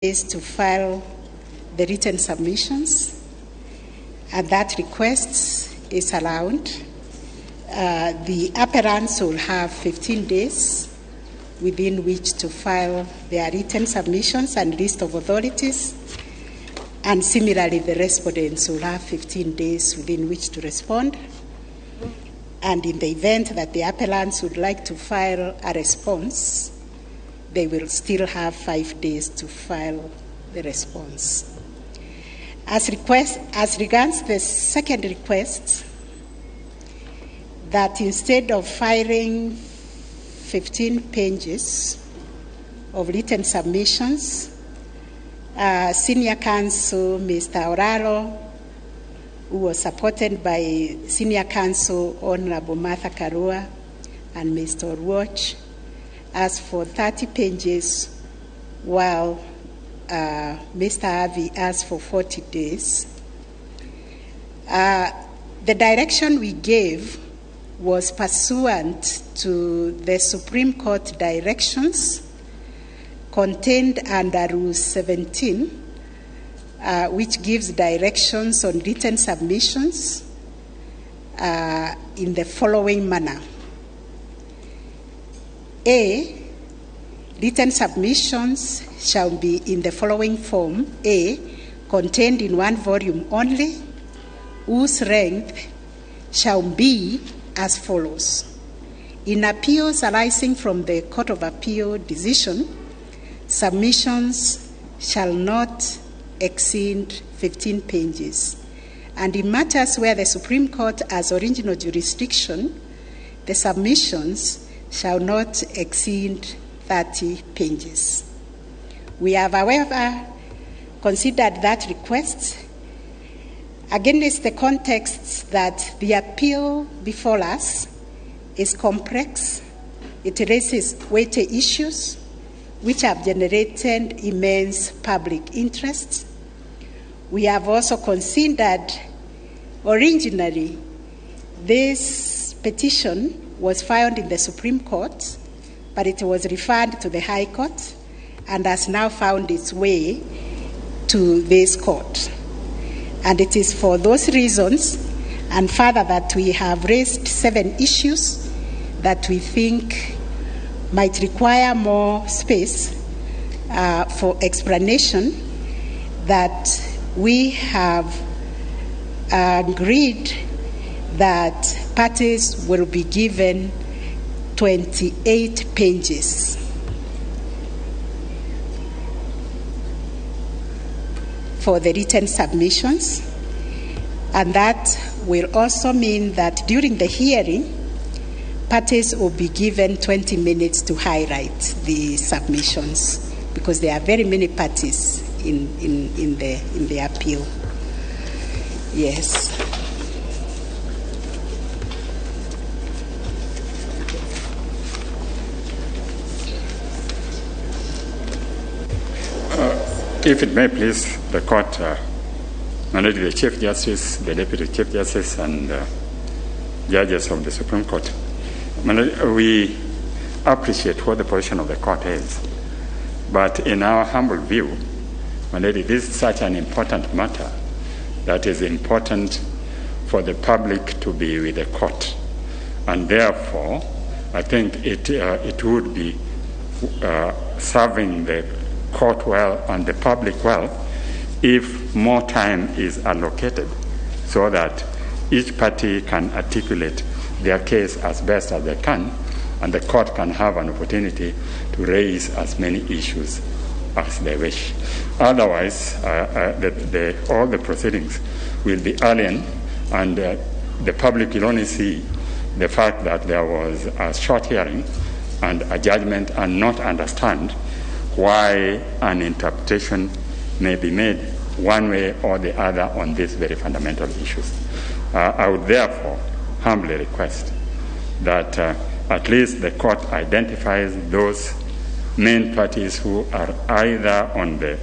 Is to file the written submissions, and that request is allowed. The appellants will have 15 days within which to file their written submissions and list of authorities, and similarly the respondents will have 15 days within which to respond. And in the event that the appellants would like to file a response, they will still have 5 days to file the response. As regards the second request, that instead of filing 15 pages of written submissions, Senior Counsel Mr. Oraro, who was supported by Senior Counsel Honorable Martha Karua and Mr. Oluoch, asked for 30 pages, while Mr. Avi asked for 40 days. The direction we gave was pursuant to the Supreme Court directions contained under Rule 17, which gives directions on written submissions in the following manner. A, written submissions shall be in the following form. A, contained in one volume only, whose length shall be as follows. In appeals arising from the Court of Appeal decision, submissions shall not exceed 15 pages. And in matters where the Supreme Court has original jurisdiction, the submissions shall not exceed 30 pages. We have, however, considered that request against the context that the appeal before us is complex. It raises weighty issues which have generated immense public interest. We have also considered originally this petition was filed in the Supreme Court, but it was referred to the High Court and has now found its way to this court. And it is for those reasons and further that we have raised 7 issues that we think might require more space for explanation, that we have agreed that parties will be given 28 pages for the written submissions, and that will also mean that during the hearing, parties will be given 20 minutes to highlight the submissions, because there are very many parties in the appeal. Yes. If it may please the court, my Lady the Chief Justice, the Deputy Chief Justice, and judges of the Supreme Court, my Lady, we appreciate what the position of the court is, but in our humble view, my Lady, this is such an important matter that is important for the public to be with the court, and therefore, I think it would be serving the court well and the public well if more time is allocated so that each party can articulate their case as best as they can, and the court can have an opportunity to raise as many issues as they wish. Otherwise, all the proceedings will be alien, and the public will only see the fact that there was a short hearing and a judgment and not understand why an interpretation may be made one way or the other on these very fundamental issues. I would therefore humbly request that at least the court identifies those main parties who are either on the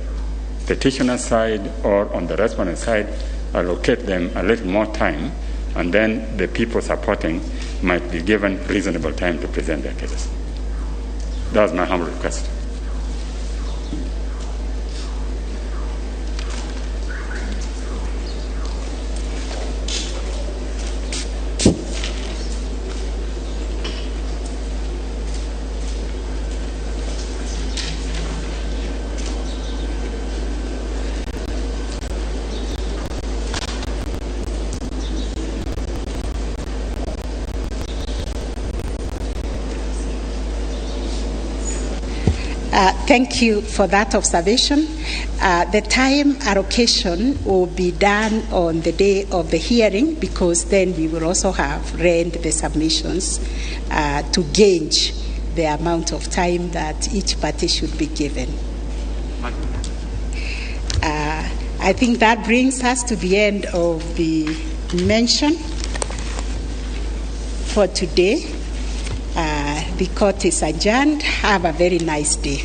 petitioner side or on the respondent side, allocate them a little more time, and then the people supporting might be given reasonable time to present their cases. That's my humble request. Thank you for that observation. The time allocation will be done on the day of the hearing, because then we will also have read the submissions to gauge the amount of time that each party should be given. I think that brings us to the end of the mention for today. The court is adjourned. Have a very nice day.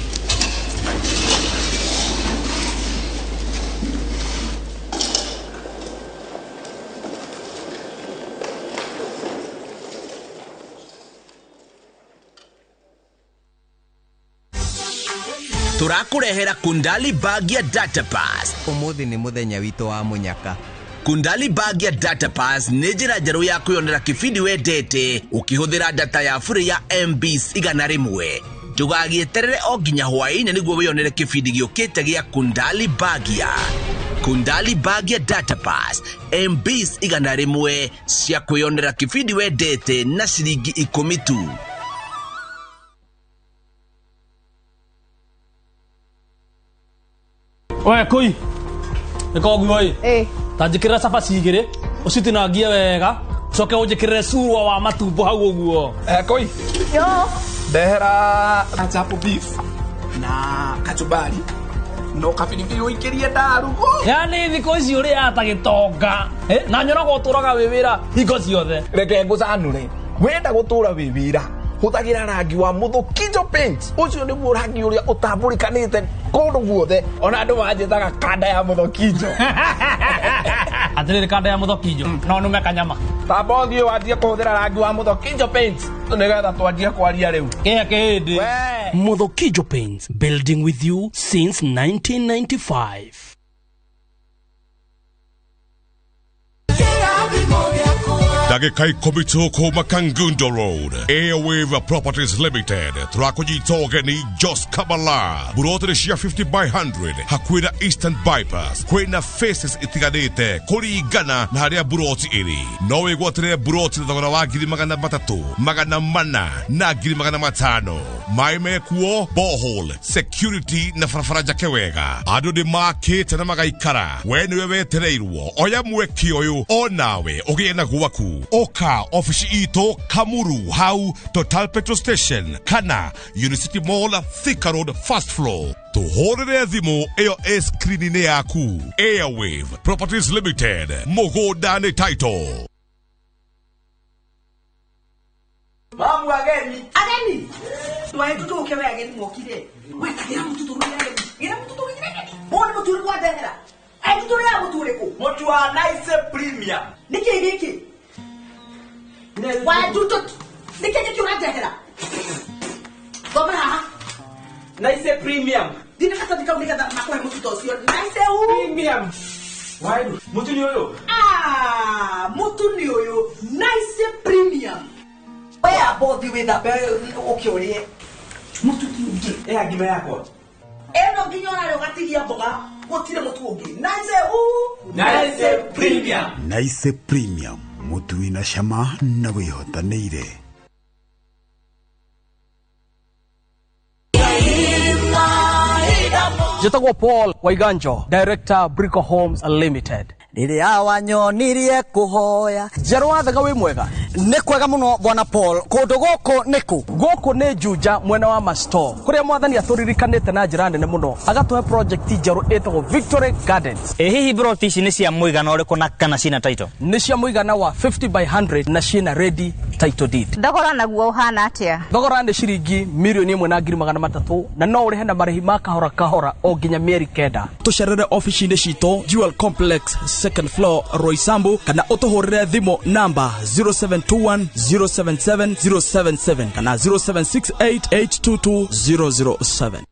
Turakurehera Kundali Bag ya Data Pass. Umuthi ni muthenya witũ wa munyaka. Kundali Bag ya Data Pass nĩ njĩra njerũ ya kwĩyonera kĩbindi wendete ũkĩhũthĩra data ya bure ya MBs 100. Ndũgagĩeterere o nginya hwaĩ-inĩ nĩguo wĩyonere kĩbindi gĩũkĩte gĩa Kundali Bag ya Kundali Bag ya Data Pass MBs 100 cia kwĩyonera kĩbindi wendete na ciringi 10 tu. Oe koi nĩkoguo ĩ ta njĩkĩrĩra cabaci igĩrĩ ũcitinangie wega ũcoke ũnjĩkĩrĩre curwa wa matumbo hau ũguo. Koi yo ndehera chapo beef na kachumbari no kabiribiri ũikĩrie ndarugo. Yani thikũ ici ũrĩaga ta gĩtonga na nyonaga ũtũraga wĩ wĩra hingo ciothe. Reke ngũcanũre, wenda gũtũra wĩ wĩra hũthagĩra rangi wa Muthukinjo Paint. Ũcio nĩguo rangi ũrĩa ũtambũrĩkanĩte kũndũ guothe, ona andũ manjĩtaga kanda ya Muthukinjo. Atĩrĩrĩ, kanda ya Muthukinjo no nũme kanyama. Tamba ũthiĩ wanjie kũhũthĩra rangi wa Muthukinjo Paint nĩgetha twanjie kwaria rĩu. Kĩhe kĩhĩndĩ. Muthukinjo Paints, building with you since 1995. Ndagĩka 10 tu kuma Kangundo Road. Airwave Properties Limited tũrakũnyita ũgeni Jos Kamala. Buroti cia 50 by 100 hakuhĩ na Eastern Bypass. Kwĩna faces itiganĩte kũringana na harĩa buroti ĩrĩ. No wĩgwatĩre buroti na thogora wa 300,000, 400 na 500,000. Maĩ mekuo, borehole, security na barabara njake wega. Andũ nĩ makĩte na magaikara. We nĩwe wetereirwo. Oya mweke ũyũ onawe ũgĩe na gwaku. Oka ofici itũ Kamuru hau Total Petrol Station kana Unicity Mall Thika Road first floor. Tuhũrĩre thimũ ĩyo ĩ screen-inĩ yaku. Airwave Properties Limited, mũgũnda nĩ title. Mamu ageni. Ageni. Twae tutuke we ageni mokire. We kagira mututu ri ageni. Gira mututu ri ageni. Mbona mutu ri kwadehera? Ai mutu ri mutu ri ku. Mutu wa Nice Premium. Niki giki. Why do to niki giki uradehera? Goma haha. Nice Premium. Dina kata dika unika makwa mutu to sio. Nice Premium. Why mutu ni oyo? Ah, mutu ni oyo. Nice Premium. Where body with a okay, mutu ti ungi. Eh, ngima yakwa. Eno nginya ona ugatigia mboga, gutire mutu ungi. Nice u. Nice Premium. Nice Premium. Mutu wina cama na wĩhotanĩire. Njĩtagwo Paul Waiganjo, Director Brico Homes Limited. Rĩrĩa wanyonirie kũhoya. Njerũ wa Thega wĩ mwega? Nĩ kwega mũno bwana Paul. Kũndũ gũkũ nĩ kũ? Gũkũ nĩ Juja mwena wa Masto, kũrĩa mwathani atũririkanĩte na njĩra nene mũno, agatũhe project njerũ ĩtagwo Victory Gardens. Ĩ hihi broti ici nĩ cia mũigana ũrĩkũ na kana cina title? Nĩ cia mũigana wa 50 by 100 na ciĩna ready title deed. Thogora naguo ũhana atĩa? Thogora nĩ ciringi 1,300,000 na no ũrĩhe na marĩhi ma kahora kahora o nginya mĩeri 9. Tũcerere ofici-inĩ citũ Jewel Complex second floor Roysambu, kana ũtũhũrĩre thimũ namba 0721 077 077 kana 0768 822 007.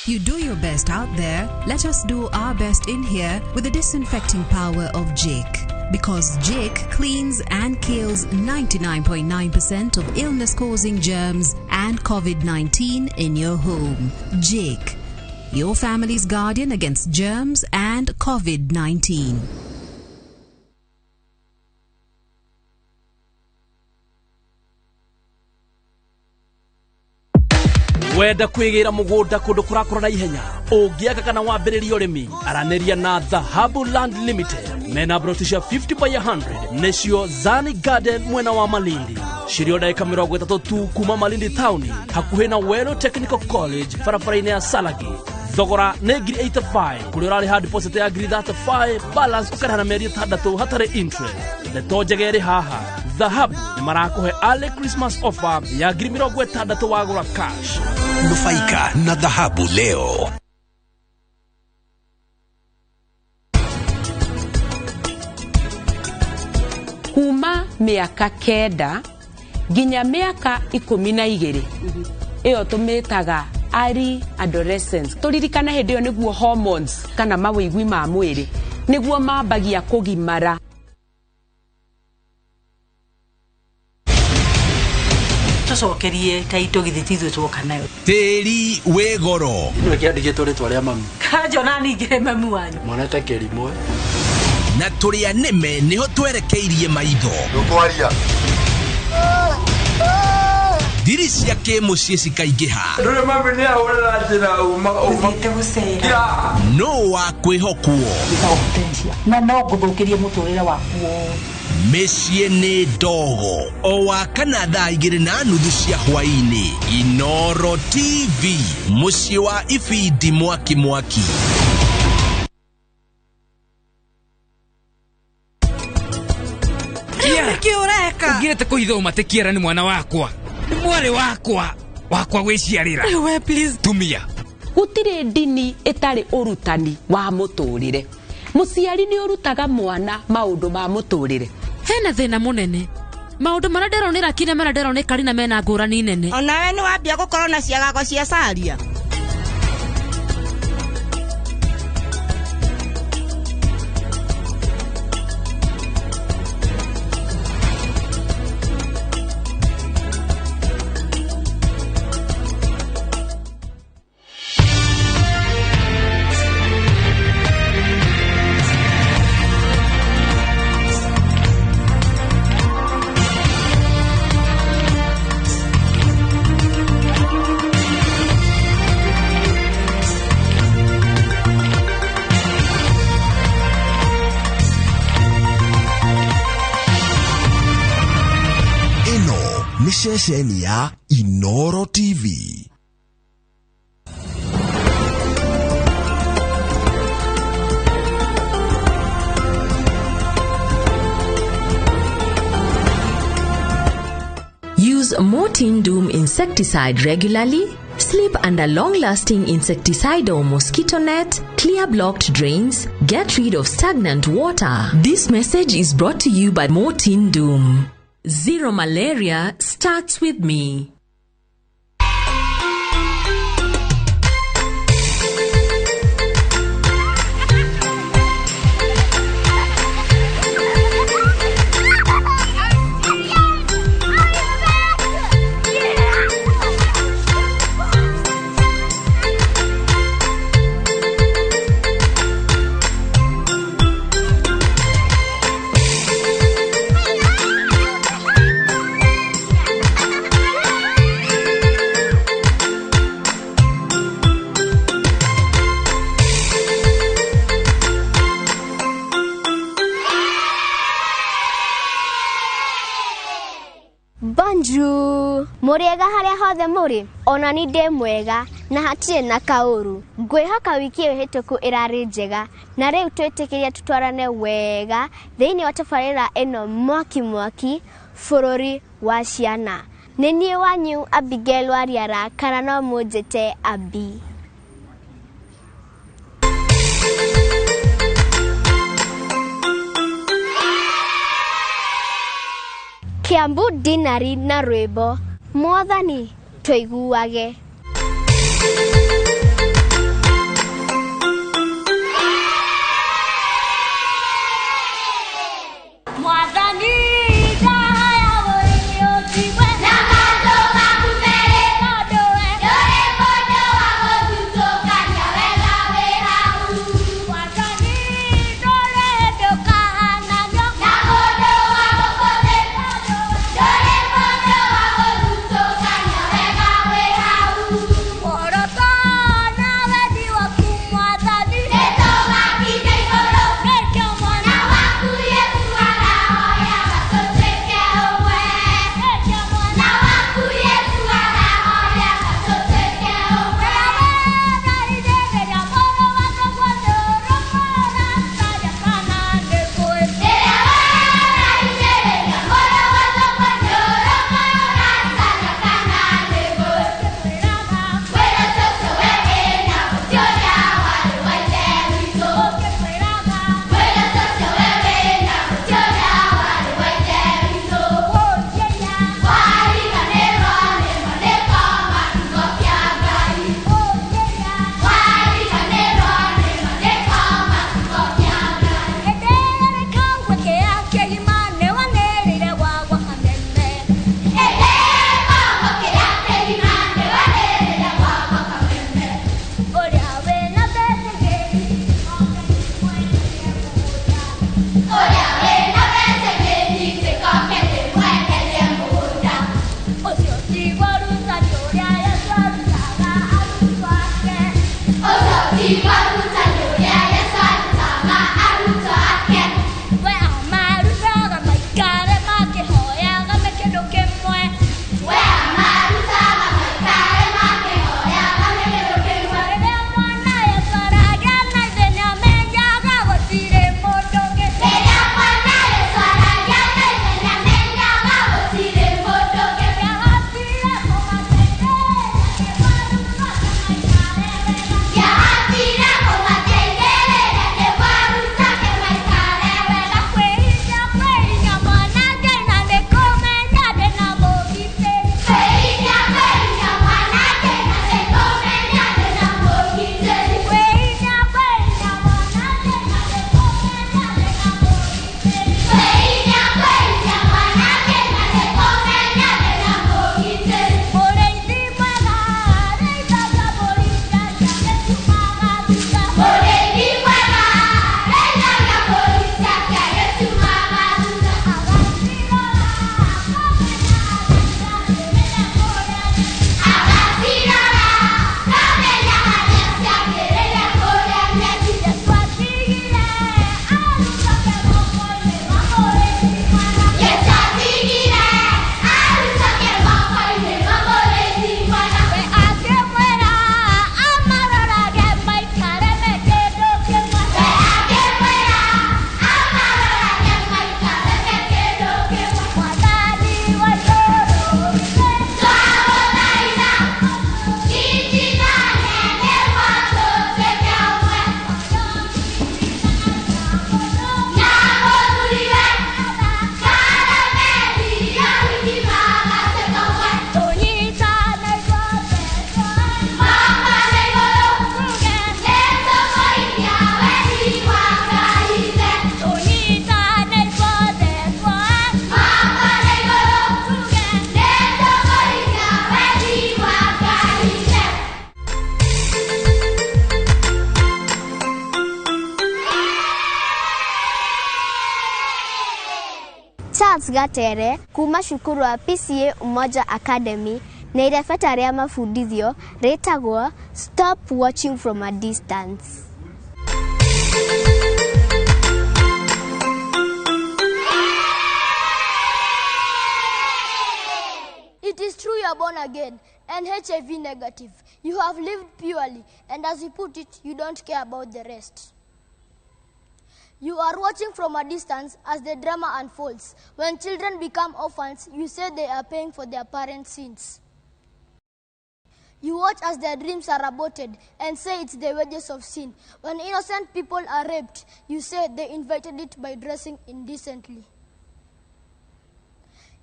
You do your best out there, let us do our best in here with the disinfecting power of Jake. Because Jake cleans and kills 99.9% of illness-causing germs and COVID-19 in your home. Jake, your family's guardian against germs and COVID-19. Wenda kwĩgĩra mũgũnda kũndũ kũrakũra na ihenya, ũngĩaka kana wambĩrĩria ũrĩmi, aranĩria na Dhahabu Land Limited. Mena broti cia 50 by 100 nĩcio Zani Garden mwena wa Malindi, cirio ndagĩka 30 tu kuma Malindi taũni, hakuhĩ na Wero Technical College, barabara-inĩ ya Salagi. Thogora nĩ ngiri 85 kũrĩa ũrarĩha deposit ya ngiri 35, balance ũkarĩha na mĩeri 6 hatarĩ interest. Ndeto njega ĩrĩ haha, Dhahabu nĩ marakũhe early Christmas offer ya ngiri 60 wagũra cash. Nufaika na Dhahabu leo. Kuma mĩaka 9 nginya mĩaka 12 ĩyo tũmĩtaga early adolescence. Tũririkane hĩndĩ ĩyo nĩguo hormones kana mawĩigwi ma mwĩrĩ nĩguo mambagia kũgimara. Tũcokerie taito githĩ ti ithuĩ tuoka nayo. Tĩri wĩ goro. Nĩwe kĩandĩkĩtwo rĩtwa rĩa mami. Kanjona ningĩ mami wanyu. Mwana ta kĩrimũ. Na tũrĩa nĩme nĩho twerekeirie maitho. Ndũkwaria. Thiri cia kĩmũciĩ cikaingĩha. Ndũrĩ mami nĩahũrĩra njĩra uma uma. Thiĩte gũcera. Nũ wa kwĩhokwo? Na no ngũthũkĩrie mũtũrĩre waku wothe. Mĩciĩ nĩ ndogo o wa kana thaa 2:30 cia hwaĩ-inĩ. Inoro TV, mũciĩ wa ibindi mwaki mwaki. Nĩkĩ ũreka? Ũngirĩte kũhitha ũmate kĩera nĩ mwana wakwa, nĩ mwarĩ wakwa wakwa gwĩciarĩra. We please tumia. Gũtirĩ ndini ĩtarĩ ũrutani wa mũtũrĩre. Mũciari nĩ ũrutaga mwana maũndũ ma mũtũrĩre. Hena thĩna mũnene, maũndũ marĩa ndĩronera kine marĩa ndĩroneka rina mena ngũrani nene. Onawe nĩ wambia gũkorwo na ciagago cia caria. Ceceni ya Inoro TV. Use Mortein Doom insecticide regularly. Sleep under long-lasting insecticidal mosquito net. Clear blocked drains. Get rid of stagnant water. This message is brought to you by Mortein Doom. Zero malaria starts with me. Bonjour, mũrĩega harĩa hothe mũrĩ, ona ni ndĩ mwega na hatirĩ na kaũru. Ngwĩhoka wiki ĩyo hĩtũku ĩrarĩ njega na rĩu twĩtĩkĩrie tũtwarane wega thĩinĩ wa tabarĩra ĩno mwaki mwaki bũrũri wa ciana. Nĩ niĩ wanyu Abigail Wariara kana no mũnjĩte Abi. Kiambu Dinari na rwĩmbo Mwathani tũiguage. Mwathani ndahaya ũriũkiwe na mandũ maku merĩ tondũ we ndũrĩ mũndũ wa gũthutũkania wega wĩ hau. Mwathani ndũrĩ ndũkahananio na mũndũ wa gũkũ thĩ tondũ we ndũrĩ mũndũ wa gũthutũkania wega wĩ hau. Charles Gatere kuma cukuru wa PCA Umoja Academy na irebeta rĩa mabundithio rĩtagwo Stop Watching From a Distance. It is true you are born again and HIV negative. You have lived purely, and as you put it, you don't care about the rest. You are watching from a distance as the drama unfolds. When children become orphans, you say they are paying for their parents' sins. You watch as their dreams are aborted and say it's the wages of sin. When innocent people are raped, you say they invited it by dressing indecently.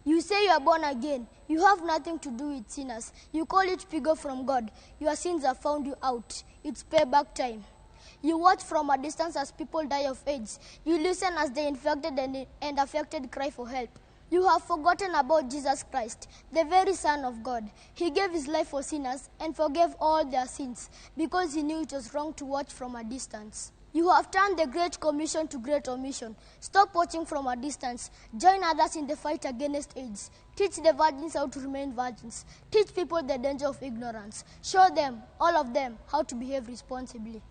You say you are born again. You have nothing to do with sinners. You call it figure from God. Your sins have found you out. It's payback time. You watch from a distance as people die of AIDS. You listen as the infected and affected cry for help. You have forgotten about Jesus Christ, the very Son of God. He gave his life for sinners and forgave all their sins because he knew it was wrong to watch from a distance. You have turned the Great Commission to Great Omission. Stop watching from a distance. Join others in the fight against AIDS. Teach the virgins how to remain virgins. Teach people the danger of ignorance. Show them, all of them, how to behave responsibly.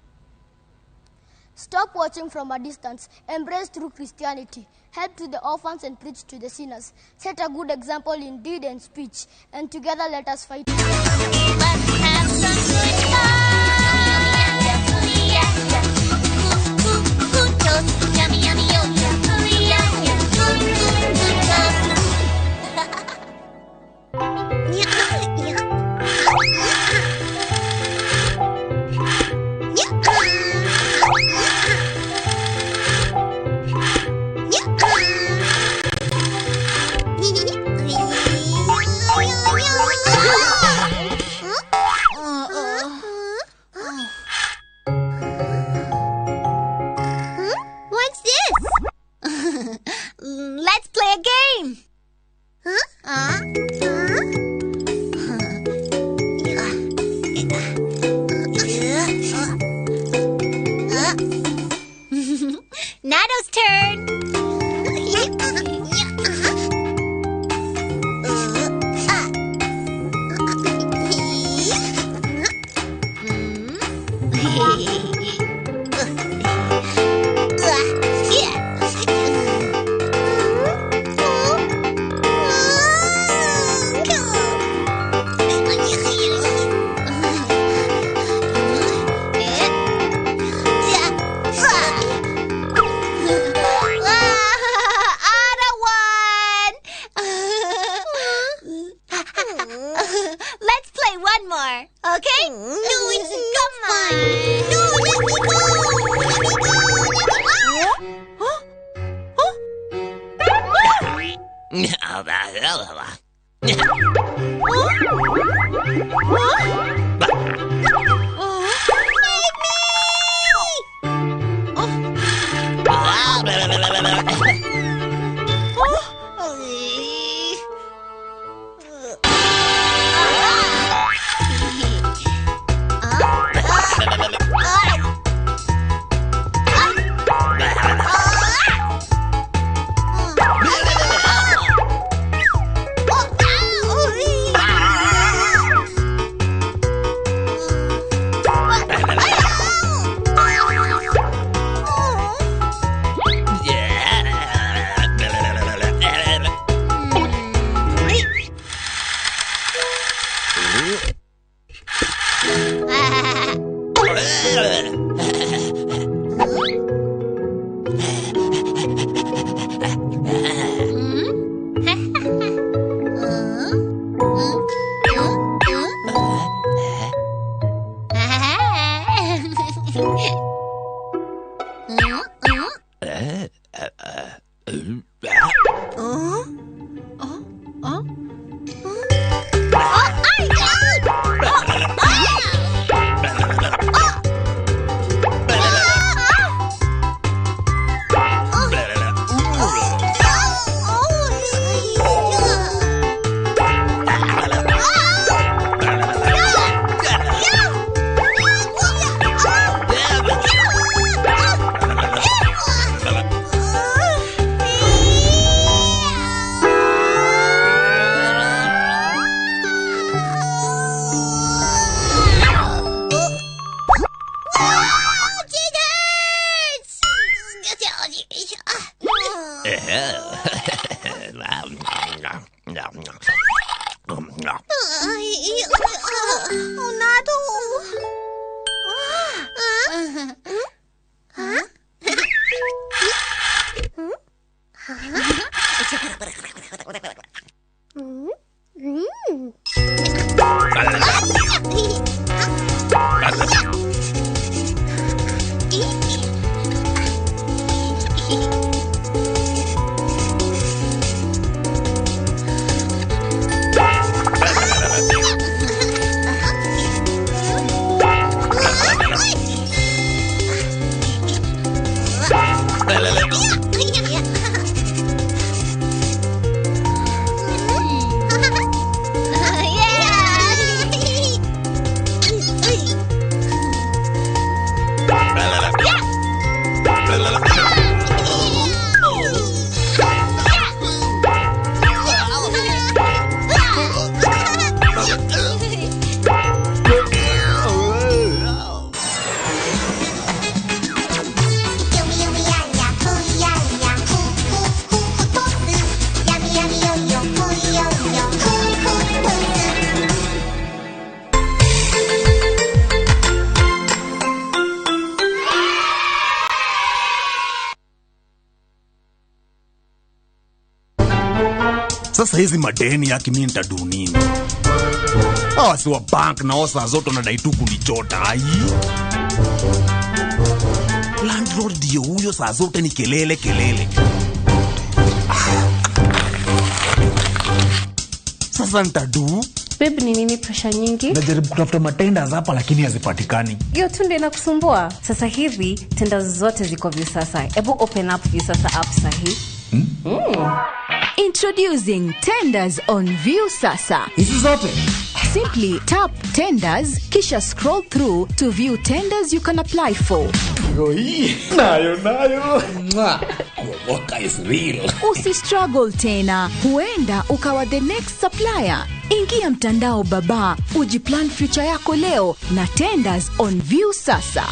Stop watching from a distance. Embrace true Christianity. Help to the orphans and preach to the sinners. Set a good example in deed and speech. And together let us fight. Let's have some good fun. Yummy, yummy, What's this? Let's play a game. Huh? Nado's turn. okay? No, it's not fun. No, let me go. Let me go. Let me go. Huh? Huh? Save me! Sasa hizi madeni yake mimi nitadu nini? Hawa si wa bank na osa zote wanadai tu kunichota. Ai. Landlord ndio huyo, saa zote ni kelele kelele. Sasa nitadu? Babe, ni nini pressure nyingi? Najaribu kutafuta matenders hapa lakini hazipatikani. Hiyo tu ndio inakusumbua. Sasa hivi tenders zote ziko Viusasa. Hebu open up Viusasa app sahi. Introducing Tenders on Viusasa. Hizi zote. Simply tap Tenders, kisha scroll through to view tenders you can apply for. Nayo, nayo. Kuomoka is real. Usi struggle tena. Huenda ukawa the next supplier. Ingia mtandao baba, ujiplan future yako leo na Tenders on Viusasa.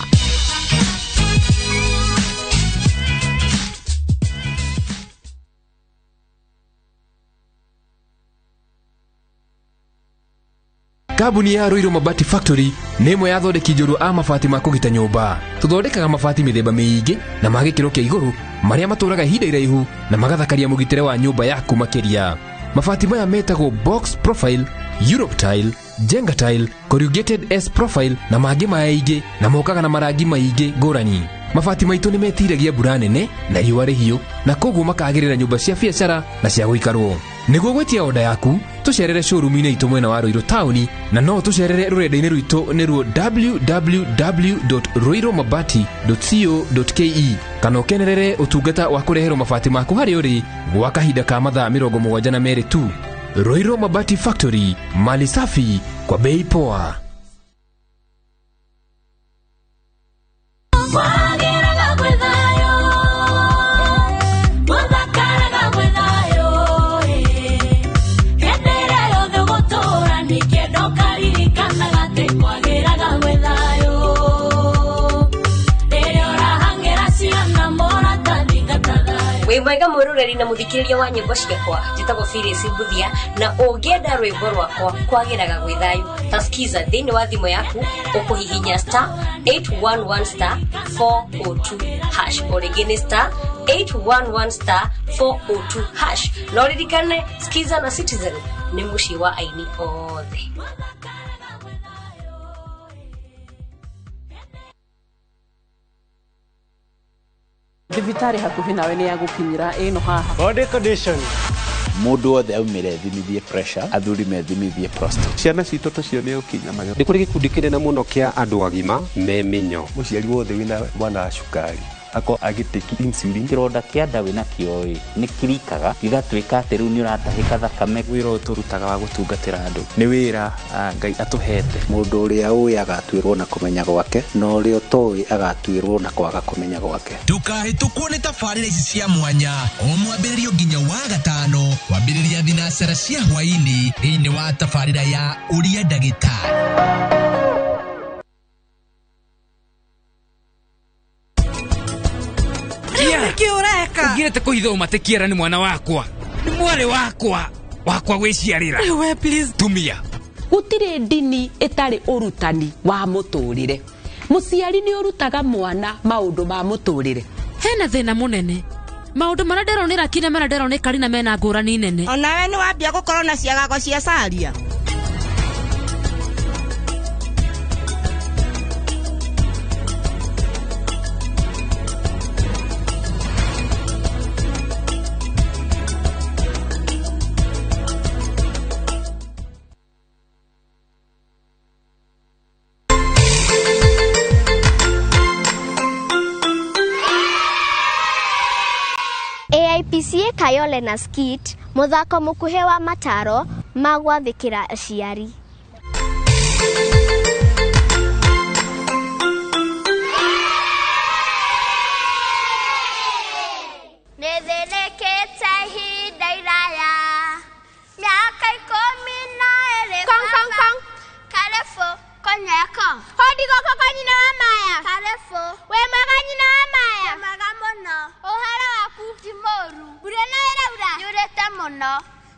Kambuni ya Ruiru Mabati Factory nĩ ĩmwe ya athondeki njorua a mabati ma kũgita nyũmba. Tũthondekaga mabati mĩthemba mĩingĩ na ma gĩkĩro kĩa igũrũ marĩa matũraga ihinda iraihu na magathakaria mũgitĩre wa nyũmba yaku makĩria. Mabati maya metagwo Box Profile, Europe Tile, Jenga tile, corrugated S profile na mangĩ maingĩ, na mokaga na marangi maingĩ ngũrani. Mabati maitũ nĩ metiragia mbura nene na riũa rĩhiũ, na koguo makagĩrĩra nyũmba cia biacara na cia gũikarwo. Nĩguo gwĩtia oda yaku, tũcerere showroom-inĩ itũ mwena wa Ruiru taũni, na no tũcerere rũrenda-inĩ rwitũ nĩruo www.ruirumabati.co.ke, kana ũkenerere ũtungata wa kũreherwo mabati maku harĩa ũrĩ gwa kahinda ka mathaa 72 tu. Ruiru Mabati Factory, mali safi kwa bei poa. Wĩ mwega mwĩroreri na mũthikĩrĩria wa nyĩmbo ciakwa, njĩtagwo Phyllis Mbuthia, na ũngĩenda rwĩmbo rwakwa kwagĩraga gwĩ thayũ ta skiza thĩinĩ wa thimũ yaku ũkũhihinya star 811 star 402 hash, o rĩngĩ nĩ star 811 star 402 hash. No ririkane Skiza na Citizen nĩ mũciĩ wa aini othe. Thibitarĩ hakuhĩ nawe nĩ ya gũkinyĩra ĩno haha. Body condition. Mũndũ wothe aumire ethimithie pressure, athuri methimithie prostate. Ciana citũ tũcio nĩ ũkinya magego. Nĩ kũrĩ gĩkundi kĩnene mũno kĩa andũ agima me mĩnyo. Mũciari wothe wĩna mwana wa cukari ako agĩtĩki insulin. Kĩronda kĩa nda wĩna kĩo ĩ nĩ kirikaga gĩgatuĩka atĩ rĩu nĩ ũratahĩka thakame. Wĩra ũyũ tũrutaga wa gũtungatĩra andũ nĩ wĩra Ngai atũhete. Mũndũ ũrĩa ũĩ agatuĩrwo na kũmenya gwake, na ũrĩa ũtoĩ agatuĩrwo na kwaga kũmenya gwake. Ndũkahĩtũkwo nĩ tabarĩra ici cia mwanya o mwambĩrĩrio nginya wa gatano kwambĩrĩria thinacara cia hwaĩ-inĩ thĩinĩ wa tabarĩra ya Ũria Ndagĩtarĩ. Nĩkĩ ũreka? Ũngirĩte kũhitha ũmate kĩera nĩ mwana wakwa, nĩ mwarĩ wakwa wakwa gwĩciarĩra. We please. Tumia. Gũtirĩ ndini ĩtarĩ ũrutani wa mũtũrĩre. Mũciari nĩ ũrutaga mwana maũndũ ma mũtũrĩre. Hena thĩna mũnene, maũndũ marĩa ndĩronera kina marĩa ndĩroneka Karina mena ngũrani nene. Onawe nĩ wambia gũkorwo na ciagago cia caria. AIPCA Kayole na skit, mũthako mũkuhĩ wa mataro ma gwathĩkĩra aciari. Nĩthĩnĩkĩte ihinda iraya, mĩaka 12. Kong kong kong. Karibu konyeko. Hodi goko kwa nyina wa Maya. Karibu. Wĩ mwega nyina wa Maya? Wĩ mwega mũno. Ũhoro waku? Ti mũru. Mbura no ĩraura? Yurĩte mũno.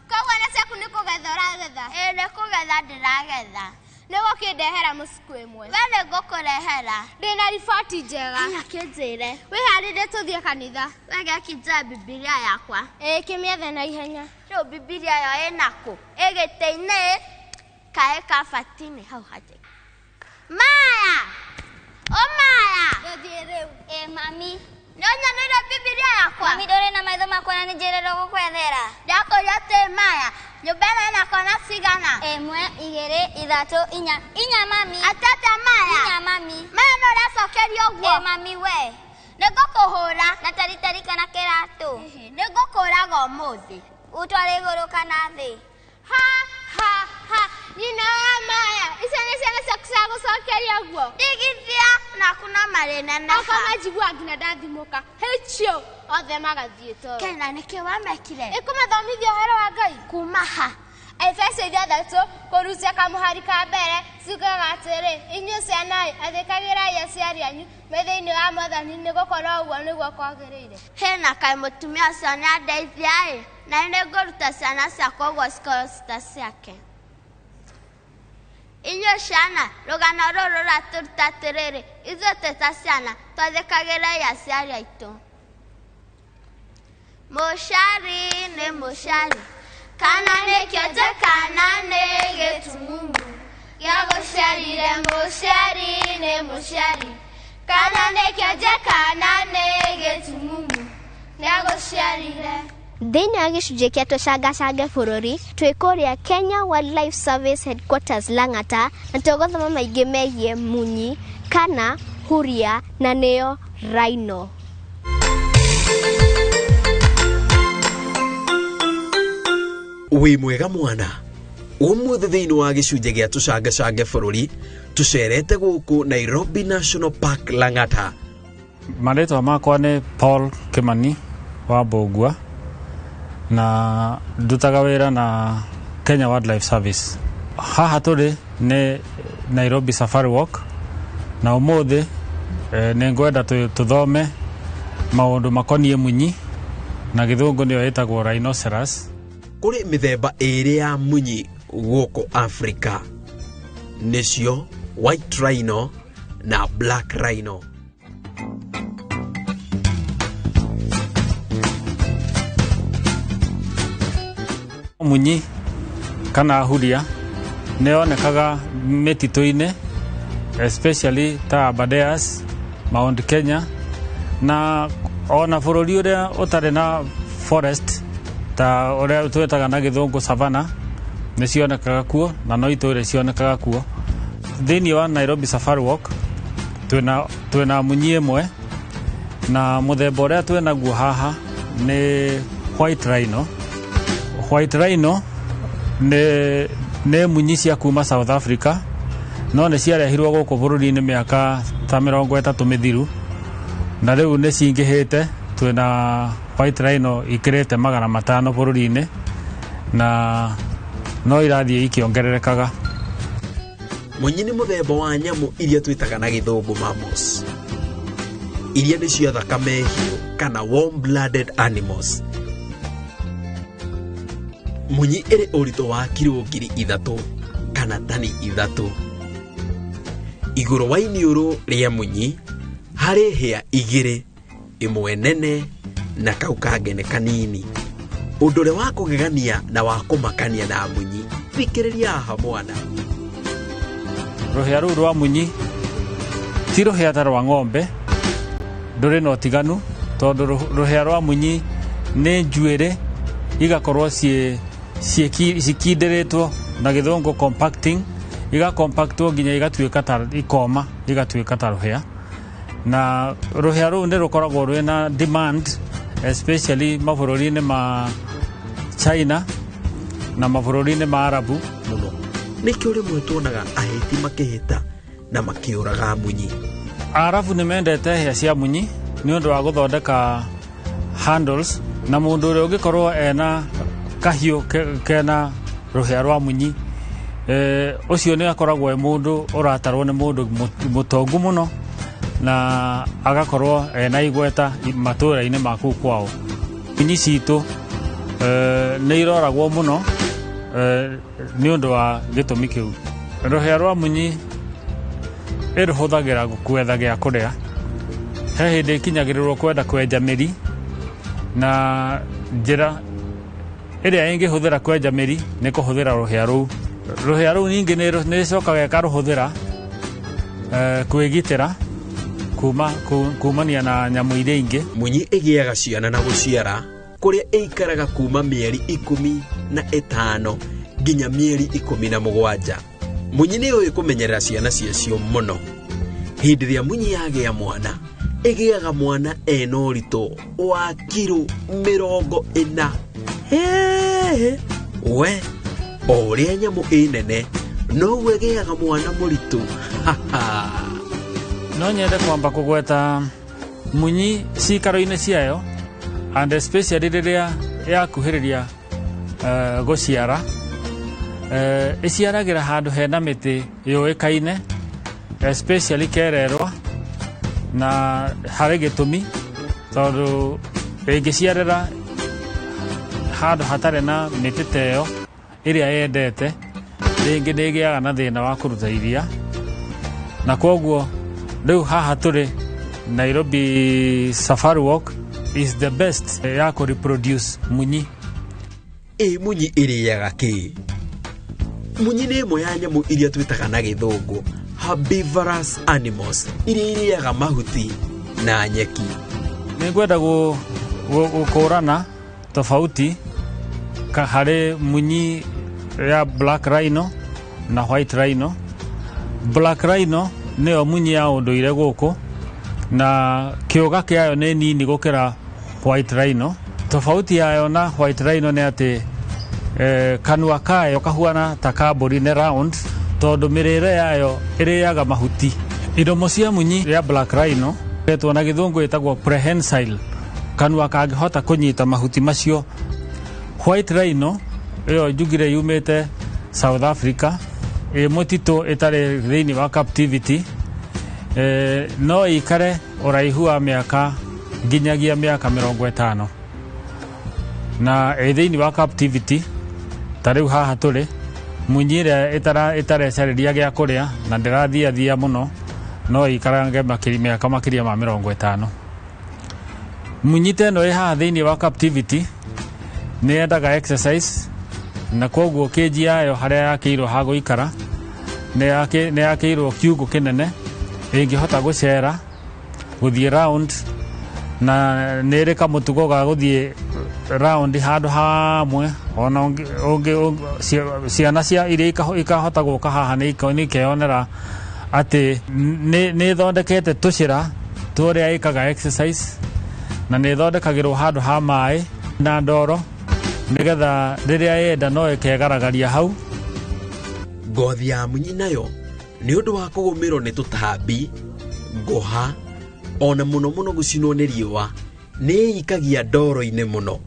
Koguo na ciaku nĩ kũgetha ũragetha? Ĩĩ nĩ kũgetha ndĩragetha. Nĩ gũkĩndehera mũciku ĩmwe. We nĩ ngũkũrehera. Ndĩna riboti njega. Aya kĩnjĩre. Wĩharĩrie tũthiĩ kanitha. We gĩkinja Bibilia yakwa. Ĩĩ kĩmĩethe na ihenya. Rĩu Bibilia yo ĩna kũ? Ĩ gĩtĩ-inĩ kaĩ kabati-inĩ hau hajĩ. Maya! O Maya! Gũthiĩ rĩu. Ĩ mami. Nĩ ũnyoneire Bibilia yakwa? Mami ndũrĩ na maitho makwa na nĩnjĩrĩrwo gũkwethera. Ndakũria atĩ Maya, nyũmba ĩno ĩna kona cigana? 1, 2, 3, 4. Inya mami. Atata Maya. Inya mami. Maya no ũracokeria ũguo? Ĩ mami we. Nĩ ngũkũhũra. Na taritari kana kĩratũ? Nĩ ngũkũraga ũmũthĩ. Ũtware igũrũ kana thĩ? Ha ha ha. Nyina wa Maya, icio nĩ ciana ciaku cia gũcokeria ũguo? Ndigithia na kuna marĩ neneha. Okorwo manjiguaga nginya ndathimũka, hĩcio othe magathiĩ toro. Kena nĩkĩ wamekire? Ĩkũmathomithia ũhoro wa Ngai. Kuma ha? Efeso 6 kũrucia kamũhari ka mbere ciugaga atĩrĩ, inyuĩ ciana ĩ, athĩkagĩrai aciari anyu me thĩinĩ wa Mwathani, nĩ gũkorwo ũguo nĩguo kwagĩrĩire. Hena kaĩ mũtumia ũcio nĩ andeithia ĩ, na nĩ ngũruta ciana ciakwa ũguo cikorwo cita ciake. Inyuĩ ciana, rũgano rũrũ rũratũruta atĩrĩrĩ, ithuĩ twĩ ta ciana twathĩkagĩrai aciari aitũ. Mũciari nĩ mũciari, kana nĩ kĩonje kana nĩ gĩtumumu, Gĩagũciarire mũciari nĩ mũciari, kana nĩ kĩonje kana nĩ gĩtumumu, nĩagũciarire. Thĩinĩ wa gĩcunjĩ kĩa tũcangacange bũrũri, twĩ kũrĩa Kenya Wildlife Service Headquarters Lang'ata, na tũgũthoma maingĩ megiĩ munyi kana huria na nĩyo rhino. Wĩ mwega mwana. Ũmũthĩ thĩinĩ wa gĩcunjĩ gĩa tũcangacange bũrũri, tũcerete gũkũ Nairobi National Park Lang'ata. Marĩtwa makwa nĩ Paul Kimani wa Mbũngua na ndutaga wĩra na Kenya Wildlife Service. Haha tũrĩ nĩ Nairobi Safari Walk na ũmũthĩ nĩ ngwenda tũthome maũndũ makoniĩ munyi na gĩthũngũ nĩyo ĩtagwo rhinoceros. Kũrĩ mĩthemba ĩrĩ ya munyi gũkũ Afrika, nĩcio white rhino na black rhino. Munyi kana huria nĩ yonekaga mĩtitũ-inĩ especially ta Aberdares, Mount Kenya na ona bũrũri ũrĩa ũtarĩ na forest ta ũrĩa twĩtaga na gĩthũngũ savannah nĩ cionekaga kuo na no itũre cionekaga kuo. Thĩinĩ wa Nairobi Safari Walk twĩna munyi ĩmwe na mũthemba ũrĩa twĩnaguo haha nĩ white rhino. White rhino nĩ munyi cia kuma South Africa no nĩ ciarehirwo gũkũ bũrũri-inĩ mĩaka ta 30 mĩthiru na rĩu nĩ cingĩhĩte. Twĩna white rhino ikĩrĩte 500 bũrũri-inĩ na no irathiĩ ikĩongererekaga. Munyi nĩ mũthemba wa nyamũ iria twĩtaga na gĩthũngũ mammals, iria nĩ cia thakame hiũ kana warm blooded animals. Munyi ĩrĩ ũritũ wa kiro 3,000 kana tani 3. Igũrũ wa iniũrũ rĩa munyi harĩ hĩa 2, ĩmwe nene na kau kangĩ nĩ kanini. Ũndũ ũrĩa wa kũgegania na wa kũmakania na munyi, thikĩrĩria haha mwana. Rũhĩa rũu rwa munyi ti rũhĩa ta rwa ng'ombe, ndũrĩ na ũtiganu tondũ rũhĩa rwa munyi nĩ njuĩrĩ igakorwo cikindĩrĩtwo na gĩthũngũ compacting, igakompactwo nginya igatuĩka ta ikoma, igatuĩka ta rũhĩa. Na rũhĩa rũu nĩ rũkoragwo rwĩna demand especially mabũrũri-inĩ ma China na mabũrũri-inĩ ma Arabu mũno. Nĩkĩo rĩmwe tuonaga ahĩti makĩhĩta na makĩũraga munyi. Arabu nĩ mendete hĩa cia munyi nĩ ũndũ wa gũthondeka handles, na mũndũ ũrĩa ũngĩkorwo ena kahiũ kena rũhĩa rwa munyi ũcio nĩ akoragwo e mũndũ ũratarwo nĩ mũndũ mũtongu mũno na agakorwo ena igweta matũũra-inĩ ma kũu kwao. Munyi citũ nĩ iroragwo mũno nĩ ũndũ wa gĩtũmi kĩu. Rũhĩa rwa munyi ĩrũhũthagĩra gwetha gĩa kũrĩa. He hĩndĩ ĩkinyagĩrĩrwo kwenda kwenja mĩri, na njĩra ĩrĩa ĩngĩhũthĩra kwenja mĩri nĩ kũhũthĩra rũhĩa rũu. Rũhĩa rũu ningĩ nĩ ĩcokaga ĩkarũhũthĩra kwĩgitĩra kumania na nyamũ iria ingĩ. Munyi ĩgĩaga ciana na gũciara kũrĩa ĩikaraga kuma mĩeri 15 nginya mĩeri 17. Munyi nĩ yũĩ kũmenyerera ciana ciacio mũno. Hĩndĩ ĩrĩa munyi yagĩa mwana, ĩgĩaga mwana ena ũritũ wa kiro 40. Hehe, we o ũrĩa nyamũ ĩ nene noguo ĩgĩaga mwana mũritũ. No nyende kwamba kũgweta munyi cikaro-inĩ ciayo and especially rĩrĩa yakuhĩrĩria gũciara. Ĩciaragĩra handũ hena mĩtĩ yũĩkaine especially kererwa, na harĩ gĩtũmi tondũ ĩngĩciarĩra handũ hatarĩ na mĩtĩ ta ĩyo ĩrĩa yendete, rĩngĩ nĩ ĩgĩaga na thĩna wa kũruta iria. Na kwoguo rĩu haha tũrĩ Nairobi Safari Walk is the best ya kũ reproduce munyi. Ĩ munyi ĩrĩaga kĩ? Munyi nĩ ĩmwe ya nyamũ iria twĩtaga na gĩthũngũ herbivorous animals, iria irĩaga mahuti na nyeki. Nĩ ngwenda gũkũrana tofauti harĩ munyi ya black rhino na white rhino. Black rhino nĩyo munyi ya ũndũire gũkũ, na kĩũga kĩayo nĩ nini gũkĩra white rhino. Tofauti yayo na white rhino nĩ atĩ kanua kayo kahuana ta ka mbũri, nĩ round, tondũ mĩrĩre yayo ĩrĩaga mahuti. Iromo cia munyi ya black rhino etwo na gĩthũngũ ĩtagwo prehensile, kanua kangĩhota kũnyita mahuti macio. White rhino ĩyo njugire yumĩte South Africa, ĩ mũtitũ ĩtarĩ thĩinĩ wa captivity, no ĩikare ũraihu wa mĩaka nginyagia mĩaka 50, na ĩ thĩinĩ wa captivity. Ta rĩu haha tũrĩ, munyi ĩrĩa ĩtarecarĩria gĩa kũrĩa na ndĩrathiathia mũno no ĩikarange mĩaka makĩria ma 50. Munyi ta ĩno ĩ haha thĩinĩ wa captivity nĩ yendaga exercise, na koguo kĩnji yayo harĩa yakĩirwo ha gũikara nĩ yakĩirwo kiugũ kĩnene ĩngĩhota gũcera, gũthiĩ round, na nĩ ĩrĩ kamũtugo ga gũthiĩ round handũ hamwe. Ona ciana cia iria ikahota gũka haha nĩ ikeyonera atĩ nĩ ĩthondekete tũcĩra tũrĩa ĩkaga exercise, na nĩ ĩthondekagĩrwo handũ ha maĩ na ndoro nĩgetha rĩrĩa yenda no ĩkegaragaria hau. Ngothi ya munyi nayo nĩ ũndũ wa kũgũmĩrwo nĩ tũtambi, ngũha, ona mũno mũno gũcinwo nĩ riũa, nĩ ĩikagia ndoro-inĩ mũno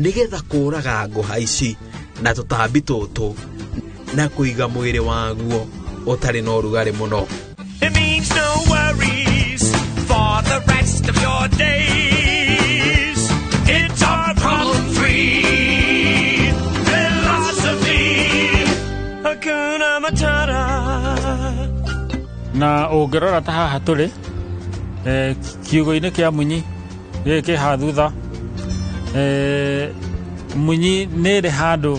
nĩgetha kũraga ngũha ici na tũtambi tũtũ na kũiga mwĩrĩ waguo ũtarĩ na ũrugarĩ mũno. It means no worries for the rest of your days. It's our problem-free philosophy. Hakuna Matata. Na ũngĩrora ta haha tũrĩ kiugo-inĩ kĩa munyi gĩkĩ kĩ haha thutha, munyi nĩ ĩrĩ handũ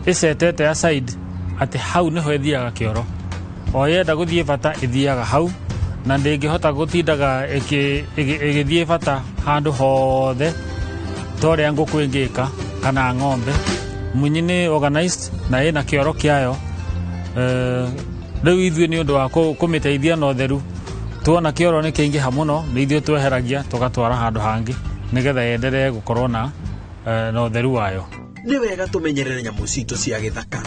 ĩcetete aside atĩ hau nĩho ĩthiaga kĩoro. O yenda gũthiĩ bata ĩthiaga hau, na ndĩngĩhota gũtindaga ĩgĩthiĩ bata handũ hothe ta ũrĩa ngũkũ ĩngĩka kana ng'ombe. Munyi nĩ organized na ĩna kĩoro kĩayo. Rĩu ithuĩ nĩ ũndũ wa kũmĩteithia na ũtheru, tuona kĩoro nĩ kĩingĩha mũno nĩ ithuĩ tweheragia tũgatwara handũ hangĩ nĩgetha yenderee gũkorwo na ũtheru wayo. Nĩ wega tũmenyerere nyamũ citũ cia gĩthaka.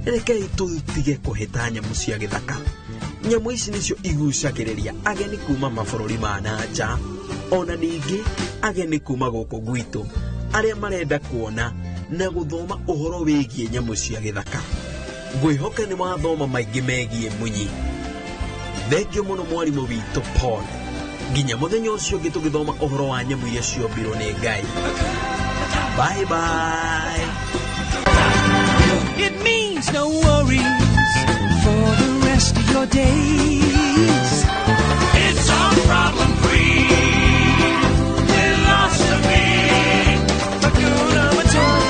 Rekei tũtige kũhĩta nyamũ cia gĩthaka. Nyamũ ici nĩcio igucagĩrĩria ageni kuma mabũrũri ma na nja, ona ningĩ ageni kuma gũkũ gwitũ arĩa marenda kuona na gũthoma ũhoro wĩgiĩ nyamũ cia gĩthaka. Ngwĩhoka nĩ wathoma maingĩ megiĩ munyi. Thengio mũno mwarimũ witũ Paul. Nginya mũthenya ũcio ũngĩ tũgĩthoma ũhoro wa nyamũ iria ciombirwo nĩ Ngai. Bye bye. It means no worries for the rest of your days. It's our problem-free philosophy. Hakuna Matata.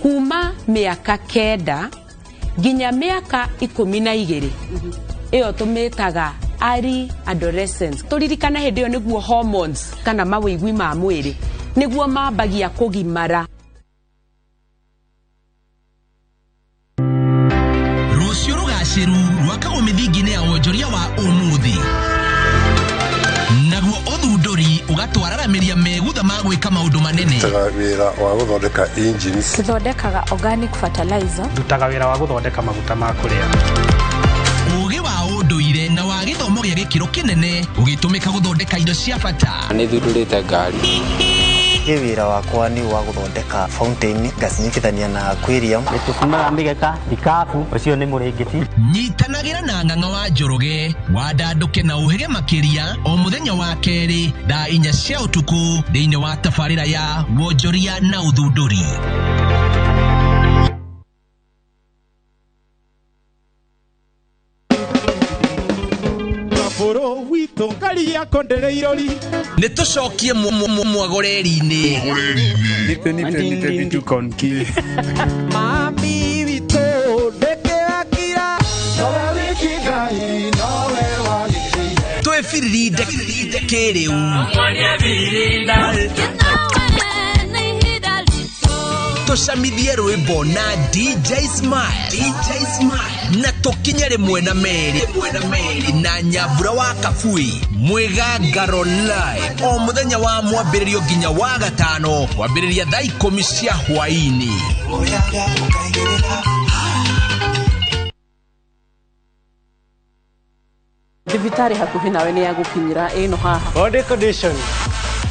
Kuma mĩaka 9 nginya mĩaka 12 ĩyo tũmĩtaga early adolescence. Tũririkane hĩndĩ ĩyo nĩguo hormones kana mawĩigwi ma mwĩrĩ nĩguo mambagia kũgimara. Rũciũ rũgacĩru rwakagwo mĩthingi-inĩ ya wonjoria wa ũmũthĩ, naguo ũthundũri ũgatwararamĩria megutha ma gwĩka maũndũ manene. Ndutaga wĩra wa gũthondeka engines. Tũthondekaga organic fertilizer. Ndutaga wĩra wa gũthondeka maguta ma kũrĩa. Ũgĩ wa ũndũire na wa gĩthomo gĩa gĩkĩro kĩnene ũgĩtũmĩka gũthondeka indo cia bata. Nĩ thundũrĩte ngari. Wĩra wakwa nĩ wa gũthondeka fountain ngacinyitithania na aquarium. Nĩtũcumaga mĩgeka, ikabu, ũcio nĩ mũrĩngĩti. Nyitanagĩra na Ng'ang'a wa Njoroge wandandũke na ũhĩge makĩria o mũthenya wa kerĩ thaa 4 cia ũtukũ thĩinĩ wa tabarĩra ya wonjoria na ũthundũri. witũ ngari yako ndĩrĩ irori. Nĩ tũcokie mwagoreri-inĩ. Nipe nipe nipe vitu konki. Mami witũ ndĩkĩakira nowe wiki Ngai nowe wagĩrĩire. Twĩbirinde kĩrĩu. Tũcamithie rwĩmbo na DJ Smile. DJ Smile. Na tũkinye rĩmwe na merĩ na Nyambura wa Kabui Mwĩgangaro live o mũthenya wa mwambĩrĩrio nginya wa gatano kwambĩrĩria thaa 10 cia hwaĩ-inĩ. Thibitarĩ hakuhĩ nawe nĩ ya gũkinyĩra ĩno haha. Body condition.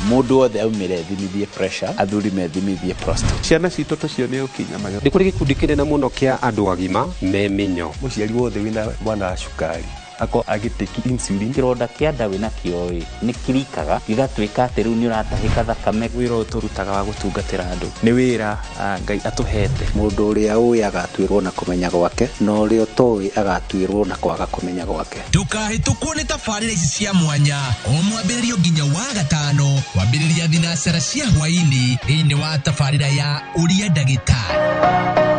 Mũndũ wothe aumire ethimithie pressure, athuri methimithie prostate. Ciana citũ tũcio nĩ ũkinya magego. Nĩ kũrĩ gĩkundi kĩnene mũno kĩa andũ agima me mĩnyo. Mũciari wothe wĩna mwana wa cukari ako agĩtĩki insulin. Kĩronda kĩa nda wĩna kĩo-ĩ nĩ kirikaga gĩgatuĩka atĩ rĩu nĩ ũratahĩka thakame. Wĩra ũyũ tũrutaga wa gũtungatĩra andũ nĩ wĩra Ngai atũhete. Mũndũ ũrĩa ũĩ agatuĩrwo na kũmenya gwake, na ũrĩa ũtoĩ agatuĩrwo na kwaga kũmenya gwake. Ndũkahĩtũkwo nĩ tabarĩra ici cia mwanya o mwambĩrĩrio nginya wa gatano kwambĩrĩria thinacara cia hwaĩ-inĩ thĩinĩ wa tabarĩra ya Ũria Ndagĩtarĩ.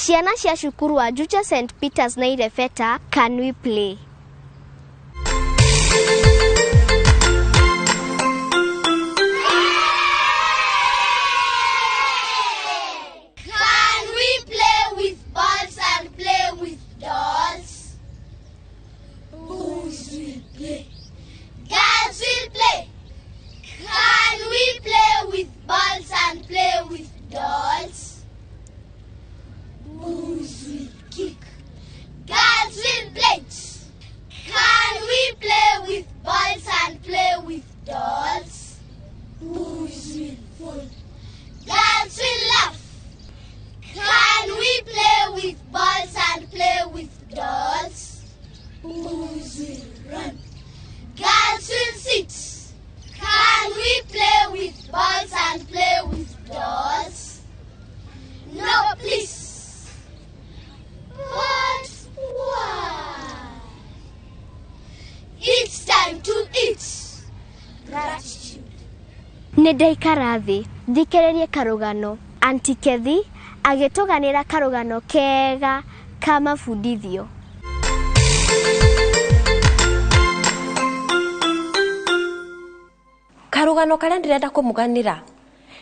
Ciana cia cukuru wa Juja St. Peters na Irebeta, can we play? Can we play with balls and play with dolls? Boys will play. Girls will play. Can we play with balls and play with dolls? Boys will kick. Girls will play. Can we play with balls and play with dolls? Boys will fall. Girls will laugh. Can we play with balls and play with dolls? Boys will run. Girls will sit. Can we play with balls and play with dolls? No, please. But why? It's time to eat. Gratitude. Nĩ ndaikara thĩ thikĩrĩrie karũgano. Auntie Kethi agĩtũganĩra karũgano kega ka mabundithio. Karũgano karĩa ndĩrenda kũmũganĩra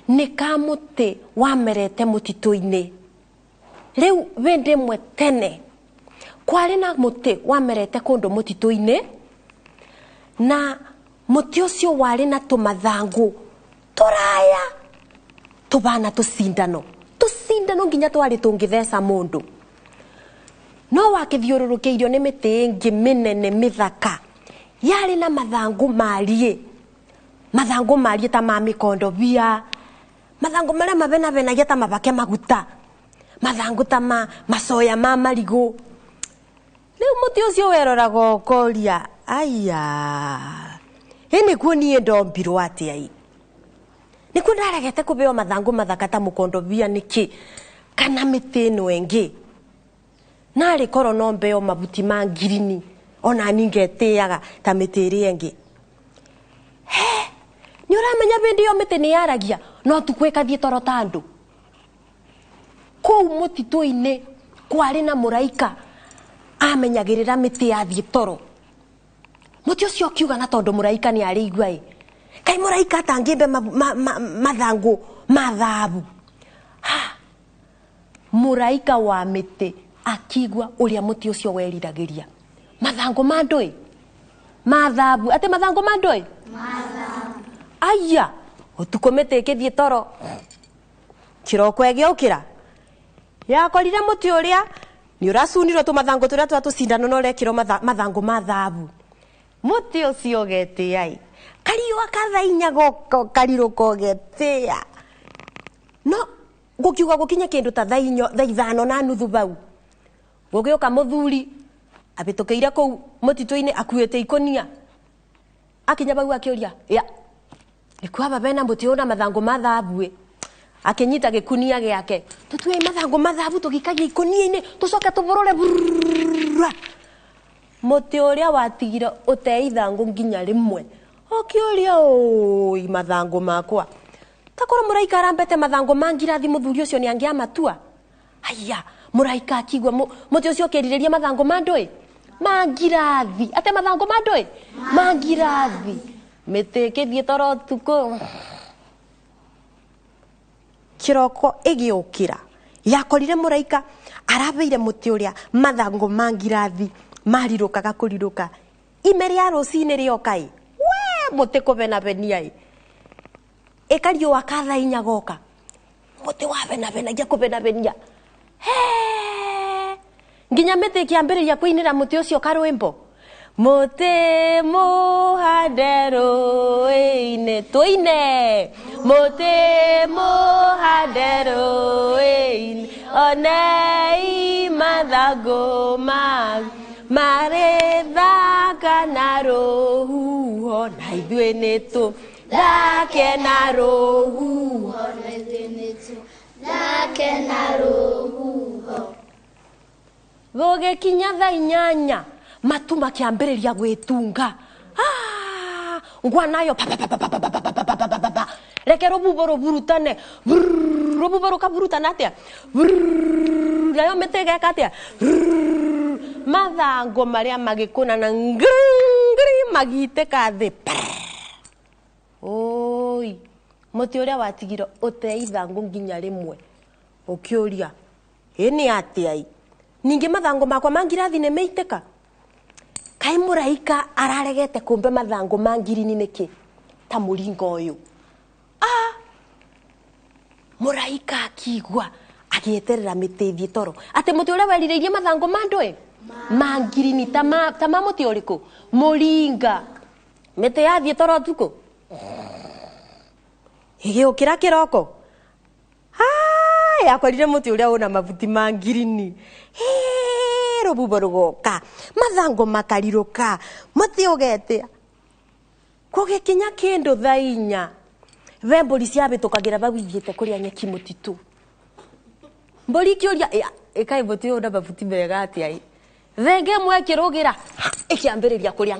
nĩ ka mũtĩ wamerete mũtitũ-inĩ. Rĩu hĩndĩ ĩmwe tene kwarĩ na mũtĩ wamerete kũndũ mũtitũ-inĩ, na mũtĩ ũcio warĩ na tũmathangũ tũraya tũbana tũcindano tũcindano nginya twarĩ tũngĩtheca mũndũ. No wakĩthiũrũrũkĩirio nĩ mĩtĩ ĩngĩ mĩnene mĩthaka yarĩ na mathangũ mariĩ, mathangũ mariĩ ta ma mĩkondobia, mathangũ marĩa mabenabenagia ta mabake maguta, mathangũ ta ma macoya ma marigũ. Rĩu mũtĩ ũcio weroraga ũkoria, aya, ĩ nĩkuo niĩ ndombirwo atĩa ĩ? Nĩkuo ndaregete kũbeo mathangũ mathaka ta mũkondobia nĩkĩ kana mĩtĩ ĩno ĩngĩ? Narĩ korwo no mbeo mabuti ma ngirini ona niĩ ngetĩaga ta mĩtĩ ĩrĩa ĩngĩ. He, nĩ ũramenya hĩndĩ ĩyo mĩtĩ nĩ yaragia no tukũ ĩkathiĩ toro ta andũ. Kũu mũtitũ-inĩ kwarĩ na mũraika amenyagĩrĩra mĩtĩ yathiĩ toro. Mũtĩ ũcio ũkiuga na tondũ mũraika nĩ arĩ igua ĩ, kaĩ mũraika atangĩmbe mathangũ ma thahabu. Ha, mũraika wa mĩtĩ akigua ũrĩa mũtĩ ũcio weriragĩria. Mathangũ ma ndũĩ? Ma thahabu. Atĩ mathangũ ma ndũĩ? Aya, ũtukũ mĩtĩ ĩkĩthiĩ toro. Kĩroko ĩgĩũkĩra yakorire mũtĩ ũrĩa nĩ ũracunirwo tũmathangũ tũrĩa twa tũcindano na ũrekĩrwo mathangũ ma thahabu. Mũtĩ ũcio ũgetĩa ĩ, kariũa ka thaa inya karirũka ũgetĩa. No gũkiuga gũkinye kĩndũ ta thaa 5:30 bau, gũgĩũka mũthuri abĩtũkĩire kũu mũtitũ-inĩ akuĩte ikũnia. Akinya bau akĩũria, ya, Nĩkwaba bena mũtĩ ũna mathangũ ma thahabu ĩ. Akĩnyita gĩkunia gĩake. Tũtue mathangũ ma thahabu tũgĩikagia ikũnia-inĩ tũcoke tũbũrũre burura. Mũtĩ ũrĩa watigire ũte ithangũ nginya rĩmwe. Ũkĩũria ũi mathangũ makwa. Takorwo mũraika arambete mathangũ ma ngirathi mũthuri ũcio nĩ angĩamatua. Haya, mũraika akigua mũtĩ ũcio ũkĩrirĩria mathangũ ma ndũĩ? Ma ngirathi. Ate mathangũ ma ndũĩ? Ma ngirathi. Mĩtĩ ĩkĩthiĩ toro ũtukũ. Kĩroko ĩgĩũkĩra. Yakorire mũraika arabeire mũtĩ ũrĩa mathangũ ma ngirathi marirũkaga kũrirũka. Ime rĩa rũcinĩ rĩoka ĩ. We mũtĩ kũbenabenia ĩ. Ĩkariũa ka thaa inya goka. Mũtĩ wabenabenagia kũbenabenia. He! Nginya mĩtĩ ĩkĩambĩrĩria kũinĩra mũtĩ ũcio karwĩmbo. Mũtĩ mũhande rũĩ-inĩ tũine. Mũtĩ mũhande rũĩ-inĩ onei mathangũ marĩ thaka na rũhuho na ithuĩ nĩ tũthake na rũhuho. Na ithuĩ nĩ tũthake na rũhuho. Gũgĩkinya thaa inyanya matu makĩambĩrĩria gwĩtunga. Ngwa nayo pa pa pa pa pa pa pa pa pa pa pa pa pa. Reke rũhuho rũburutane. Rũhuho rũkaburutana atĩa? Nayo mĩtĩ ĩgeka atĩa? Mathangũ marĩa magĩkũnana ngiri magitĩka thĩ. Oi, mũtĩ ũrĩa watigire ũte ithangũ nginya rĩmwe. Ũkĩũria, ĩ nĩ atĩa ĩ? Ningĩ mathangũ makwa ma ngirathi nĩ meitĩka? Kaĩ mũraika araregete kũmbe mathangũ ma ngirini nĩkĩ? Ta mũringo ũyũ. Mũraika akigua agĩeterera mĩtĩ ĩthiĩ toro. Atĩ mũtĩ ũrĩa werirĩirie mathangũ ma ndũĩ? Ma ngirini ta ma mũtĩ ũrĩkũ? Mũringa. Mĩtĩ yathiĩ toro ũtukũ. Ĩgĩũkĩra kĩroko. Yakorire mũtĩ ũrĩa ũna mabuti ma ngirini. Rũhuho rũgoka. Mathangũ makarirũka. Mũtĩ ũgetĩa. Gũgĩkinya kĩndũ thaa inya. Ve mbũri ciabĩtũkagĩra bau ithiĩte kũrĩa nyeki mũtitũ. Mbũri ikĩũria, ĩkaĩ mũtĩ ũyũ ũna mabuti mega atĩa ĩ? Thenge ĩmwe ĩkĩrũgĩra, ĩkĩambĩrĩria kũrĩa.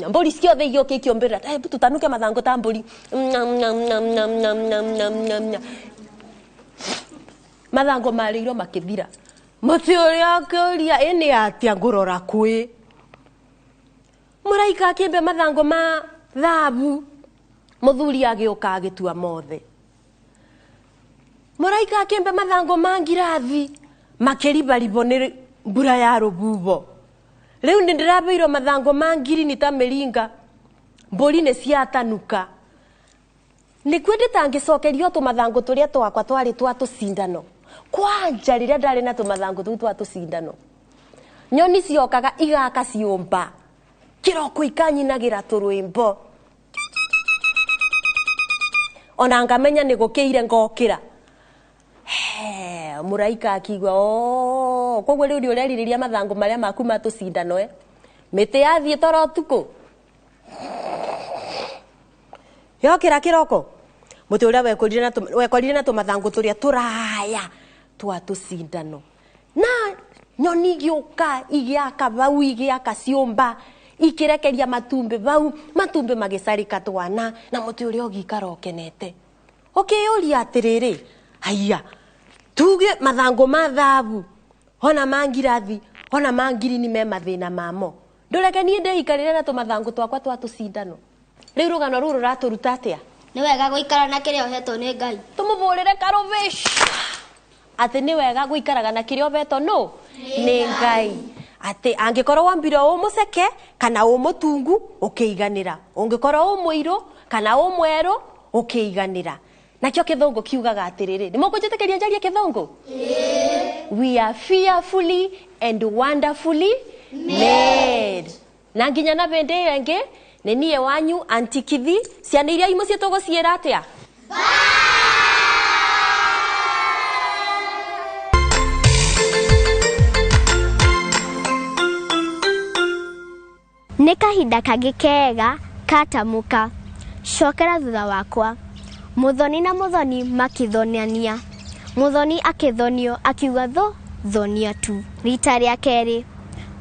Mbũri ciothe igĩũka ikĩũmbĩrĩra, hebu tũtanuke mathangũ ta mbũri. Mathangũ marĩirwo makĩthira. Mũtĩ ũrĩa ũkĩũria, ĩ nĩ atĩa ngũrora kwĩ? Mũraika akĩmbe mathangũ ma thahabu. Mũthuri agĩũka agĩtua mothe. Mũraika akĩmbe mathangũ ma ngirathi makĩribaribwo nĩ mbura ya rũhuho. Rĩu nĩ ndĩrabeirwo mathangũ ma ngirini ta mĩringa. Mbũri nĩ ciatanuka. Nĩkuo ndĩtangĩcokerio tũmathangũ tũrĩa twakwa twarĩ twa tũcindano. Kwanja rĩrĩa ndarĩ na tũmathangũ tũu twa tũcindano. Nyoni ciokaga igaka ciũmba. Kĩroko ikanyinagĩra tũrwĩmbo. Ona ngamenya nĩ gũkĩire ngokĩra. Mũraika akigua, koguo rĩu nĩ ũrerirĩria mathangũ marĩa maku ma tũcindano ĩ. Mĩtĩ yathiĩ toro ũtukũ. Yokĩra kĩroko. Mũtĩ ũrĩa wekorire na tũmathangũ tũrĩa tũraya twa tũcindano. Na nyoni igĩũka igĩaka bau igĩaka ciũmba ikĩrekeria matumbĩ bau matumbĩ magĩcarĩka twana na mũtĩ ũrĩa ũgĩikara ũkenete. Ũkĩyũria atĩrĩrĩ, haiya, tuge mathangũ ma thahabu ona ma ngirathi ona ma ngirini me mathĩna mamo. Ndũreke niĩ ndĩikarĩre na tũmathangũ twakwa twa tũcindano. Rĩu rũgano rũrũ rũratũruta atĩa? Nĩ wega gũikara na kĩrĩa ũhetwo nĩ Ngai. Tũmũbũrĩre karũbĩ. Atĩ nĩ wega gũikaraga na kĩrĩa ũhetwo nũ? Nĩ Ngai. Atĩ angĩkorwo wombirwo ũ mũceke kana ũ mũtungu ũkĩiganĩra. Ũngĩkorwo ũ mũirũ kana ũ mwerũ ũkĩiganĩra. Nakĩo kĩthũngũ kiugaga atĩrĩrĩ, nĩ mũkũnjĩtĩkĩria njarie kĩthũngũ? We are fearfully and wonderfully made. Na nginya na bĩndĩ ĩyo ĩngĩ nĩ niĩ wanyu Auntie Kithi. Ciana iria imũciĩ tũgũciĩra atĩa? Nĩ kahinda kangĩ kega katamũka. Cokera thutha wakwa. Muthoni na Muthoni makithoniania. Muthoni akithonio akiuga tho thonia tu. Rita rĩa kerĩ,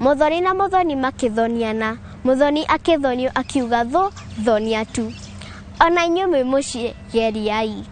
Muthoni na Muthoni makithoniana. Muthoni akithonio akiuga tho thonia tu. Ona inyuĩ mwĩ mũciĩ geriai.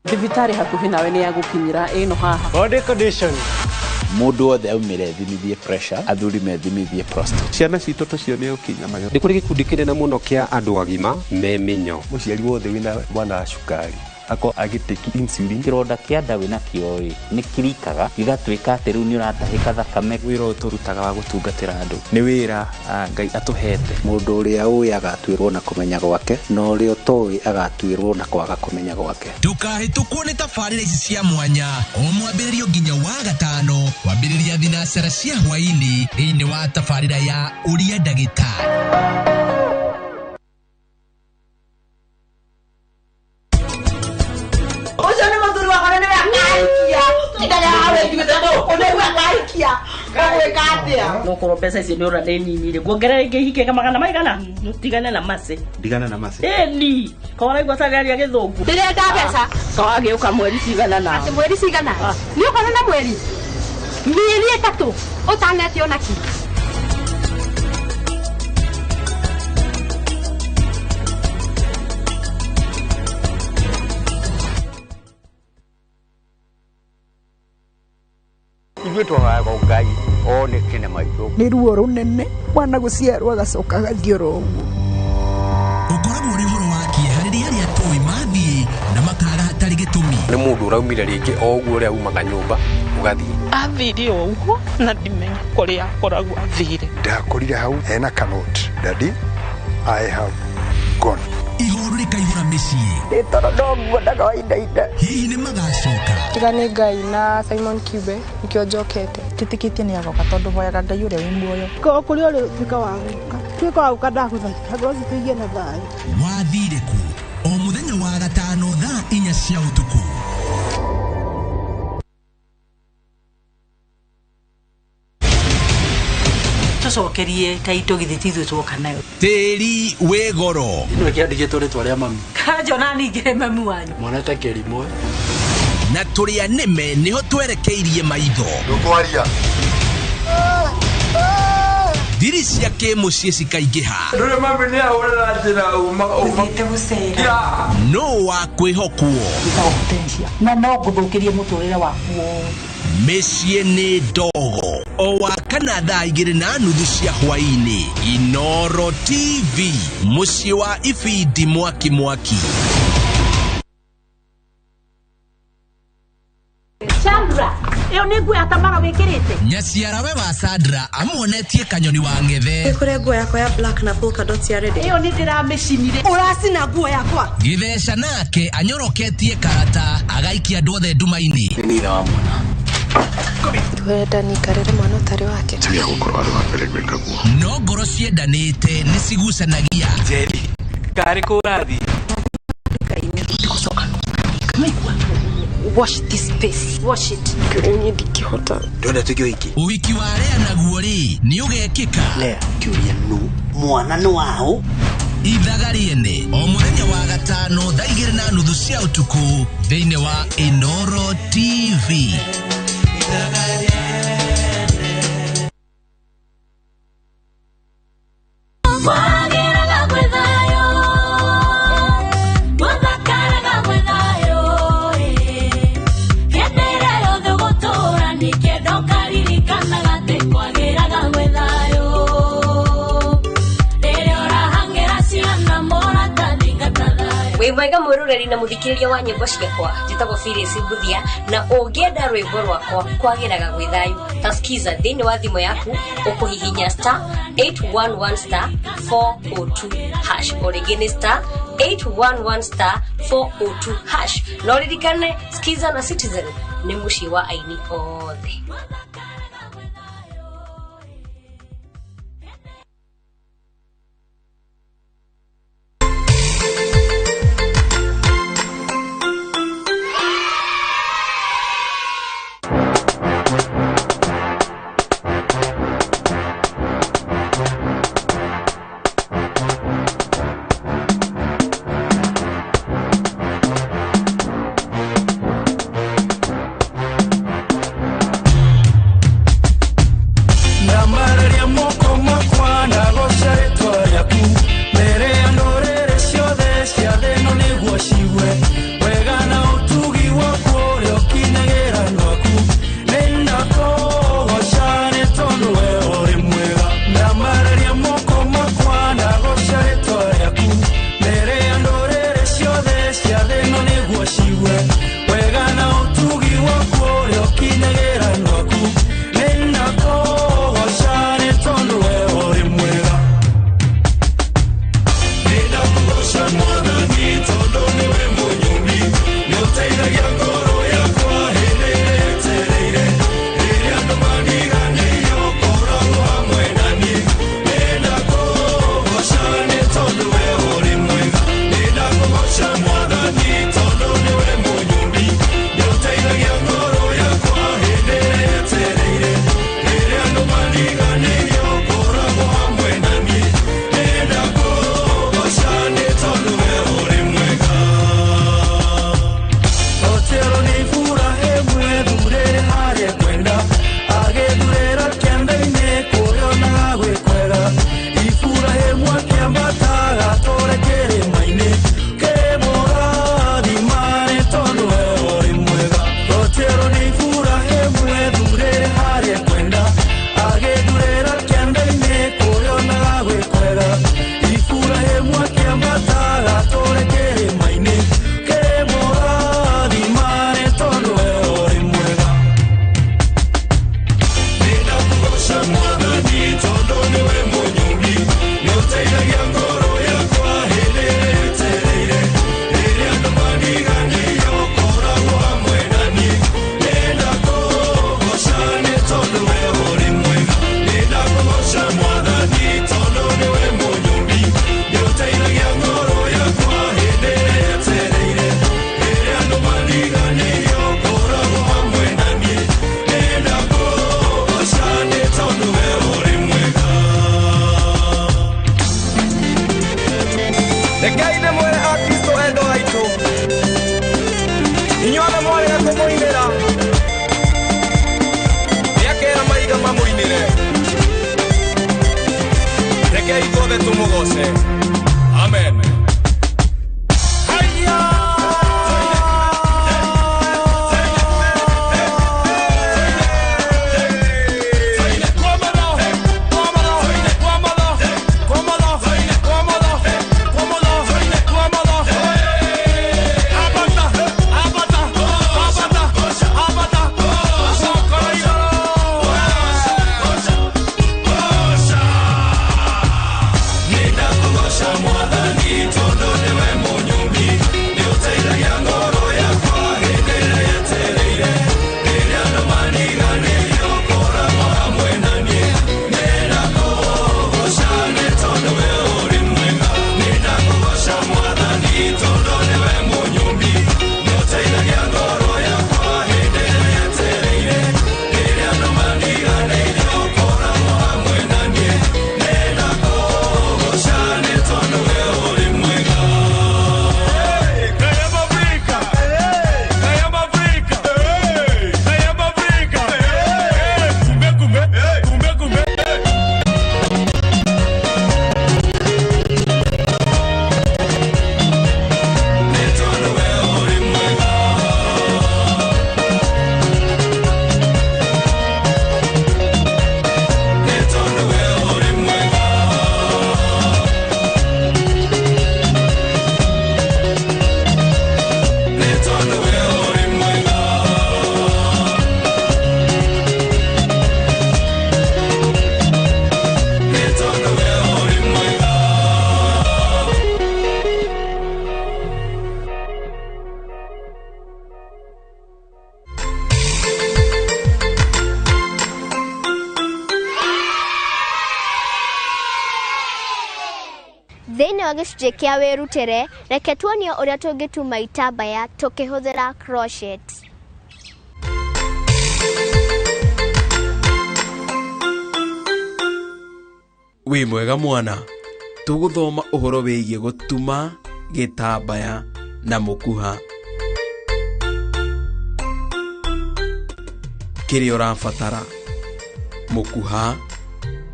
Thibitarĩ hakuhĩ nawe nĩ yagũkinyĩra ĩno haha. Body condition. Mũndũ wothe aumire ethimithie pressure, athuri methimithie prostate. Ciana citũ tũcio nĩ ũkinya magego. Nĩ kũrĩ gĩkundi kĩnene mũno kĩa andũ agima me mĩnyo. Mũciari wothe wĩna mwana wa cukari Ako agĩtĩki insulin. Kĩronda kĩa nda wĩnakĩo ĩ nĩ kirikaga gĩgatuĩka atĩ rĩu nĩ ũratahĩka thakame. Wĩra ũyũ tũrutaga wa gũtungatĩra andũ nĩ wĩra Ngai atũhete. Mũndũ ũrĩa ũĩ agatuĩrwo na kũmenya gwake, na ũrĩa ũtoĩ agatuĩrwo na kwaga kũmenya gwake. Ndũkahĩtũkwo nĩ tabarĩra ici cia mwanya o mwambĩrĩrio nginya wa gatano kwambĩrĩria thinacara cia hwaĩ-inĩ thĩinĩ wa tabarĩra ya Ũria Ndagĩtarĩ. Ũcio nĩ mũthuri wakwa na nĩwe akaikia. Tindaga hawe njuĩte gũkũ nĩguo akaikia. Ũgwĩka atĩa? Nokorwo mbeca icio nĩ ũra nĩ nini rĩ, nguongerera ingĩ ihikĩga magana maigana? Tigane na macĩ. Ndigane na macĩ. Ĩni, ko ũraigua ta rĩaria gĩthũngũ. Ndĩrenda mbeca. Ko agĩũka mweri cigana na. Atĩ mweri cigana? Nĩ ũkona na mweri? Mĩeri 3 ũtanetio na kĩ? Ithuĩ twahoyaga Ngai oneke na maitho. Nĩ ruo rũnene mwana gũciarwo agacoka agathiĩ oro ũguo. Ũkoragwo ũrĩ ũhoro wa kĩeha rĩrĩa arĩa tũĩ mathiĩ na makaga hatarĩ gĩtũmi. Nĩ mũndũ ũraumire rĩngĩ o ũguo ũrĩa umaga nyũmba ũgathiĩ. Athire o ũguo na ndimenya kũrĩa akoragwo athire. Ndakorire hau hena kanoti. Daddy, I have gone. Ihoru rĩkaihũra mĩciĩ. Ndĩ toro no nguonaga wainaina. Hihi nĩ magacoka? Tiga nĩ Ngai na Simon Kibe nĩkĩo njokete. Njĩtĩkĩtie nĩ agoka tondũ hoyaga Ngai ũrĩa wĩ muoyo. Ko kũrĩa ũrĩ tuĩka wa gũka. Tuĩka wa gũka ndagũthaitha ngoro citũ igĩe na thayũ. Wathire kũ? O mũthenya wa gatano thaa 4 cia ũtukũ. Tũcokerie ta indo githĩ ti ithuĩ tuoka nayo. Tĩri wĩ goro. Ĩno ĩkĩandĩkĩtwo rĩtwa rĩa mami. Kanja ona ningĩ mami wanyu. Mwana ta kĩrimũ. Na tũrĩa nĩme nĩho twerekeirie maitho. Ndũkwaria. Thiri cia kĩmũciĩ cikaingĩha. Ndũrĩ mami nĩ ahũrĩra njĩra uma. Ũthiĩte gũcera. No wa kwĩhokwo. Gĩtagwo na no ngũthũkĩrie mũtũrĩre waku wothe. Mĩciĩ nĩ ndogo. O wa kana thaa 2:30 cia hwaĩ-inĩ. Inoro TV, mũciĩ wa ibindi mwaki mwaki. Chandra, ĩyo nĩ nguo ya Tamara wĩkĩrĩte. Nyaciarawe wa Sandra amuonetie kanyoni wa ng'ethe. Kũrĩ nguo yakwa ya black na polka dots ya red. Ĩyo nĩ ndĩramĩcinire. Ũracina nguo yakwa. Gĩtheca nake anyoroketie karata agaikia andũ othe nduma-inĩ. Nĩ ithe wa mwana. Wenda nikarĩre mwana ũtarĩ wake. Tiga gũkorwo arĩ wa mbere gwĩka guo. No ngoro ciendanĩte nĩ cigucanagia. Njeri, karĩ kũ ũrathiĩ? Ndigũcoka. Wash this face. Wash it. Kĩũria niĩ ndingĩhota. Ndĩrenda tuĩke ũhiki. Ũhiki wa Lea naguo rĩ, nĩ ũgekĩka? Lea, kĩũria nũ? Mwana nĩ waũ? Ithaga rĩene o mũthenya wa gatano thaa 2:30 cia ũtukũ thĩinĩ wa Inoro TV. Wĩ mwega mwĩroreri na mũthikĩrĩria wa nyĩmbo ciakwa. Njĩtagwo Phyllis Mbuthia na ũngĩenda rwĩmbo rwakwa kwagĩraga gwĩ thayũ ta skiza thĩinĩ wa thimũ yaku ũkũhihinya star 811 star 402 hash. O rĩngĩ nĩ star 811 star 402 hash. No ririkane Skiza na Citizen nĩ mũciĩ wa aini othe. Tũmũgoce. Amen. Thĩinĩ wa gĩcunjĩ kĩa wĩrutĩre, reke tuonio ũrĩa tũngĩtuma itambaya tũkĩhũthĩra crochet. Wĩ mwega mwana, tũgũthoma ũhoro wĩgiĩ gũtuma gĩtambaya na mũkuha. Kĩrĩa ũrabatara: mũkuha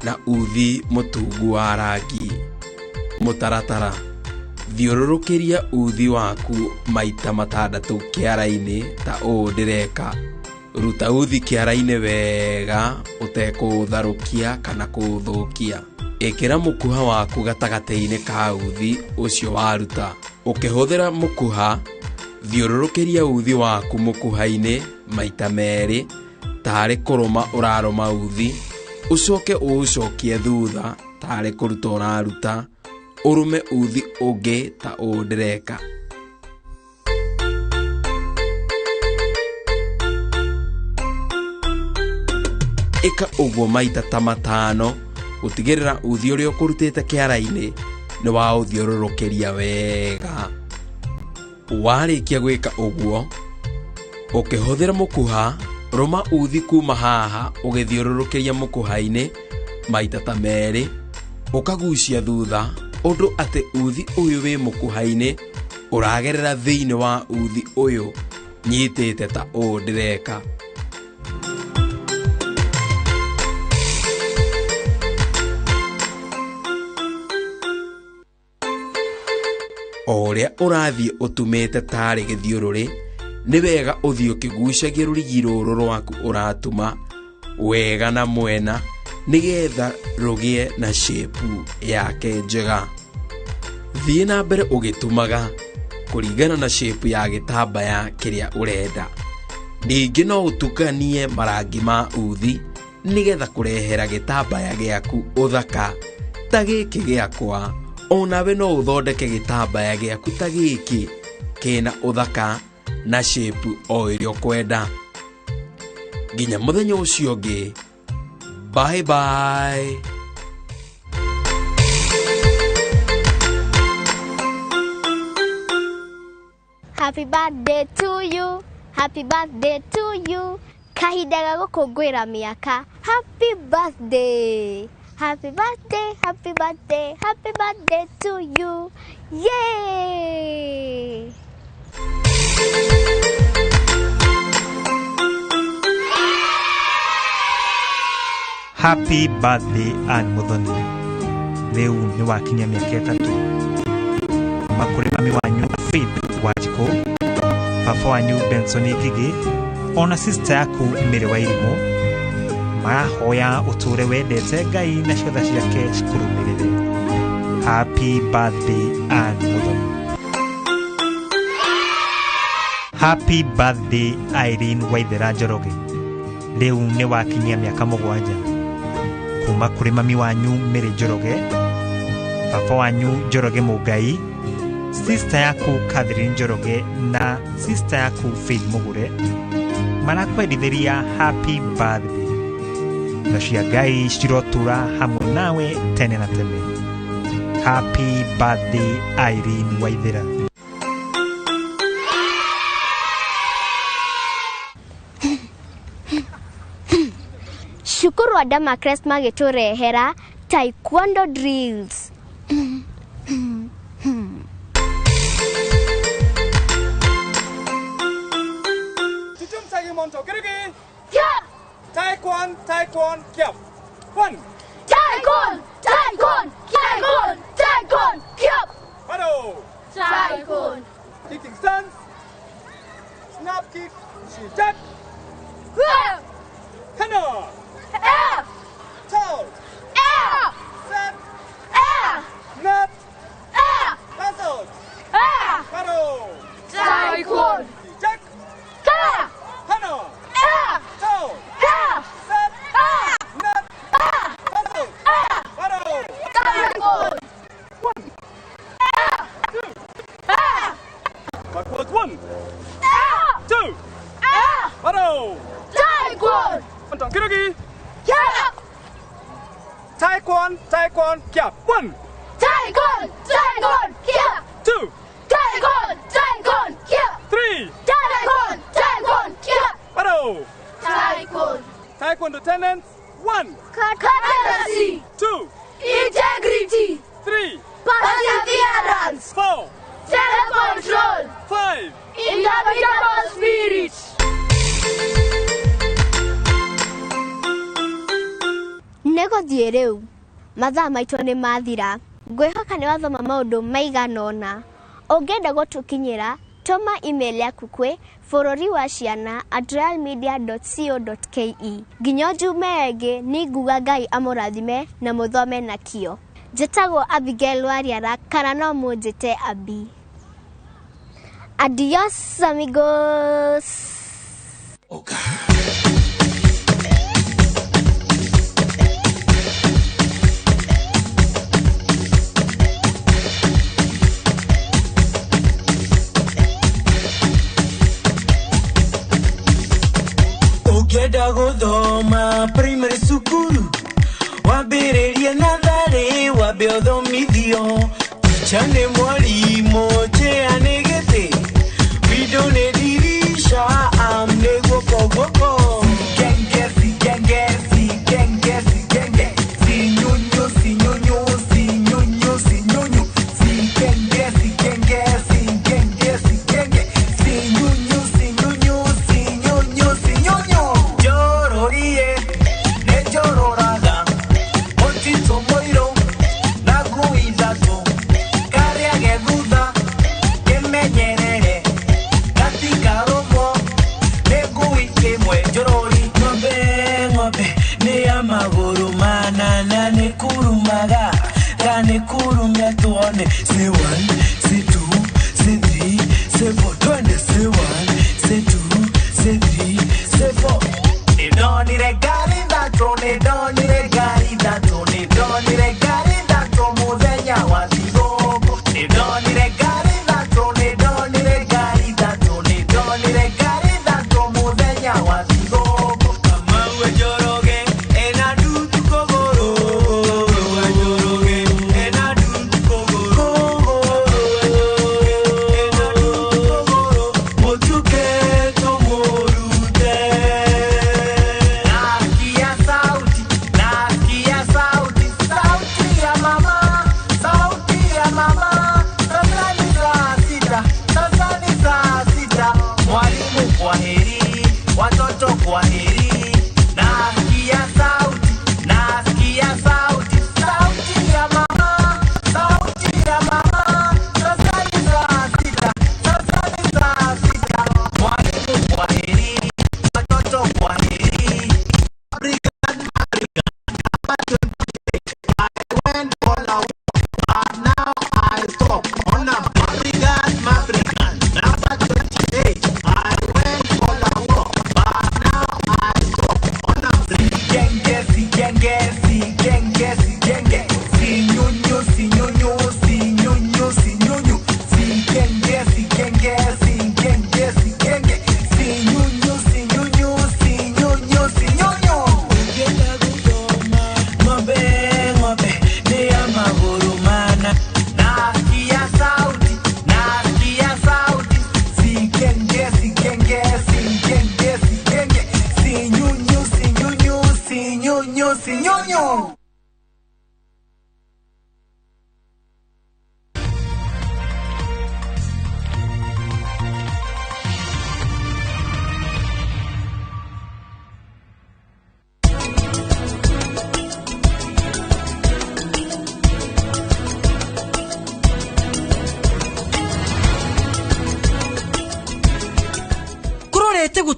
na uthi mũtungu wa rangi. Mũtaratara: thiũrũrũkĩria uthi waku maita 6 kĩara-inĩ ta ũũ ndĩreka. Ruta uthi kĩara-inĩ wega ũtekũũtharũkia kana kũũthũkia. Ĩkĩra mũkuha waku gatagatĩ-inĩ ka uthi ũcio waruta. Ũkĩhũthĩra mũkuha, thiũrũrũkĩria uthi waku mũkuha-inĩ maita 2 tarĩ kũrũma ũrarũma uthi, ũcoke ũũcokie thutha tarĩ kũruta ũraruta, ũrũme uthi ũngĩ ta ũũ ndĩreka. Ĩka ũguo maita ta 5 gũtigĩrĩra uthi ũrĩa ũkũrutĩte kĩara-inĩ nĩ waũthiũrũrũkĩria wega. Warĩkia gwĩka ũguo, ũkĩhũthĩra mũkuha, rũma uthi kuma haha ũgĩthiũrũrũkĩria mũkuha-inĩ maita ta 2, ũkagucia thutha ũndũ atĩ uthi ũyũ wĩ mũkuha-inĩ ũragerera thĩinĩ wa uthi ũyũ nyitĩte ta ũũ ndĩreka. O ũrĩa ũrathiĩ ũtumĩte tarĩ gĩthiũrũrĩ, nĩ wega ũthiĩ ũkĩgucagia rũrigi rũrũ rwaku ũratuma wega na mwena nĩgetha rũgĩe na shape yake njega. Thiĩ na mbere ũgĩtumaga kũringana na shape ya gĩtambaya kĩrĩa ũrenda. Ningĩ no ũtukanie marangi ma uthi nĩgetha kũrehera gĩtambaya gĩaku ũthaka ta gĩkĩ gĩakwa. Onawe no ũthondeke gĩtambaya gĩaku ta gĩkĩ kĩna ũthaka na shape o ĩrĩa ũkwenda. Nginya mũthenya ũcio ũngĩ, bye bye. Happy birthday to you, happy birthday to you. Kahinda ga gũkũngũĩra mĩaka. Happy birthday. Happy birthday, happy birthday, happy birthday to you. Yay! Happy birthday, Ann Muthoni. Rĩu nĩ wakinyia mĩaka 3. Kuma kũrĩ mami wanyu Faith Wanjikũ, baba wanyu Benson Ngigĩ, ona sister yaku Mary Wairimũ, marahoya ũtũre wendete Ngai na ciothe ciake cikũrũmĩrĩre. Happy birthday Ann Muthoni. Happy birthday Irene Waithera Njoroge. Rĩu nĩ wakinyia mĩaka 7. Kuma kũrĩ mami wanyu Mary Njoroge, baba wanyu Njoroge Mũngai, sister yaku Catherine Njoroge na sister yaku Faith Mugure, marakwendithĩria happy birthday. Tha cia Ngai cirotũra hamwe nawe tene na tene. Happy birthday Irene Waithera. Cukuru wa Damacrest magĩtũrehera taekwondo drills. Taekwon, taekwon, kyap. 1. Taekwon, taekwon, taekwon, taekwon, kyap. Bado. Taekwon. Kicking stance. Snap kick. Shijak. Hana. F. Tall. F. Set. F. Net. F. Puzzled. F. Bado. Taekwon. Shijak. F. Hana. F. Tall. F. Set. F. Net. F. Puzzled. F. Bado. Taekwon. 1. F. 2. F. Backwards 1. F. 2. F. Bado. Taekwon. Kirugi. Kyap. Taekwon, taekwon, kyap. 1. Taekwon, taekwon, kyap. 2. Taekwon, taekwon, kyap. 3. Taekwon, taekwon, kyap. Bado. Taekwon. Taekwondo tenants. 1. Courtesy. 2. Integrity. 3. Perseverance. 4. Self-control. 5. Indomitable spirit. Nĩgũthiĩ rĩu, mathaa maitũ nĩ mathira. Ngwĩhoka nĩ wathoma maũndũ maigana ũna. Ũngĩenda gũtũkinyĩra, tũma email yaku kwĩ bũrũri wa ciana @royalmedia.co.ke. Nginya njume ĩngĩ, nĩnguga Ngai amũrathime na mũthome na kĩo. Njĩtagwo Abigail Wariara kana no mũnjĩte Abi. Adios amigos. Ũngĩenda gũthoma primary cukuru, wambĩrĩrie natharĩ, wambe ũthomithio. Ticha nĩ mwarimũ, chair nĩ gĩtĩ, window nĩ dirisha, arm nĩ guoko guoko. Sigenge, sigenge, sigenge, sigenge, sinyunyu, sinyunyu, sinyunyu, sinyunyu, sigenge, sigenge, sigenge, sigenge, sinyunyu, sinyunyu, sinyunyu, sinyunyu. Njororie, nĩ njororaga, mũtitũ mũirũ na ngui ithatũ, karĩa ge thutha kĩmenyerere, gatikarũmwo nĩ ngui ĩmwe. Njorori ng'ombe, ng'ombe nĩ ya magũrũ mana na nĩ kurumaga, ka nĩ kurumia tuone. Say 1, say 2, say 3, say 4, twende. Say 1, say 2, say 3, say 4. Nĩndonire ngari ithatũ, nĩndonire ngari ithatũ, nĩndonire ngari ithatũ mũthenya wa thigũkũ. Nĩndonire ngari ithatũ, nĩndonire ngari ithatũ, nĩndonire ngari ithatũ mũthenya wa thigũkũ. Kamau e Njoroge ena ndutu kũgũrũ, Kamau e Njoroge ena ndutu kũgũrũ, ena ndutu kũgũrũ, mũtuke tũmũrute. Nasikia sauti, nasikia sauti, sauti ya mama, sauti ya mama. Sasa ni saa 6, sasa ni saa 6. Mwalimu kwaheri, watoto kwaheri. Nasikia sauti, nasikia sauti, sauti ya mama.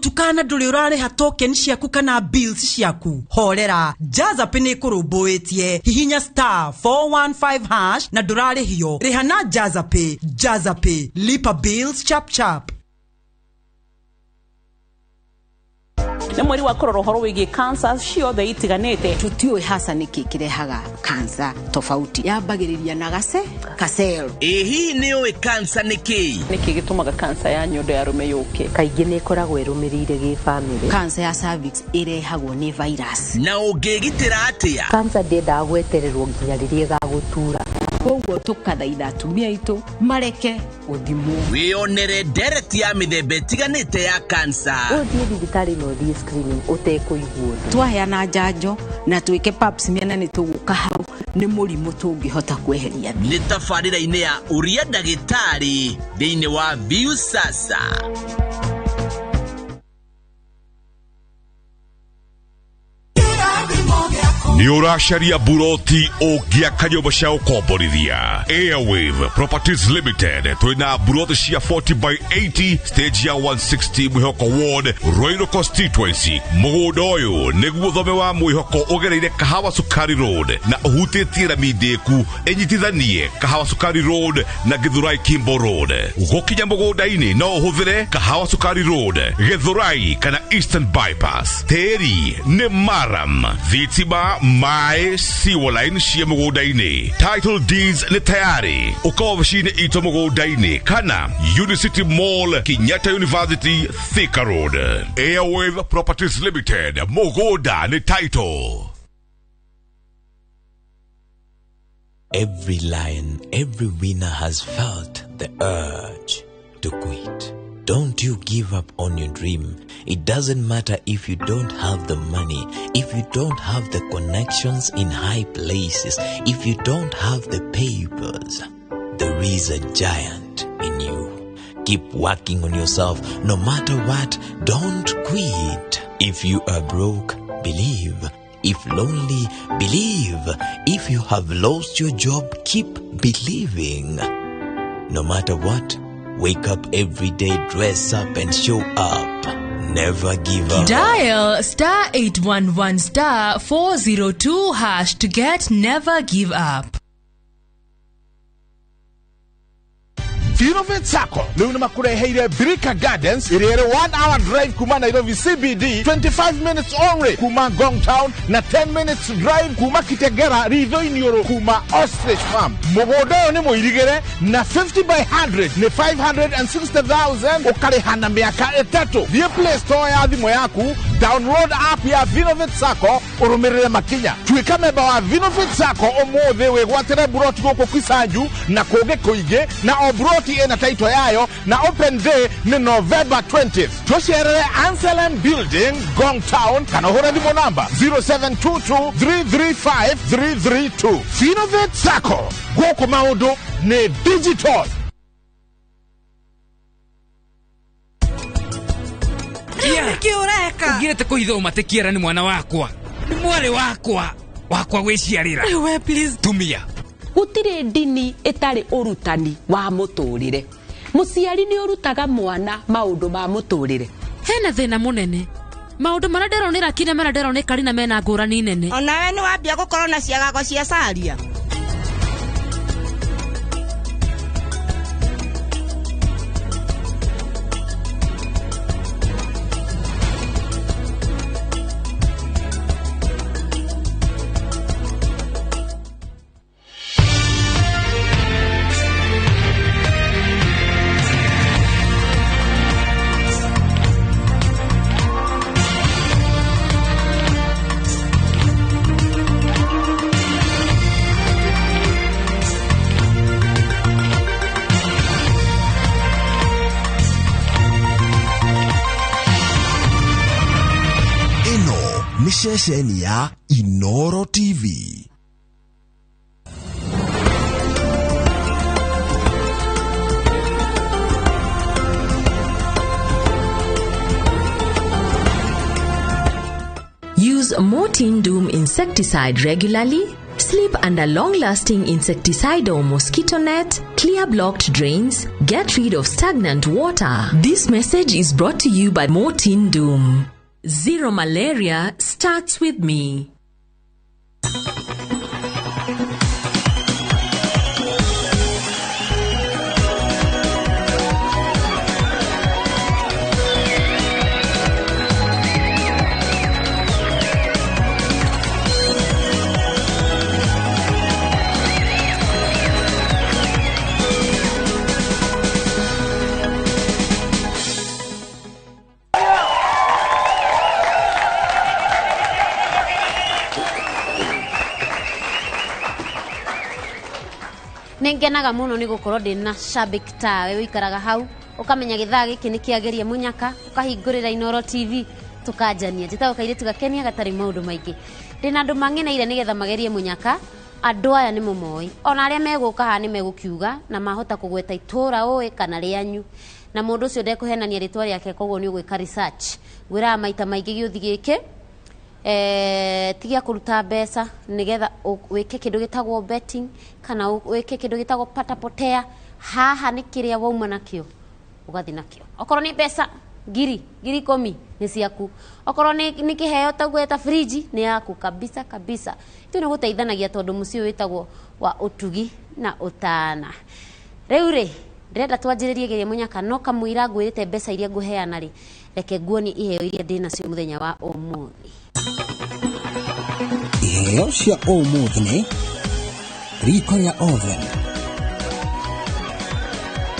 Ũgĩtukana ndũrĩ ũrarĩha token ciaku kana bills ciaku. Horera, Jaza Pay nĩ ĩkũrũmbũĩtie. Hihinya star 415 hash na ndũrarĩhio. Rĩha na Jaza Pay. Jaza Pay. Lipa bills chap chap. Nĩ mweri wa kũrora ũhoro wĩgiĩ cancer ciothe itiganĩte. Tũtiũĩ hasa nĩkĩ kĩrehaga kansa tofauti. Yambagĩrĩria na gace kasero. Ĩ hihi nĩ ũĩ kansa nĩ kĩĩ? Nĩkĩ gĩtũmaga kansa ya nyondo ya arũme yũke? Kaingĩ nĩ ĩkoragwo ĩrũmĩrĩire gĩbamĩrĩ. Kansa ya cervix ĩrehagwo nĩ virus. Na ũngĩgitĩra atĩa? Kansa ndĩendaga gwetererwo nginya rĩrĩa ĩgagũtura. Koguo tũkathaitha atumia aitũ mareke gũthimwo. Wĩyonere ndereti ya mĩthemba ĩtiganĩte ya kansa. Ũthiĩ thibitarĩ na ũthiĩ screening ũtekũigua ũndũ. Twaheana njanjo na twĩke pap smear na nĩ tũgũka hau nĩ mũrimũ tũngĩhota kweheria. Nĩ tabarĩra-inĩ ya Ũria Ndagĩtarĩ thĩinĩ wa Viusasa. Nĩ ũracaria buroti ũngĩaka nyũmba cia gũkomborithia. Airwave Properties Limited twĩna buroti cia 40 by 80 stage ya 160 Mwĩhoko Ward, Ruiru Constituency. Mũgũnda ũyũ nĩguo thome wa Mwĩhoko ũgereire Kahawa Sukari Road na ũhutĩtie rami ndĩku ĩnyitithanie Kahawa Sukari Road na Githurai Kimbo Road. Gũkinya mũgũnda-inĩ no ũhũthĩre Kahawa Sukari Road, Githurai kana Eastern Bypass. Tĩri nĩ maram, thitima, maĩ, sewer line cia mũgũnda-inĩ. Title deeds nĩ tayari. Ũka obici-inĩ itũ mũgũnda-inĩ kana Unicity Mall, Kenyatta University, Thika Road. Airwave Properties Limited, mũgũnda nĩ title. Every lion, every winner has felt the urge to quit. Don't you give up on your dream. It doesn't matter if you don't have the money, if you don't have the connections in high places, if you don't have the papers. There is a giant in you. Keep working on yourself no matter what. Don't quit. If you are broke, believe. If lonely, believe. If you have lost your job, keep believing. No matter what, wake up every day, dress up and show up. Never give up. Dial star 811 star 402 hash to get Never Give Up. Innovate Sacco rĩu nĩ makũreheire Birika Gardens ĩrĩa ĩrĩ 1 hour drive kuma Nairobi CBD, 25 minutes only kuma Ngong Town na 10 minutes drive kuma Kitegera ritho-inĩ kuma Ostrich Farm. Mũgũnda ũyũ nĩ mũirigĩre na 50 by 100 nĩ 560,000 ũkarĩha na mĩaka 3. Thiĩ Play Store ya thimũ yaku, download app ya Vinnovate Sacco ũrũmĩrĩre makinya. Tuĩka memba wa Vinnovate Sacco ũmũthĩ wĩgwatĩre buroti gũkũ Kisanju na kũngĩ kũingĩ, na o buroti ĩna title yayo, na open day nĩ November 20th. Tũcerere Anselm Building, Ngong Town, kana ũhũre thimũ namba 0722 335 332. Finnovate Sacco, gũkũ maũndũ nĩ digital. Nĩkĩ ũreka? Ũngirĩte kũhitha ũmate kĩera nĩ mwana wakwa. Nĩ mwarĩ wakwa. Wakwa gwĩciarĩra. We please. Tumia. Gũtirĩ ndini ĩtarĩ ũrutani wa mũtũrĩre. Mũciari nĩ ũrutaga mwana maũndũ ma mũtũrĩre. Hena thĩna mũnene. Maũndũ marĩa ndĩronera kina marĩa ndĩroneka rina mena ngũrani nene. Onawe nĩ wambia gũkorwo na ciagago cia caria. Ceceni ya Inoro TV. Use Mortein Doom insecticide regularly. Sleep under long-lasting insecticidal mosquito net, clear blocked drains, get rid of stagnant water. This message is brought to you by Mortin Doom. Zero malaria starts with me. Nĩ ngenaga mũno nĩ gũkorwo ndĩ na shabik tawe ũikaraga hau ũkamenya gĩthaa gĩkĩ nĩ kĩageria mũnyaka ũkahingũrĩra Inooro TV tũkanjania. Njĩtagwo kairĩtu gakenia gatarĩ maũndũ maingĩ. Ndĩna andũ mang'eneire nĩgetha magerie mũnyaka. Andũ aya nĩ mũmoĩ, ona arĩa megũka haha nĩ megũkiuga na mahota kũgweta itũra ũĩ kana rĩanyu, na mũndũ ũcio ndekũhenania rĩtwa rĩake, koguo nĩ ũgwĩka research. Ngwĩraga maita maingĩ gĩũthi gĩkĩ tigia kũruta mbeca nĩgetha wĩke kĩndũ gĩtagwo betting kana wĩke kĩndũ gĩtagwo patapotea. Haha nĩ kĩrĩa wauma nakĩo ũgathiĩ nakĩo. Okorwo nĩ mbeca ngiri 10,000 nĩ ciaku, okorwo nĩ kĩheo ta gweta friji nĩ yaku kabisa kabisa. Ithuĩ nĩ gũteithanagia tondũ mũciĩ ũyũ wĩtagwo wa ũtugi na ũtana. Rĩu rĩ ndĩrenda twanjĩrĩrie geria mũnyaka, no kamũira ngwĩrĩte mbeca iria ngũheana rĩ, reke nguonie iheo iria ndĩnacio mũthenya wa ũmũthĩ. Iheo cia ũmũthĩ nĩ riko rĩa oven,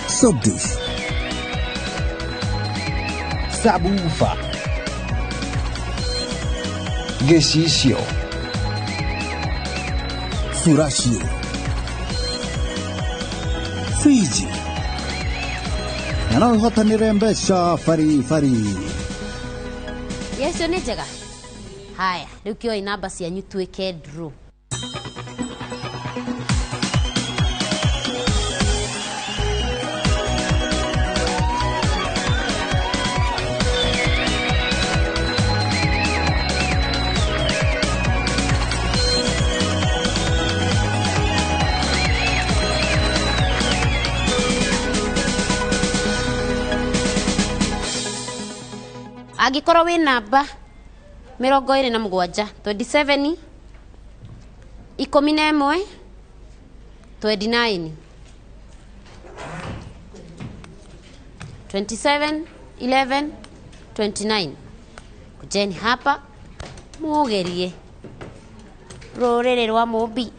soap dish, subwoofer, gĩcicio, furacio, friji, na no ũhotanĩre mbeca baribari. Yecio nĩ njega. Haya, rĩu kĩoĩ namba cianyu twĩke draw. Angĩkorwo wĩ namba 27, 27, 11, 29, 27, 11, 29. Kujeni hapa mugerie rũrĩrĩ rwa Mũmbi,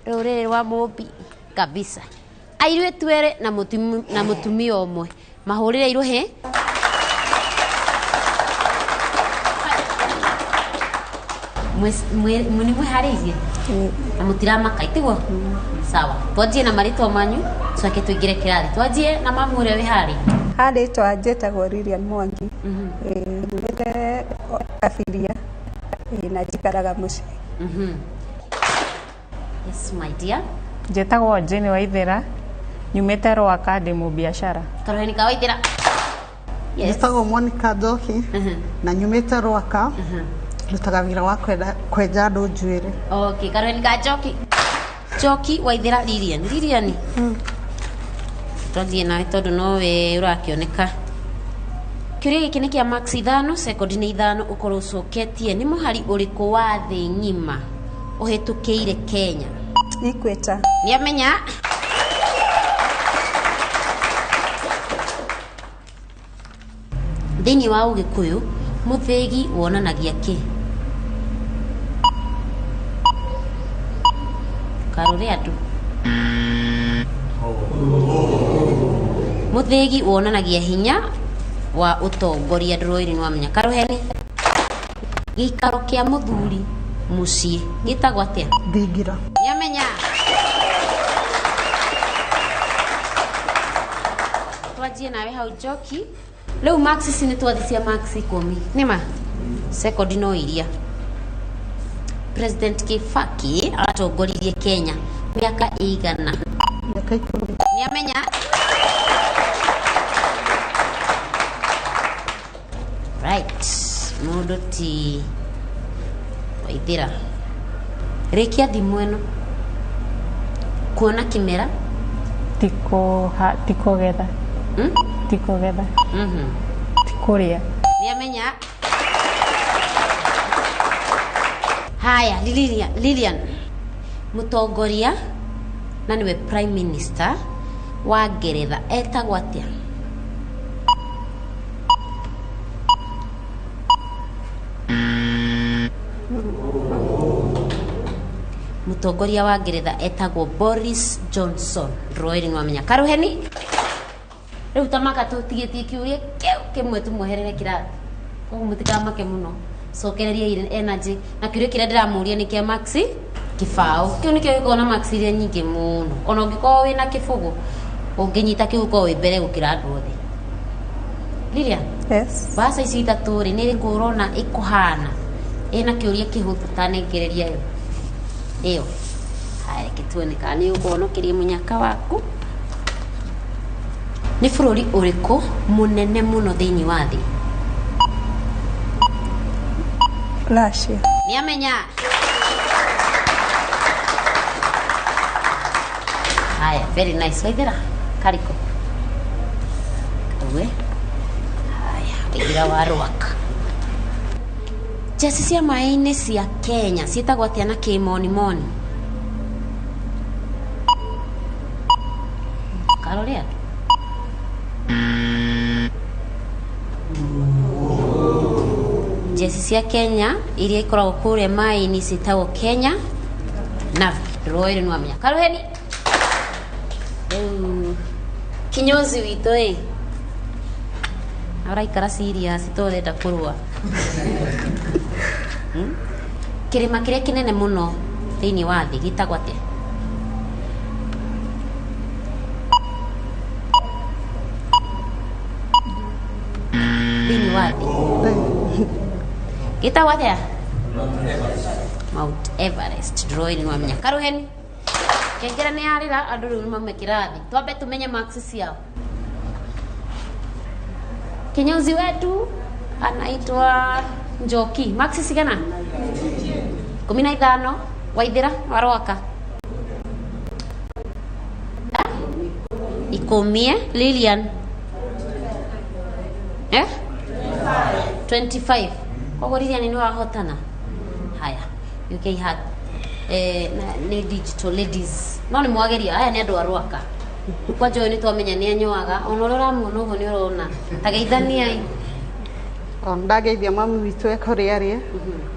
rũrĩrĩ rwa Mũmbi kabisa. Airĩtu erĩ na mũtumia ũmwe mahũrĩre irũhĩ. Nĩ mwĩharĩirie na mũtiramaka itiguo? Sawa, twanjie na marĩtwa manyu tũcoke tũingĩre kĩrathi. Twanjie na mamu ũrĩa wĩ harĩa. Ha rĩtwa njĩtagwo Lilian Mwangi. Nyumĩte Kabiria na njikaraga mũciĩ. Yes my dear. Njĩtagwo Jane Waithera, nyumĩte Rwaka, ndĩ mũbiacara. Karoheni ka Waithera. Yes. Njĩtagwo Monica Njoki na nyumĩte Rwaka, ndutaga wĩra wa kwenja andũ njuĩrĩ. Okay, karoheni ka Njoki. Njoki Waithera Lilian. Lilian. Twanjie nawe tondũ nowe ũrakĩoneka. Kĩũria gĩkĩ nĩ kĩa max 5, sekondi nĩ 5, ũkorwo ũcoketie nĩ mũhari ũrĩkũ wa thĩ ng'ima ũhĩtũkĩire Kenya? Equator. Nĩamenya. Thĩinĩ wa Ũgĩkũyũ mũthĩgi wonanagia kĩ? Karore andũ. Mũthĩgi wonanagia hinya wa ũtongoria. Ndũrũĩrĩ nĩwamenya. Karuheni, gĩikaro kĩa mũthuri mũciĩ gĩtagwo atĩa? Thingira. Nĩamenya. Twanjie nawe hau Njoki. Rĩu max ici nĩ twathi cia max 10. Nĩma sekondi no iria. President Kibaki atongoririe Kenya mĩaka ĩigana? Mĩaka 10. Nĩamenya. Right, mũndũ ti Waithera. Rĩkia thimũ ĩno. Kuona kĩmera. Ti kũgetha. Ti kũgetha. Ti kũrĩa. Nĩamenya. Haya, Lilian, mũtongoria na nĩwe prime minister wa Ngeretha etagwo atĩa? Mũtongoria wa Ngeretha etagwo Boris Johnson. Ndũroĩ nĩ wamenya. Karuheni, rĩu tamaka tũtigĩtie kĩũria kĩu kĩmwe tũmweherere kĩrathi, koguo mũtikamake mũno, cokereria energy na kĩũria kĩrĩa ndĩramũria nĩ kĩa maxi kĩbaũ. Kĩu nĩkĩo gĩkoragwo na maxi iria nyingĩ mũno. Ona ũngĩkorwo wĩna kĩbũgũ, ũngĩnyita kĩu ũkorwo wĩ mbere gũkĩra andũ othe. Lilian, yes. Mbaca ici ithatũ rĩ, nĩ ĩrĩkũ ũrona ĩkũhana ĩna kĩũria kĩhũthũ tanengereria yo ĩyo? Haya, reke tuone kana nĩ ũkũhonokeria mũnyaka waku. Nĩ bũrũri ũrĩkũ mũnene mũno thĩinĩ wa thĩ? Russia. Nĩamenya. Haya, very nice. Waithera kariko kaue. Haya, Waithera wa Rwaka. Njeci cia maĩ-inĩ cia Kenya ciĩtagwo atĩa na kĩmonimoni? Karore andũ. Njeci cia Kenya iria ikoragwo kũrĩa maĩ-inĩ ciĩtagwo Kenya Navy. Ndũroĩ nĩ wamenya. Karuheni, rĩu kinyozi witũ ĩ ũraikara serious to ũrenda kũrũa. Kĩrĩma kĩrĩa kĩnene mũno thĩinĩ wa thĩ gĩtagwo atĩa? Thĩinĩ wa thĩ gĩtagwo atĩa? Mount Everest. Ndũroĩ nĩ wamenya. Karuheni, kengera nĩ yarĩra, andũ rĩu nĩ maume kĩrathi. Twambe tũmenye marks ciao. Kinyozi wetu anaitwa Njoki. Marks cigana? 15. Waithera wa Rwaka 10. Lilian 25. Koguo Lilian nĩ wahotana. Haya, UK hat nĩ digital ladies no nĩ mwageria. Aya nĩ andũ a Rwaka. Kwanja ũyũ nĩ twamenya nĩ anyoaga, ona ũrĩa ũramuona ũguo nĩ ũrona. Tageithaniai. Ndageithia mami witũ e kũrĩa arĩ,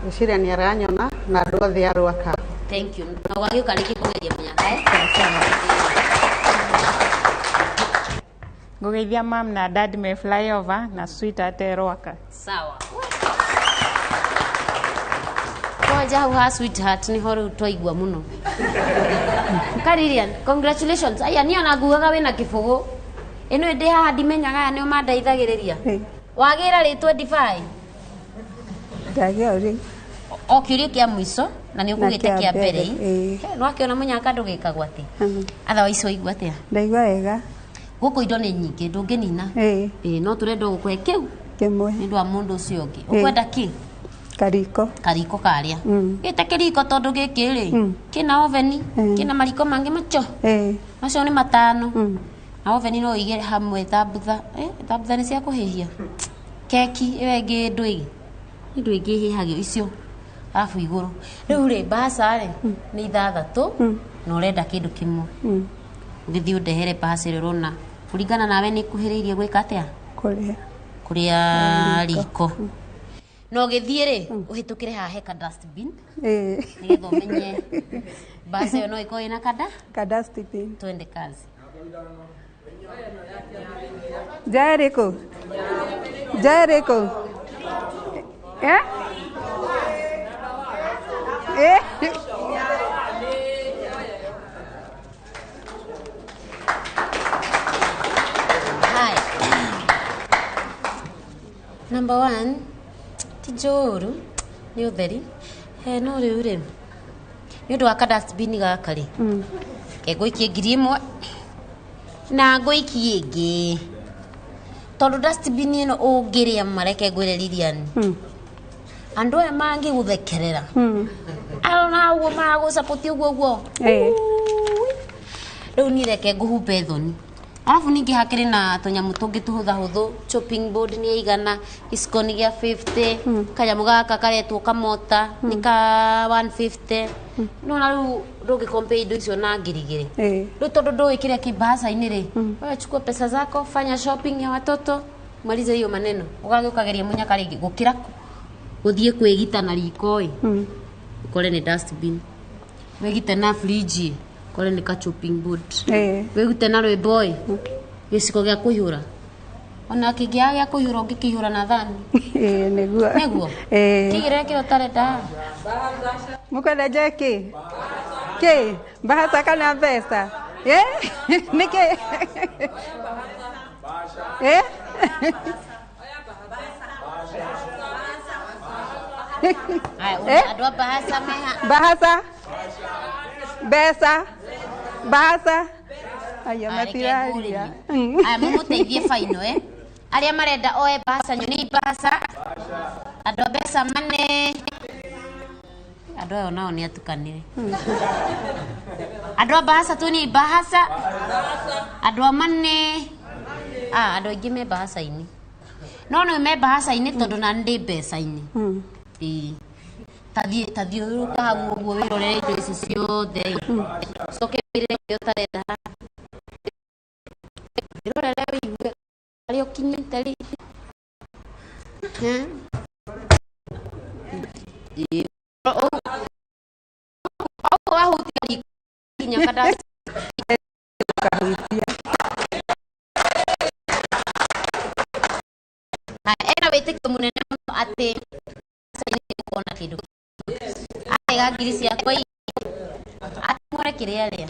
ngwĩciria nĩ aranyona na andũ othe a Rwaka. Thank you. Na ũgagĩũka rĩngĩ kũgeria mũnyaka. Ngũgeithia mam na dad me flyover na sweetheart e Rwaka. Sawa. Kwanja hau ha sweetheart nĩho rĩu twaigua mũno. Karirian, congratulations. Aya niĩ ona ngugaga wĩna kĩbũgũ. Ĩno ĩndĩ haha ndimenyaga aya nĩo mandeithagĩrĩria. Wagĩra rĩtwa ndibari? Ndagĩa rĩ. O kĩũria kĩa mũico na nĩ ũkũgĩte kĩa mbere. Nĩwakĩona mũnyaka ndũgĩkagwo atĩ. Otherwise waigua atĩa? Ndaigua wega. Gũkũ indo nĩ nyingĩ ndũngĩnina. Ĩĩ, no tũrenda gũkũhe kĩu kĩmwe nĩ ũndũ wa mũndũ ũcio ũngĩ. Ũkwenda kĩ? Kariko. Kariko karĩa. Gĩte kĩriko tondũ gĩkĩ rĩ kĩna oveni, kĩna mariko mangĩ macio. Macio nĩ 5. Na oveni no ũige hamwe thambutha. Thambutha nĩ cia kũhĩhia. Keki ĩyo ĩngĩ ndũ ĩngĩ. Nĩ ndũ ĩngĩ ĩhĩhagio icio. Arabu igũrũ. Rĩu rĩ mbaca rĩ nĩ 6 na ũrenda kĩndũ kĩmwe. Ũgĩthiĩ ũndehere mbaca ĩrĩa ũrona kũringana nawe nĩ ĩkuhĩrĩirie gwĩka atĩa? Kũrĩa. Kũrĩa riko. Na ũgĩthiĩ rĩ ũhĩtũkĩre haha he ka dustbin. Nĩgetha ũmenye mbaca ĩyo no ĩkorwo ĩna kada? Ka dustbin. Twende kazi. Jericho. Jericho. Eh? Eh? Hi. Number 1, ti njũru, nĩ ũtheri. He no rĩu rĩ, nĩ ũndũ wa ka dustbin gaka rĩ, ngũikie 1000 na ngũikie ĩngĩ. Tondũ dustbin ĩno ũngĩrĩa mareke ngwĩre Lilian, andũ aya mangĩgũthekerera, Marona ũguo maragũcapoti ũguo ũguo. Rĩu niĩ reke ngũhumbe thoni. Arabu ningĩ hakĩrĩ na tũnyamũ tũngĩ tũhũthahũthũ, chopping board nĩ igana, gĩciko nĩ gĩa 50, kanyamũ gaka karetwo kamota nĩ ka 150. No na rĩu ndũngĩ compare indo icio na 2,000. Rĩu tondũ ndũĩ kĩrĩa kĩ mbahaca-inĩ rĩ, wewe chukua pesa zako, fanya shopping ya watoto, maliza hiyo maneno. Ũgagĩũkageria mũnyaka rĩngĩ gũkĩra gũthiĩ kwĩgita na riko ĩ, ũkore nĩ dustbin, wĩgite na fridge ũkore nĩ ka chopping board, wĩgite na rwĩmbo ĩ, gĩciko gĩa kũihũra, ona kĩngĩaga gĩa kũihũra ũngĩkĩihũra na thani. Nĩguo. Nĩguo? Kĩgĩre kĩrĩa ũtarenda. Mũkwenda njoe kĩ? Kĩ? Mbahaca kana mbeca? Nĩ kĩ? Andũ a mbahaca meha. Mbahaca? Mbeca? Mbahaca? Aya matiraria. Aya mũmũteithie baino eh. Arĩa marenda oe mbahaca nyoni mbahaca. Andũ a mbeca mane. Andũ aya onao nĩ atukanire. Andũ a mbahaca tu ni mbahaca. Andũ a mane. Ah, andũ aingĩ me mbahaca-inĩ. No nĩ me mbahaca-inĩ tondũ na ndĩ mbeca-inĩ. Ĩĩ. Tathiũrũrũka hau ũguo wĩrorere indo ici ciothe. Ũcoke wĩre ũrĩa ũtarenda. Wĩrorere wĩigue harĩa ũkinyĩte rĩ. Ĩĩ. Ũguo wahutia riko nginya kadasi. Ena wĩtĩkio mũnene mũno atĩ kuona kĩndũ. Arega ngiri ciakwa atumũre kĩrĩa arĩa.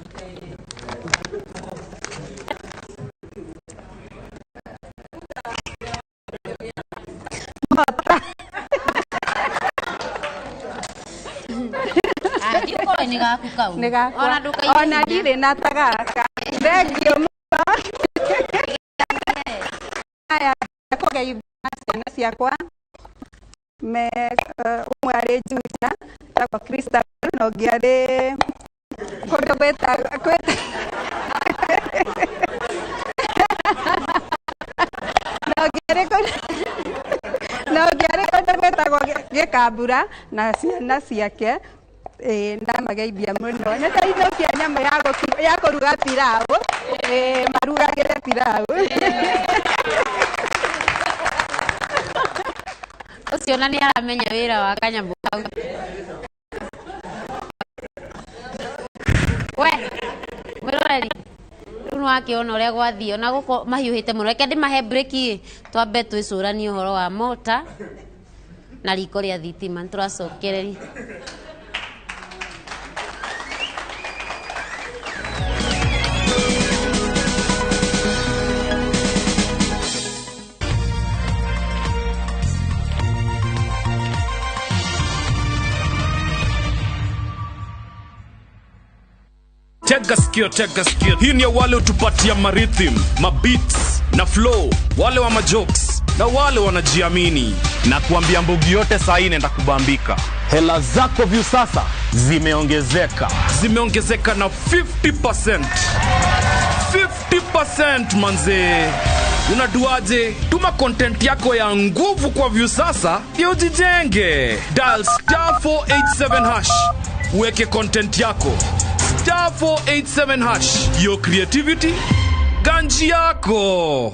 Nĩ gaku kau. Nĩ gakwa. Ona ndũkaige Ona hinya. ndirĩ na ta gaka. Thengiũ mũno. Aya kũgeithia ciana ciakwa me ũmwe arĩ Juja etagwo Christabel na ũngĩ arĩ kũndũ na ũngĩ arĩ kũndũ gwĩtagwo Gĩkambura na ciana ciake. Ndamageithia mũno. Nĩ ndainũkia nyamũ ya kũruga pilau. Marugagĩre pilau. Ũcio ona nĩ aramenya wĩra wa kanyamũ kau. We, mwĩroreri, rĩu nĩ wakĩona ũrĩa gwathiĩ, ona gũkũ mahiũhĩte mũno. Reke ndĩmahe break ĩ, twambe twĩcũranie ũhoro wa mota na riko rĩa thitima. Nĩ tũracokereria. Tega sikio, tega sikio. Hii ni ya wale utupatia marhythm, mabeats na flow, wale wa majokes na wale wanajiamini. Na kuambia mbogi yote saa hii inaenda kubambika. Hela zako view sasa zimeongezeka. Zimeongezeka na 50%. 50% manze. Unaduaje? Tuma content yako ya nguvu kwa view sasa ndio ujijenge. Dial star 487 hash. Uweke content yako. Star 487 hash. Your creativity, ganji yako.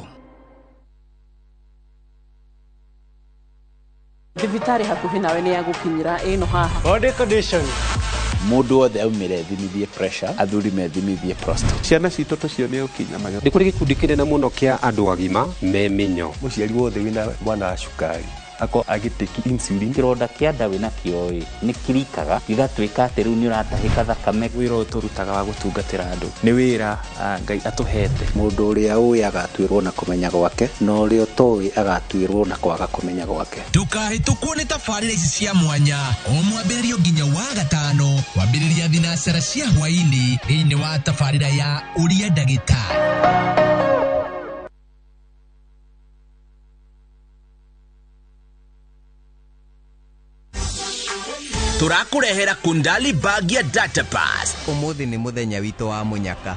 Thibitarĩ hakuhĩ nawe nĩ ya gũkinyĩra ĩno haha. Body condition. Mũndũ wothe aumire ethimithie pressure, athuri methimithie prostate. Ciana citũ tũcionie ũkinyamanyo. Nĩ kũrĩ gĩkundi kĩnene mũno kĩa andũ agima me mĩnyo. Mũciari wothe wĩna mwana wa cukari ako agĩtĩki insulin. Kĩronda kĩa nda wĩna kĩo ĩ nĩ kirikaga gĩgatuĩka atĩ rĩu nĩ ũratahĩka thakame. Wĩra ũyũ tũrutaga wa gũtungatĩra andũ nĩ wĩra Ngai atũhete. Mũndũ ũrĩa ũĩ agatuĩrwo na kũmenya gwake, na ũrĩa ũtoĩ agatuĩrwo na kwaga kũmenya gwake. Ndũkahĩtũkwo nĩ tabarĩra ici cia mwanya o mwambĩrĩrio nginya wa gatano kwambĩrĩria thinacara cia hwaĩ-inĩ thĩinĩ wa tabarĩra ya Ũria Ndagĩtarĩ. Tũrakũrehera Kundali bag ya Data Pass. Ũmũthĩ nĩ mũthenya witũ wa mũnyaka.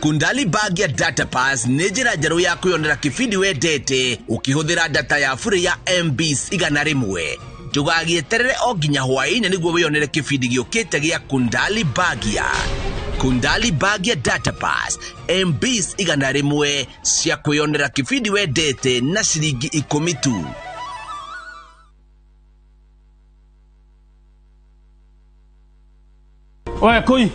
Kundali bag ya Data Pass nĩ njĩra njerũ ya kwĩyonera kĩbindi wendete ũkĩhũthĩra data ya bure ya MBs 100. Ndũgagĩeterere o nginya hwaĩ-inĩ nĩguo wĩyonere kĩbindi gĩũkĩte gĩa Kundali Bagia. Kundali bag ya Data Pass, MBs 100 cia kwĩyonera kĩbindi wendete na ciringi 10 tu. We koi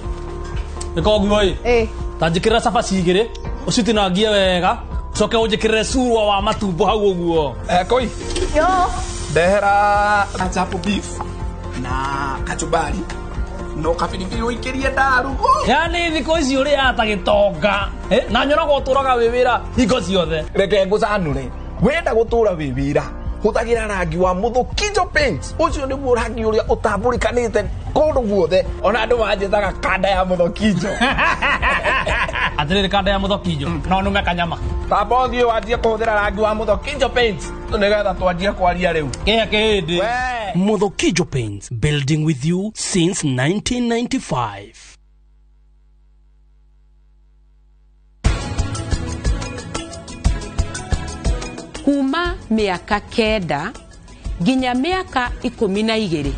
nĩkoguo ĩ ta njĩkĩrĩra cabaci igĩrĩ ũcitinangie wega ũcoke ũnjĩkĩrĩre curwa wa matumbo hau ũguo. Koi yo ndehera chapo beef na kachumbari no kabiribiri ũikĩrie ndaru. Yani thikũ ici ũrĩaga ta gĩtonga na nyonaga ũtũraga wĩ wĩra hingo ciothe. Reke ngũcanũre, wenda gũtũra wĩ wĩra hũthagĩra rangi wa Mũthũkinjo Paints. Ũcio nĩguo rangi ũrĩa ũtambũrĩkanĩte kũndũ guothe, ona andũ manjĩtaga kanda ya Mũthũkinjo. Atĩrĩrĩ, kanda ya Mũthũkinjo no nũme kanyama. Tamba ũthiĩ wanjie kũhũthĩra rangi wa Mũthũkinjo Paints nĩgetha twanjie kwaria rĩu. Kĩhe kĩhĩndĩ. Mũthũkinjo Paints, building with you since 1995. Kuma mĩaka 9 nginya mĩaka 12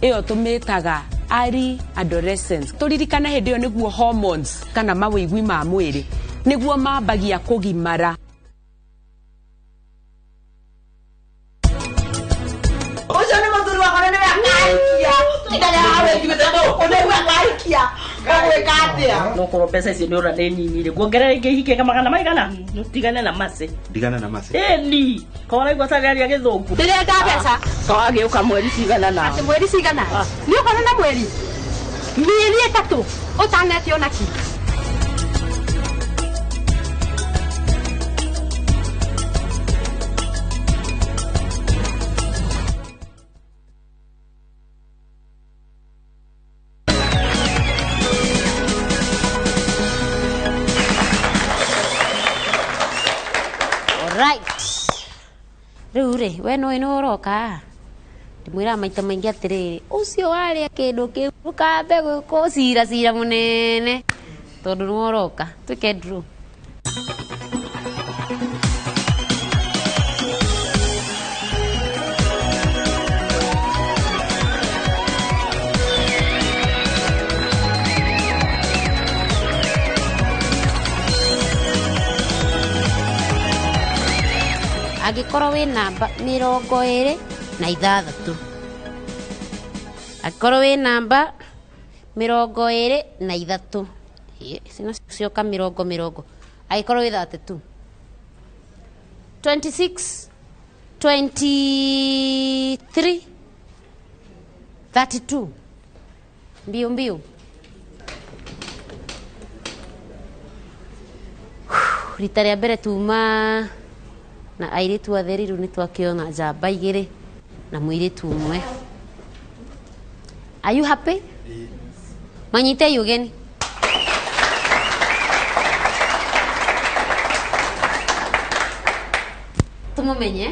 ĩyo tũmĩtaga early adolescence. Tũririkane hĩndĩ ĩyo nĩguo hormones kana mawĩigwi ma mwĩrĩ nĩguo mambagia kũgimara. Ũcio nĩ mũthuri wakwa nĩwe akaikia. Tigana hawe ngiuga nĩwe akaikia. Ũgwĩka atĩa? No korwo mbeca icio nĩ ũra nĩ nini rĩ, nguongerera ingĩ ihike magana maigana? Tigane na Mercy. Ndigane na Mercy. Ĩni, korwo ũraigua ta rĩaria gĩthũngũ. Ndĩrenda mbeca. Kawagĩũka mweri cigana na. Atĩ mweri cigana? Nĩ ũkorwo na mweri mĩeri 3 ũtanetio na kĩ? Rĩu rĩ, we nĩũĩ nĩwe ũroka? Ndĩmwĩraga maita maingĩ atĩrĩrĩ, ũcio warĩa kĩndũ kĩu ndũkambe gwĩka cira cira mũnene tondũ nĩwe ũroka. Twĩke draw. Angĩkorwo wĩ namba 26, angĩkorwo wĩ namba 23, cina cioka 20, angĩkorwo wĩ 32, 26, 23, 32, mbio mbio. Rita rĩa mbere tuma na airĩtu atheri rĩu nĩ twakĩona njamba 2 na mũirĩtu ũmwe. Are you happy? Manyitei ũgeni. Tũmũmenye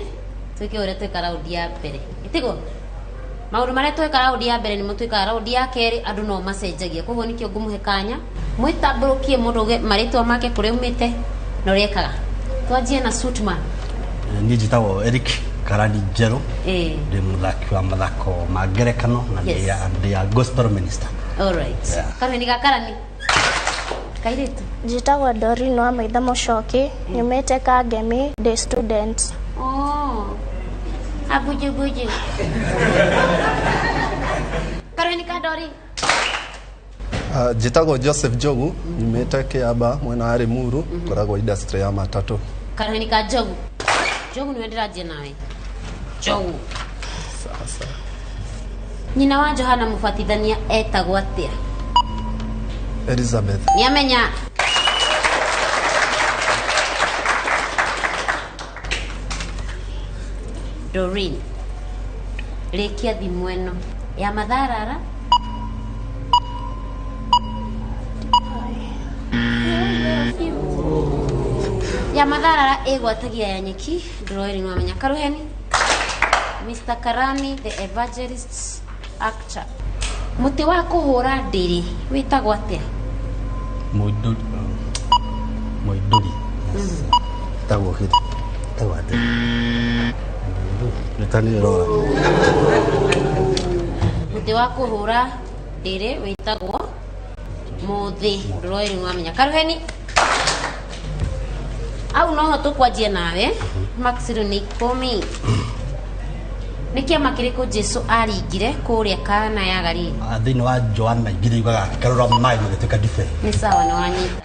twĩke ũrĩa twĩka raundi ya mbere. Ĩtiguo? Maũndũ marĩa twĩka raundi ya mbere nĩmo twĩkaga raundi ya kerĩ, andũ no macenjagia. Koguo nĩkĩo ngũmũhe kanya mwĩtambũrũkie mũndũ uge marĩtwa make, kũrĩa umĩte na ũrĩa ekaga. Twanjie na Suitman. Niĩ njĩtagwo Eric Karani Njerũ. Ndĩ mũthaki wa mathako ma ngerekano na ndĩ a gospel minister. All right. Karani ga Karani. Kairĩtu. Njĩtagwo Doreen wa Maitha Mũcoki, nyumĩte Kangemi, ndĩ student. Oh. Abuju buju. Karani ka Doreen. Njĩtagwo Joseph Njogu, nyumĩte Kĩamba mwena wa Limuru, ngoragwo industry ya matatũ. Karani ka Njogu. Njogu nĩwe ndĩranjia nawe. Njogu. Sasa. Nyina wa Johana Mũbatithania etagwo atĩa? Elizabeth. Nĩamenya. Doreen. Rĩkia thimũ ĩno ya matharara. Ya matharara ĩgwatagia ya nyeki. Ndũroĩ nĩwamenya. Karuheni. Mr. Karani the evangelist. Actor. Mũtĩ wa kũhũra ndĩrĩ wĩtagwo atĩa? Mũindũri. Mũindũri. Tagwo kĩndũ. Tagwo atĩa? Rĩtani rora. Mũtĩ wa kũhũra ndĩrĩ wĩtagwo mũthĩ. Ndũroĩ rĩu wamenya. Karuheni. Au noho tũkwanjia nawe. Max rĩu nĩ 10. Nĩ kĩama kĩrĩkũ Jesu aringire kũrĩa Kana ya Galili? Thĩinĩ wa Joana igĩrĩ yugaga akĩgarũra maĩ magĩtuĩka ndibei. Nĩ sawa, nĩ wanyita.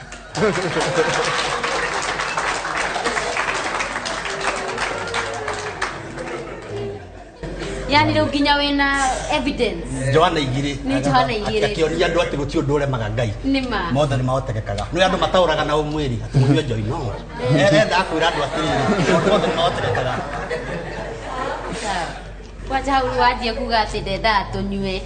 Yani rĩu nginya wĩna evidence. Joana igĩrĩ. Nĩ Johana igĩrĩ. Akĩonia andũ atĩ gũtirĩ ũndũ ũremaga Ngai. Nĩ ma. Mothe nĩ mahotekekaga. Nĩ andũ mataũraga na ũmwĩri atĩ mũnyue njohi no. Endaga kwĩra andũ atĩrĩrĩ, maũndũ mothe nĩ mahotekekaga. Sawa. Kwanja hau wanjia kuga atĩ ndendaga tũnyue.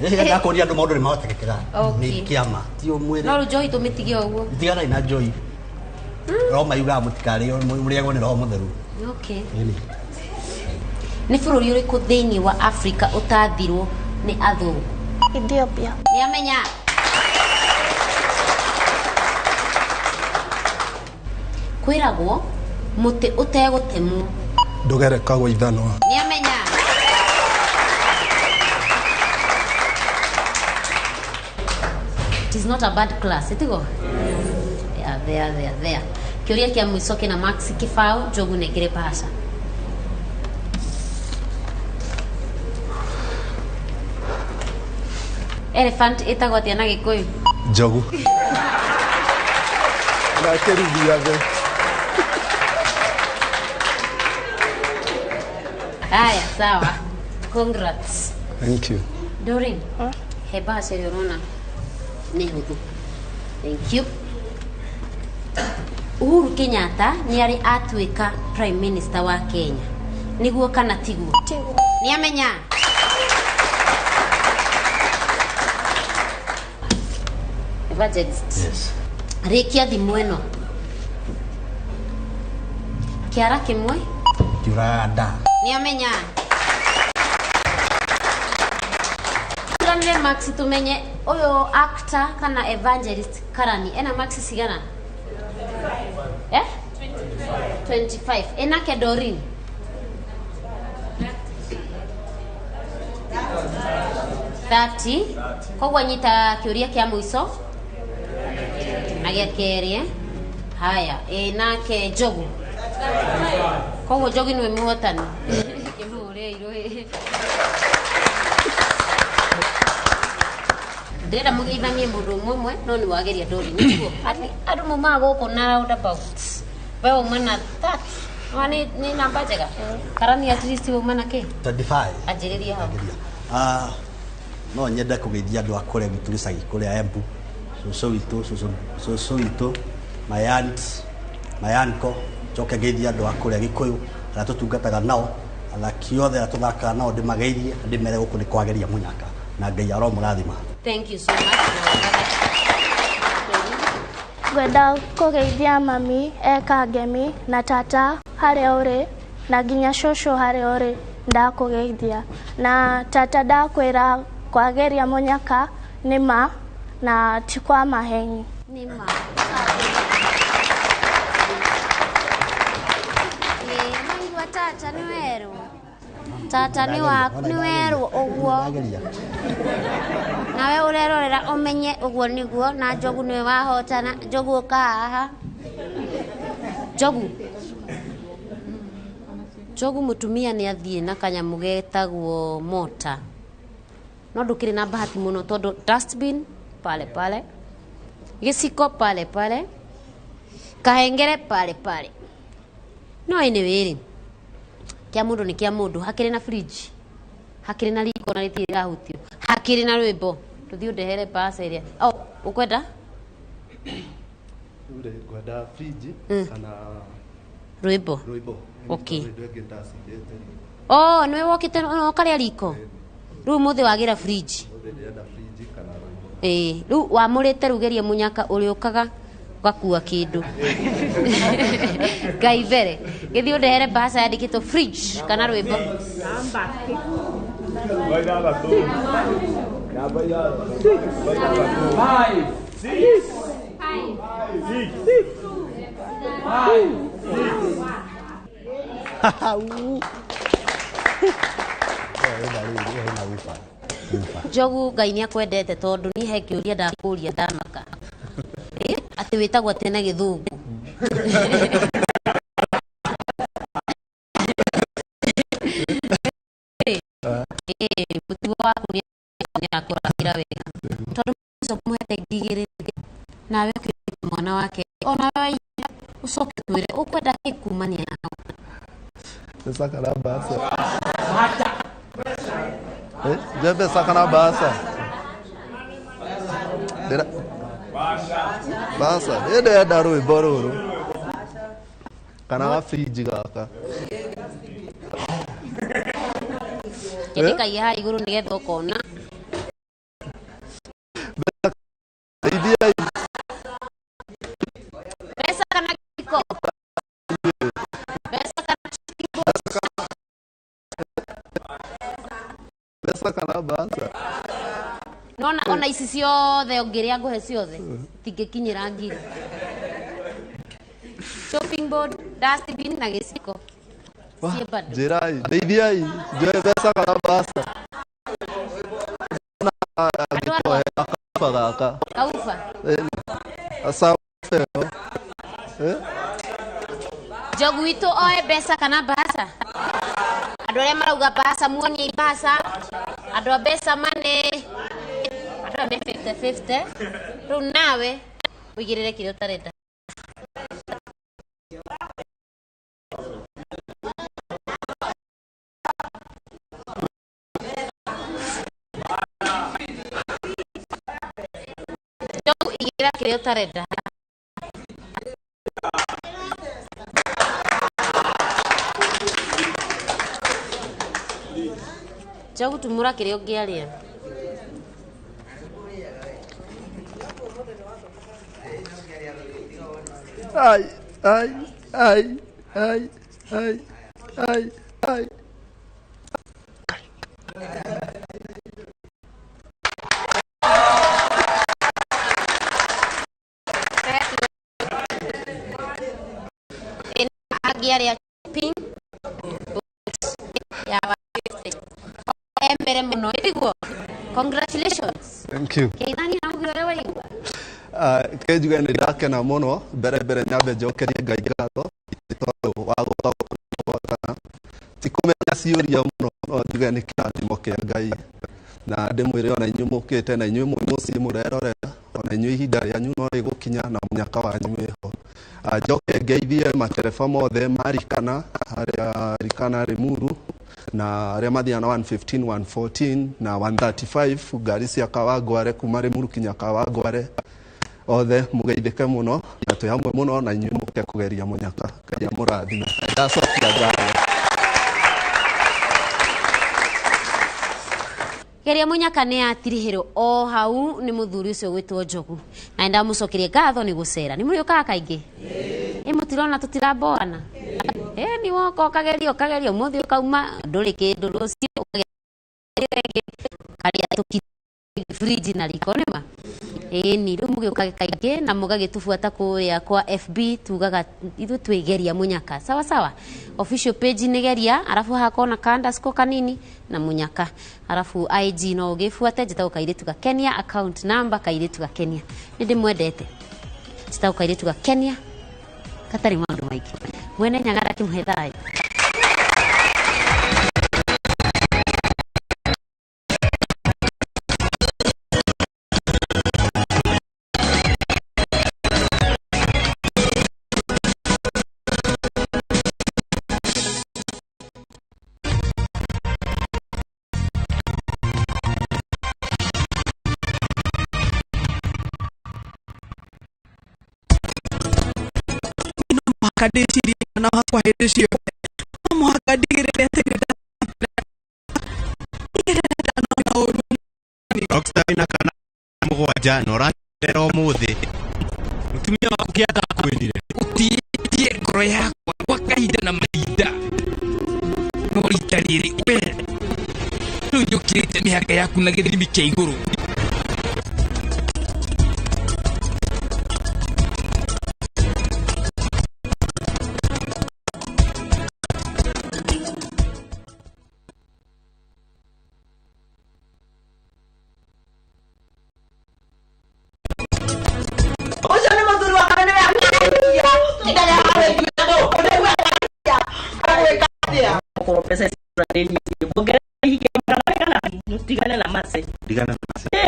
Endaga kuonia andũ maũndũ nĩ mahotekekaga. Okay. Nĩ kĩama ti ũmwĩrĩ. No rĩu njohi tũmĩtige ũguo. Tiganai na njohi. Roma yugaga mũtikarĩo mũrĩagwo nĩ Roho Mũtheru. Okay. Ĩni. Nĩ bũrũri ũrĩkũ thĩinĩ wa Afrika ũtathirwo nĩ athũngũ? Ethiopia. Nĩ amenya. Kwĩragwo mũtĩ ũtegũtemwo. Ndũgerekagwo ithanwa. Nĩ amenya. It is not a bad class, ĩtiguo? Yeah, there, there, there. Kĩũria kĩa mũico kĩna Max kĩbaũ, Njogu nengere bahasha. Elephant ĩtagwo atĩa na Gĩkũyũ? Njogu. Ndakĩrugia thĩ. Haya, sawa. Congrats. Thank you. Doreen, he bahasha ĩrĩa ũrona nĩ hũthũ. Thank you. Uhuru Kenyatta nĩ arĩ atuĩka Prime Minister wa Kenya. Nĩguo kana tiguo? Tiguo. Nĩ amenya. Evangelist. Yes. Rĩkia thimũ ĩno. Kĩara kĩmwe. Kiũragaga nda. Nĩ amenya. Turanire Max tumenye ũyũ actor kana evangelist Karani ena Max cigana? Eh? 25. Enake Doreen. 30. Koguo anyita kĩũria kĩa mũico na gĩa kerĩ. Haya, nake Njogu. Koguo Njogu nĩwe mũhotani. Kĩmũhũre irũĩ. Ndĩrenda mũgeithanie mũndũ ũmwe ũmwe no nĩ wageria Doreen nĩguo. Andũ maumaga gũkũ na roundabout. We wauma na 30. Wa nĩ namba njega. Karani at least wauma na kĩ? 25. Anjĩrĩria hau. No nyende kũgeithia andũ a kũrĩa gwitũ gĩcagi kũrĩa Embu. Cũcũ witũ, cũcũ witũ, my aunt, my uncle, njoke ngeithie andũ a kũrĩa Gĩkũyũ arĩa tũtungataga nao, athaki othe arĩa tũthakaga nao ndĩmageithie, ndĩmere gũkũ nĩ kwageria mũnyaka na Ngai aromũrathima. Thank you so much. Ngwenda kũgeithia mami eka ngemi na tata harĩa ũrĩ na nginya cũcũ harĩa ũrĩ ndakũgeithia. Na tata ndakwĩra kwageria mũnyaka nĩ ma na ti kwa maheni. Nĩ ma. Maigua tata nĩ werũ. Tata nĩ werũ ũguo. Nawe ũrerorera ũmenye ũguo nĩguo na Njogu nĩwe wahotana. Njogu ũka haha. Njogu. Njogu mũtumia nĩ athiĩ na kanyamũ getagwo mota. No ndũkĩrĩ na bahati mũno tondũ dustbin pale pale, gĩciko pale pale, kahengere pale pale. No anyway rĩ, kĩa mũndũ nĩ kĩa mũndũ. Hakĩrĩ na fridge, hakĩrĩ na riko na rĩtirĩ rĩrahutio, hakĩrĩ na rwĩmbo. Tũthiĩ ũndehere bahasha ĩrĩa. Oh, ũkwenda? Ngwenda fridge kana rwĩmbo. Rwĩmbo. Okay. Oh, nĩwe wokĩte ũkarĩa riko. Rĩu mũthĩ wagĩra fridge. Rĩu wamũrĩte rĩu geria mũnyaka ũrĩũkaga Ũgakua kĩndũ. Ngai mbere. Gĩthiĩ ũndehere mbahaca yandĩkĩtwo fridge kana rwĩmbo. Five, six, six, five, six. Njogu Ngai nĩ akwendete tondũ niĩ he kĩũria ndakũria ndamaka. Atĩ wĩtagwo atĩa na gĩthũngũ? Mũtugo waku nĩ akũrakĩra wega tondũ ũcio mũhete ngigĩrĩ nawe ũkĩruta mwana wake onawe ũcoke twĩre ũkwenda kĩ kumania na hau. Mbeca kana mbaca? Eh, njoe mbeca kana mbaca? Ndĩra mbaca. Ĩ ndĩrenda rwĩmbo rũrũ. Kana gabrinji gaka. Kĩndĩkagia haha igũrũ nĩgetha ũkona. Teithiai. Mbeca kana gĩciko? Mbeca kana gĩciko? Mbeca kana mbaca? Nona ona ici ciothe ũngĩrĩa ngũhe ciothe itingĩkinyĩra ngiri. Chopping board, dustbin na gĩciko. Ciĩ bado. Njĩrai, ndeithiai, njoe mbeca kana mbaca? Angĩkohe gakaba gaka. Kauba. Aca ĩno. Njogu witũ oe mbeca kana mbaca? Andũ arĩa marauga mbaca muonie mbaca. Andũ a mbeca mane. Andũ aya me 50-50. Rĩu nawe ũigĩrĩre kĩrĩa ũtarenda. Njogu igĩrĩra kĩrĩa ũtarenda. Njogu tumũra kĩrĩa ũngĩarĩa. Ai, ai, ai, ai, ai, ai, ai. Angĩarĩa pink ya 150. Embere mũno ĩtiguo. Congratulations. Thank you. Kĩithani na ũgĩ ũrĩa waigua. Ke njuge nĩ ndakena mũno mbere mbere nyambe njokerie Ngai ngatho nĩ tondũ wa gũka kũhotana. Ti kũmenya ciũria mũno no njuge nĩ kĩrathimo kĩa Ngai na ndĩmwĩre ona inyuĩ mũkĩte na inyuĩ mwĩ mũciĩ mũrerorera ona inyuĩ ihinda rĩanyu no rĩgũkinya na mũnyaka wanyu wĩho. Njoke ngeithie matereba mothe ma Rikana harĩa Rikana Limuru na arĩa mathiaga na 115, 114 na 135 ngari cia Kawangware kuma Limuru kinya Kawangware othe mũgeithĩke mũno na twĩ hamwe mũno na inyuĩ mũke kũgeria mũnyaka. Ngai amũrathime. Ndacokia ngatho. Geria mũnyaka nĩ yatirihĩrwo o hau nĩ mũthuri ũcio gwĩtwo Njogu na nĩndamũcokeria ngatho nĩ gũcera. Nĩ mũrĩũkaga kaingĩ? Ĩ mũtirona tũtiramboana? Ĩ nĩ woka ũkageria ũkageria ũmũthĩ ũkauma ndũrĩ kĩndũ rũciũ ũkageria rĩngĩ karĩa tũki fridge na riko nĩma? Ĩni rĩu mũgĩũkage kaingĩ na mũgagĩtũbuata kũrĩa kwa FB tugaga ithuĩ twĩgeria mũnyaka sawa sawa. Official page nĩ geria arabu hakorwo na ka underscore kanini na mũnyaka arabu IG no ũgĩbuate njĩtagwo kairĩtu gakenia account number kairĩtu gakenia nĩ ndĩmwendete njĩtagwo kairĩtu gakenia gatarĩ maũndũ maingĩ mwene Nyagara akĩmũhe thayũ. Mũhaka ndĩcirie mwana wakwa hĩndĩ ciothe no mũhaka ndigĩrĩre atĩ nĩ ndanona ũru. Rockstar ina kana mũgwanja na ũracerera ũmũthĩ. Mũtumia waku Kĩa ndakwĩrire ũtĩtie ngoro yakwa gwa kahinda na mahinda no rita rĩrĩ we rĩu njũkĩrĩte mĩhaka yaku na gĩthimi kĩa igũrũ. Ũcio nĩ mũthuri wakwa nĩwe akarikia. Tindaga hawe nĩwe akarikia. Agwĩka atĩa? Okorwo mbeca ici nĩ nyingĩ ongerera ihike kana tigane na mace Ndigana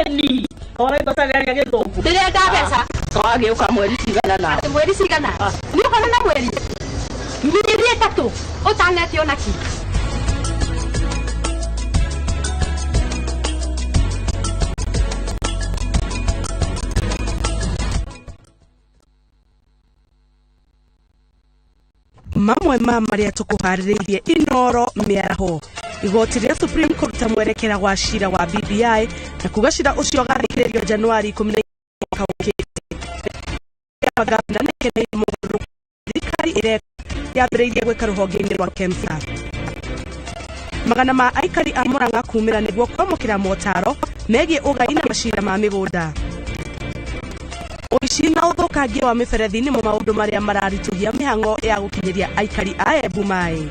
ĩni kora ikocaria gĩthũngũ. Ndĩrenda mbeca. Wagĩũka mweri cigana na Atĩ mweri cigana? Nĩ ũkona na mweri mĩeri 3 ũtanetio na ki. Mamwe ma marĩa tũkũharĩrĩirie Inoro mĩaraho. Igoti rĩa Supreme kũruta mwerekera wa cira wa BBI na kuga cira ũcio ũgathikĩrĩrio Januari 10 mwaka ũkĩte. Gavana nĩakeneire mogarũrũku thirikari ĩreka yambĩrĩirie gwĩka rũhonge-inĩ rwa KEMSA. Magana ma aikari a Murang'a kumĩra nĩguo kwamũkĩra motaro megiĩ ũgai na macira ma mĩgũnda. Ũici na ũthũkangia wa mĩberethi nĩmo maũndũ marĩa mararitũhia mĩhang'o ya gũkinyĩria aikari a Embu maĩ.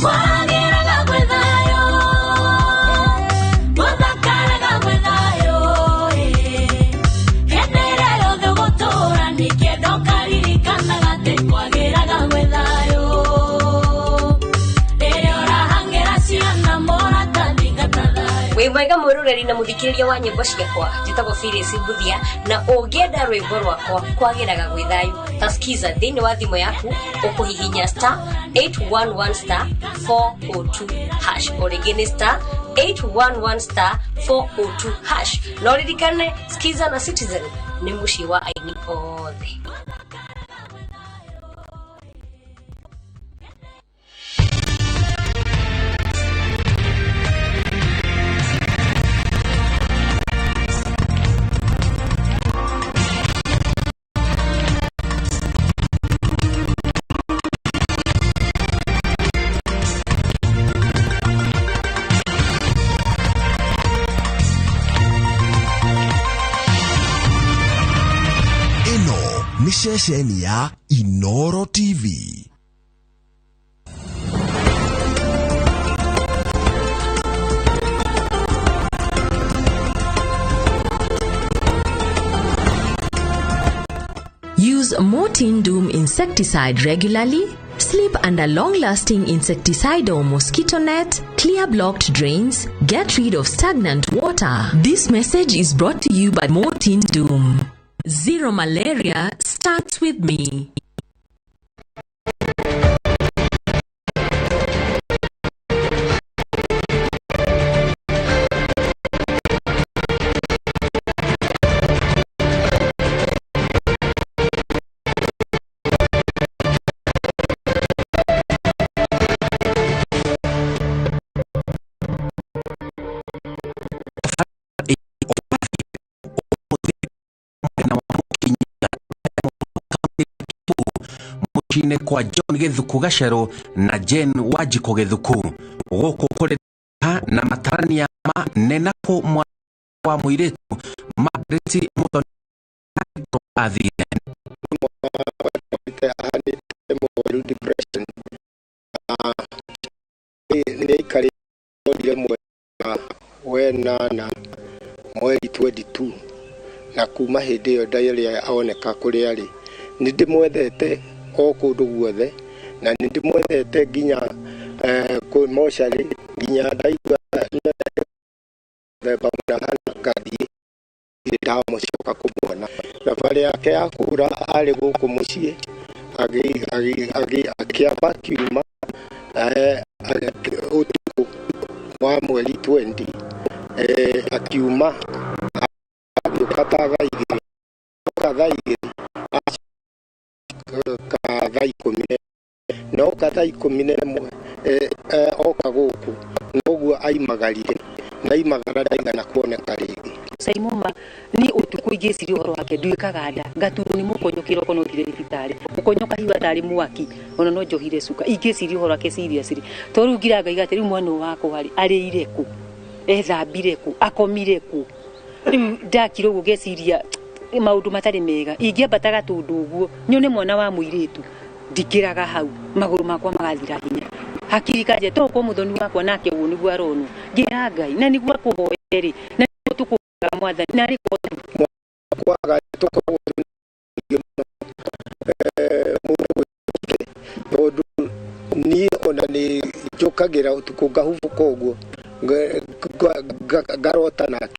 Kwagĩraga gwĩ thayũ, gũthakaraga gwĩ thayũ, hĩndĩ ĩrĩa yothe ũgũtũũra nĩkĩenda ũkaririkanaga atĩ kwagĩraga gwĩ thayũ. Rĩrĩa ũrahang'ĩra ciana mũratathi ngata thayũ. Wĩ mwega mwĩroreri na mũthikĩrĩria wa nyĩmbo ciakwa. Njĩtagwo Phyllis Mbuthia na ũngĩenda rwĩmbo rwakwa kwagĩraga gwĩ thayũ ta skiza thĩinĩ wa thimũ yaku ũkũhihinya star 811 star 402 hash. O rĩngĩ nĩ star 811 star 402 hash. Na ũririkane skiza na Citizen nĩ mũciĩ wa aini othe. Ĩno nĩ ceceni ya Inoro TV. Use Mortein Doom insecticide regularly. Sleep under long-lasting insecticidal mosquito net. Clear blocked drains. Get rid of stagnant water. This message is brought to you by Mortein Doom. Zero malaria starts with me. Mũciĩ-inĩ kwa John Gĩthuku Gacerũ na Jane Wanjikũ Gĩthuku gũkũ kũrĩ na matarania ma Nenakũ mwana wa mũirĩtu Margaret Muthoni athire. Mũrwaru depression nĩ aikarĩte mweri wa 8 mweri 22 na kuma hĩndĩ ĩyo ndarĩ oneka kũrĩa arĩ. Nĩ ndĩmwendete o kũndũ guothe na nĩ ndĩmwendete nginya mocarĩ nginya ndaigua mũthemba mũna ngathiĩ ndamũcoka kũmuona. Thabarĩ yake ya kũra arĩ gũkũ mũciĩ akĩamba akiuma ũtukũ wa mweri 20 akiuma agĩũka ta thaa 2 oka thaa 2 acoka thaa 11 na oka thaa 11 oka gũkũ noguo aimagarire Ndaimagara ndaigana kuoneka rĩngĩ. Saimuma ni utuku ingĩciria ũhoro wake nduĩkaga nda ngaturwo nĩ mũkonyo kĩroko no thire thibitarĩ mũkonyo kahiũha tarĩ mwaki ona no njohire cuka ingĩciria ũhoro wake seriously to rĩu ngira ngaiga atĩ rĩu mwana ũyũ wakwa rĩ arĩire kũ, ethambire kũ, akomire kũ. Rĩu ndakira ũguo ngeciria maũndũ matarĩ mega ingĩambata gatũndũ ũguo nyone mwana wa mũirĩtu ndikĩraga hau magũrũ makwa magathira hinya hakiri kanje to ko muthoni wakwa nake ũguo nĩguo aronwo ngĩra Ngai na nĩguo akũhoere rĩ na nĩguo tũkũhoera mwathani na arĩ kwaga tũkoragwo mũno tondũ niĩ ona nĩ njũkagĩra ũtukũ ngahubũka ũguo ngarota nake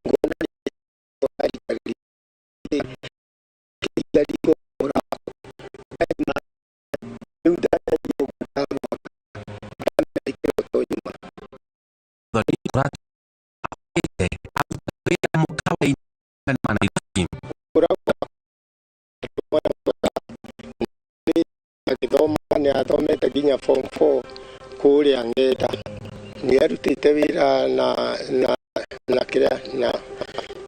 ngona agĩthoma nĩ athomete nginya form 4 kũrĩa ng'enda nĩ arutĩte wĩra na na na kĩrĩa na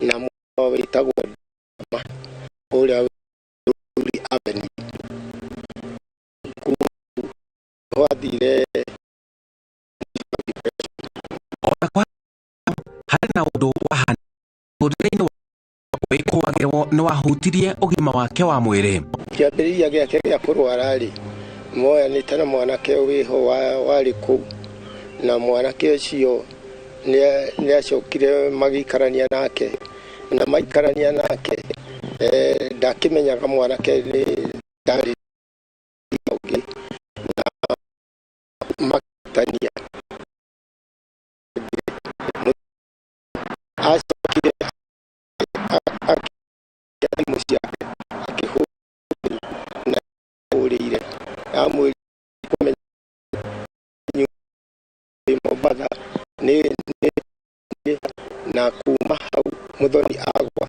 na mũno wĩtagwo kũrĩa Ruri Avenue athire ona kwa harĩ na ũndũ wahanĩrĩire wĩkũagĩrwo nĩ wahutirie ũgima wake wa mwĩrĩ. Kĩambĩrĩria gĩake gĩa kũrwara rĩ moyanĩte na mwanake wĩho warĩ kũu na mwanake ũcio nĩ acokire magĩikarania nake na maikarania nake ndakĩmenyaga mwanake nĩ ndarĩ ũngĩ na makĩtania acokire akĩoya thimũ ciake akĩhũra na ahũrĩire amwĩrire kũmenya Mombatha nĩ na kuma hau Muthoni agwa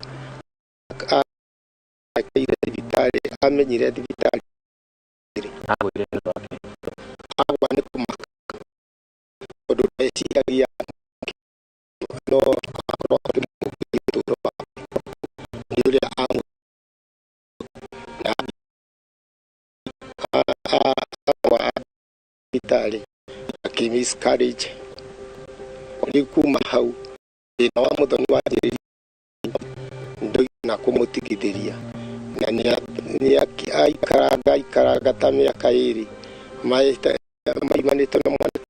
akeire thibitarĩ amenyire thibitarĩ agwa nĩ kũmaka tondũ ndeciragia no akorwo akĩmũgĩria ũtũũro wake nĩ ũrĩa amũ na agwa thibitarĩ akĩ miscarriage. Rĩu kuma hau thĩna wa Muthoni wanjĩrĩirie ndũigana kũmũtigithĩria na nĩ aikaranga aikaranga ta mĩaka ĩrĩ maimanĩte na mwana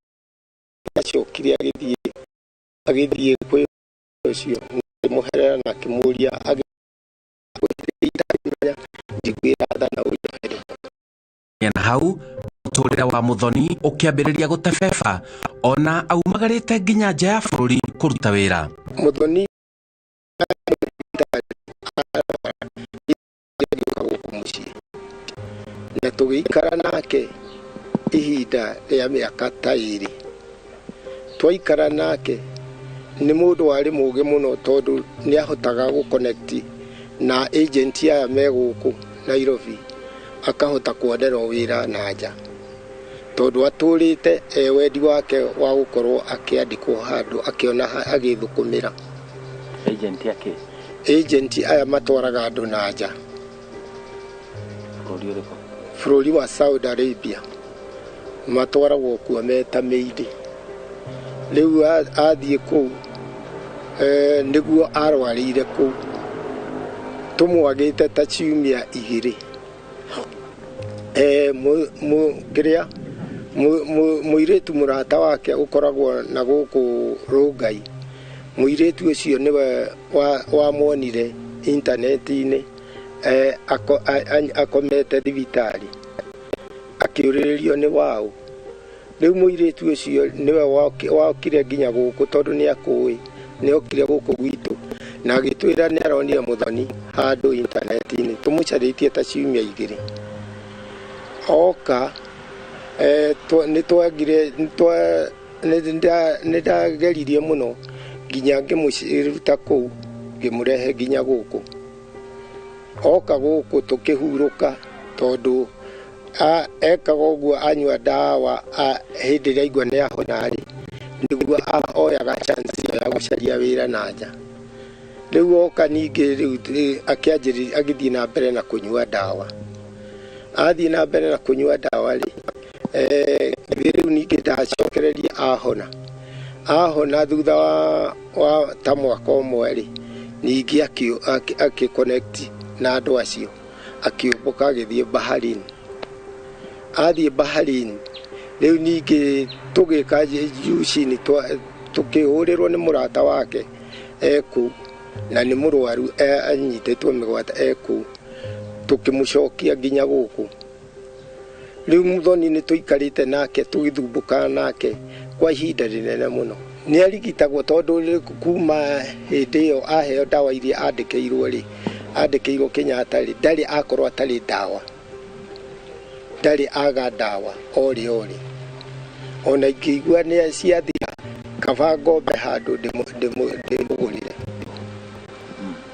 acokire agĩthiĩ kwĩ ũcio akĩmũherera na akĩmũria agĩmenya njiguĩra tha na ũnjohere. Na hau mũtũrĩre wa Muthoni ũkĩambĩrĩria gũtebeba ona aumagarĩte nginya nja ya bũrũri kũruta wĩra. Muthoni agĩũka gũkũ mũciĩ na tũgĩikara nake ihinda rĩa mĩaka ta ĩrĩ. Twaikara nake nĩ mũndũ warĩ mũũgĩ mũno tondũ nĩ ahotaga gũ connect na agent aya me gũkũ Nairobi akahota kuonerwo wĩra na nja tondũ atũrĩte e wendi wake wa gũkorwo akĩandĩkwo handũ akĩona agĩthũkũmĩra. Agent yake Agent aya matwaraga andũ na nja bũrũri ũrĩkũ? Bũrũri wa Saudi Arabia matwaragwo kuo me ta maid. Rĩu athiĩ kũu nĩguo arwarĩire kũu tũmwagĩte ta ciumia igĩrĩ kĩrĩa mũirĩtu mũrata wake ũkoragwo na gũkũ Rongai mũirĩtu ũcio nĩwe wamwonire intaneti-inĩ akomete thibitarĩ akĩũrĩrĩrio nĩ waũ. Rĩu mũirĩtu ũcio nĩwe wokire nginya gũkũ tondũ nĩ akũĩ nĩ okire gũkũ gwitũ na agĩtwĩra nĩ aronire Muthoni handũ intaneti-inĩ tũmũcarĩtie ta ciumia igĩrĩ. Oka nĩ ndageririe mũno nginya ngĩmũruta kũu ngĩmũrehe nginya gũkũ. Oka gũkũ tũkĩhurũka tondũ ekaga ũguo anyua ndawa hĩndĩ ĩrĩa aigua nĩ ahona rĩ nĩguo oyaga chance ya gũcaria wĩra na nja. Rĩu oka ningĩ rĩu akĩanjĩrĩria agĩthiĩ na mbere na kũnyua ndawa. Athiĩ na mbere na kũnyua ndawa rĩ, rĩu ningĩ ndacokereria ahona. Ahona thutha wa ta mwaka ũmwe rĩ, ningĩ akĩ connect na andũ acio, akĩũmbũka agĩthiĩ Bahrain. Athiĩ Bahrain, rĩu ningĩ tũgĩka jucini, tũkĩhũrĩrwo nĩ mũrata wake ekũu, na nĩ mũrwaru anyitĩtwo mĩgwate ekũu, tũkĩmũcokia nginya gũkũ. Rĩu Muthoni nĩ tũikarĩte nake, tũgĩthumbũkaga nake kwa ihinda rĩnene mũno. Nĩ arigitagwo tondũ kuma hĩndĩ ĩyo aheo ndawa iria andĩkĩirwo rĩ, andĩkĩirwo Kenyatta rĩ, ndarĩ akorwo atarĩ ndawa, ndarĩ aga ndawa orĩ orĩ. Ona ingĩigua nĩ ciathira, kaba ngombe handũ ndĩmũgũrĩre,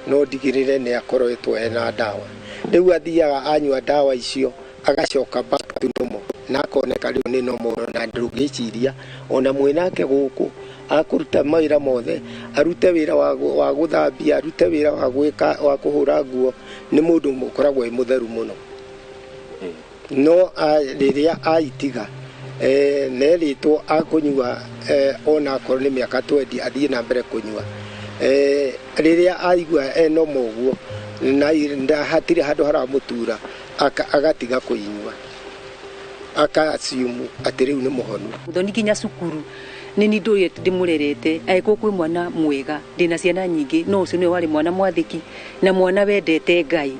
no ndigĩrĩre nĩ akoretwo ena ndawa. Rĩu athiaga anyua ndawa icio agacoka back to normal, na akoneka rĩu nĩ normal, na ndũngĩciria ona mwĩnake gũkũ akũruta mawĩra mothe, arute wĩra wa gũthambia, arute wĩra wa gwĩka wa kũhũra nguo, nĩ mũndũ ũkoragwo e mũtheru mũno. No rĩrĩa aitiga nerĩtwo akũnyua, ona akorwo nĩ mĩaka 20 athiĩ na mbere kũnyua. Rĩrĩa aigua e normal ũguo na hatirĩ handũ haramũtura, agatiga kũinyua, aka-assume atĩ rĩu nĩ mũhonu. Muthoni nginya cukuru nĩ ni ndũrĩte ndĩmũrerete, angĩkorwo kwĩ mwana mwega, ndĩna ciana nyingĩ, no ũcio nĩwe warĩ mwana mwathĩki na mwana wendete Ngai.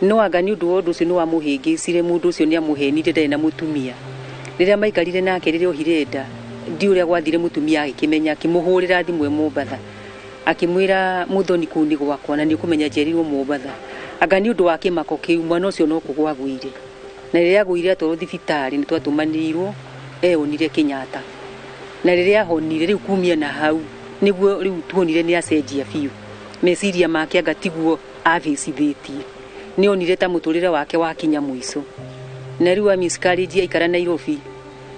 No anga nĩ ũndũ wa ũndũ ũcio nĩ wamũhĩngĩcire, mũndũ ũcio nĩ amũhenire ndarĩ na mũtumia. Rĩrĩa maikarire nake rĩrĩa ohire nda, ndi ũrĩa gwathire mũtumia agĩkĩmenya, akĩmũhũrĩra thimũ e Mombatha, akĩmwĩra Muthoni kũu nĩ gwakwa na nĩ ũkũmenya njerirwo Mombatha. Anga nĩ ũndũ wa kĩmako kĩu mwana ũcio no kũgwa agũire. Na rĩrĩa agũire atwarwo thibitarĩ nĩ twatũmanĩirwo eonire Kenyatta. Na rĩrĩa ahonire rĩu kumia na hau nĩguo rĩu tuonire nĩ acenjia biũ. Meciria make anga tiguo abĩcithĩtie. Nĩ onire ta mũtũrĩre wake wakinya mũico. Na rĩu a miscarriage aikara Nairobi,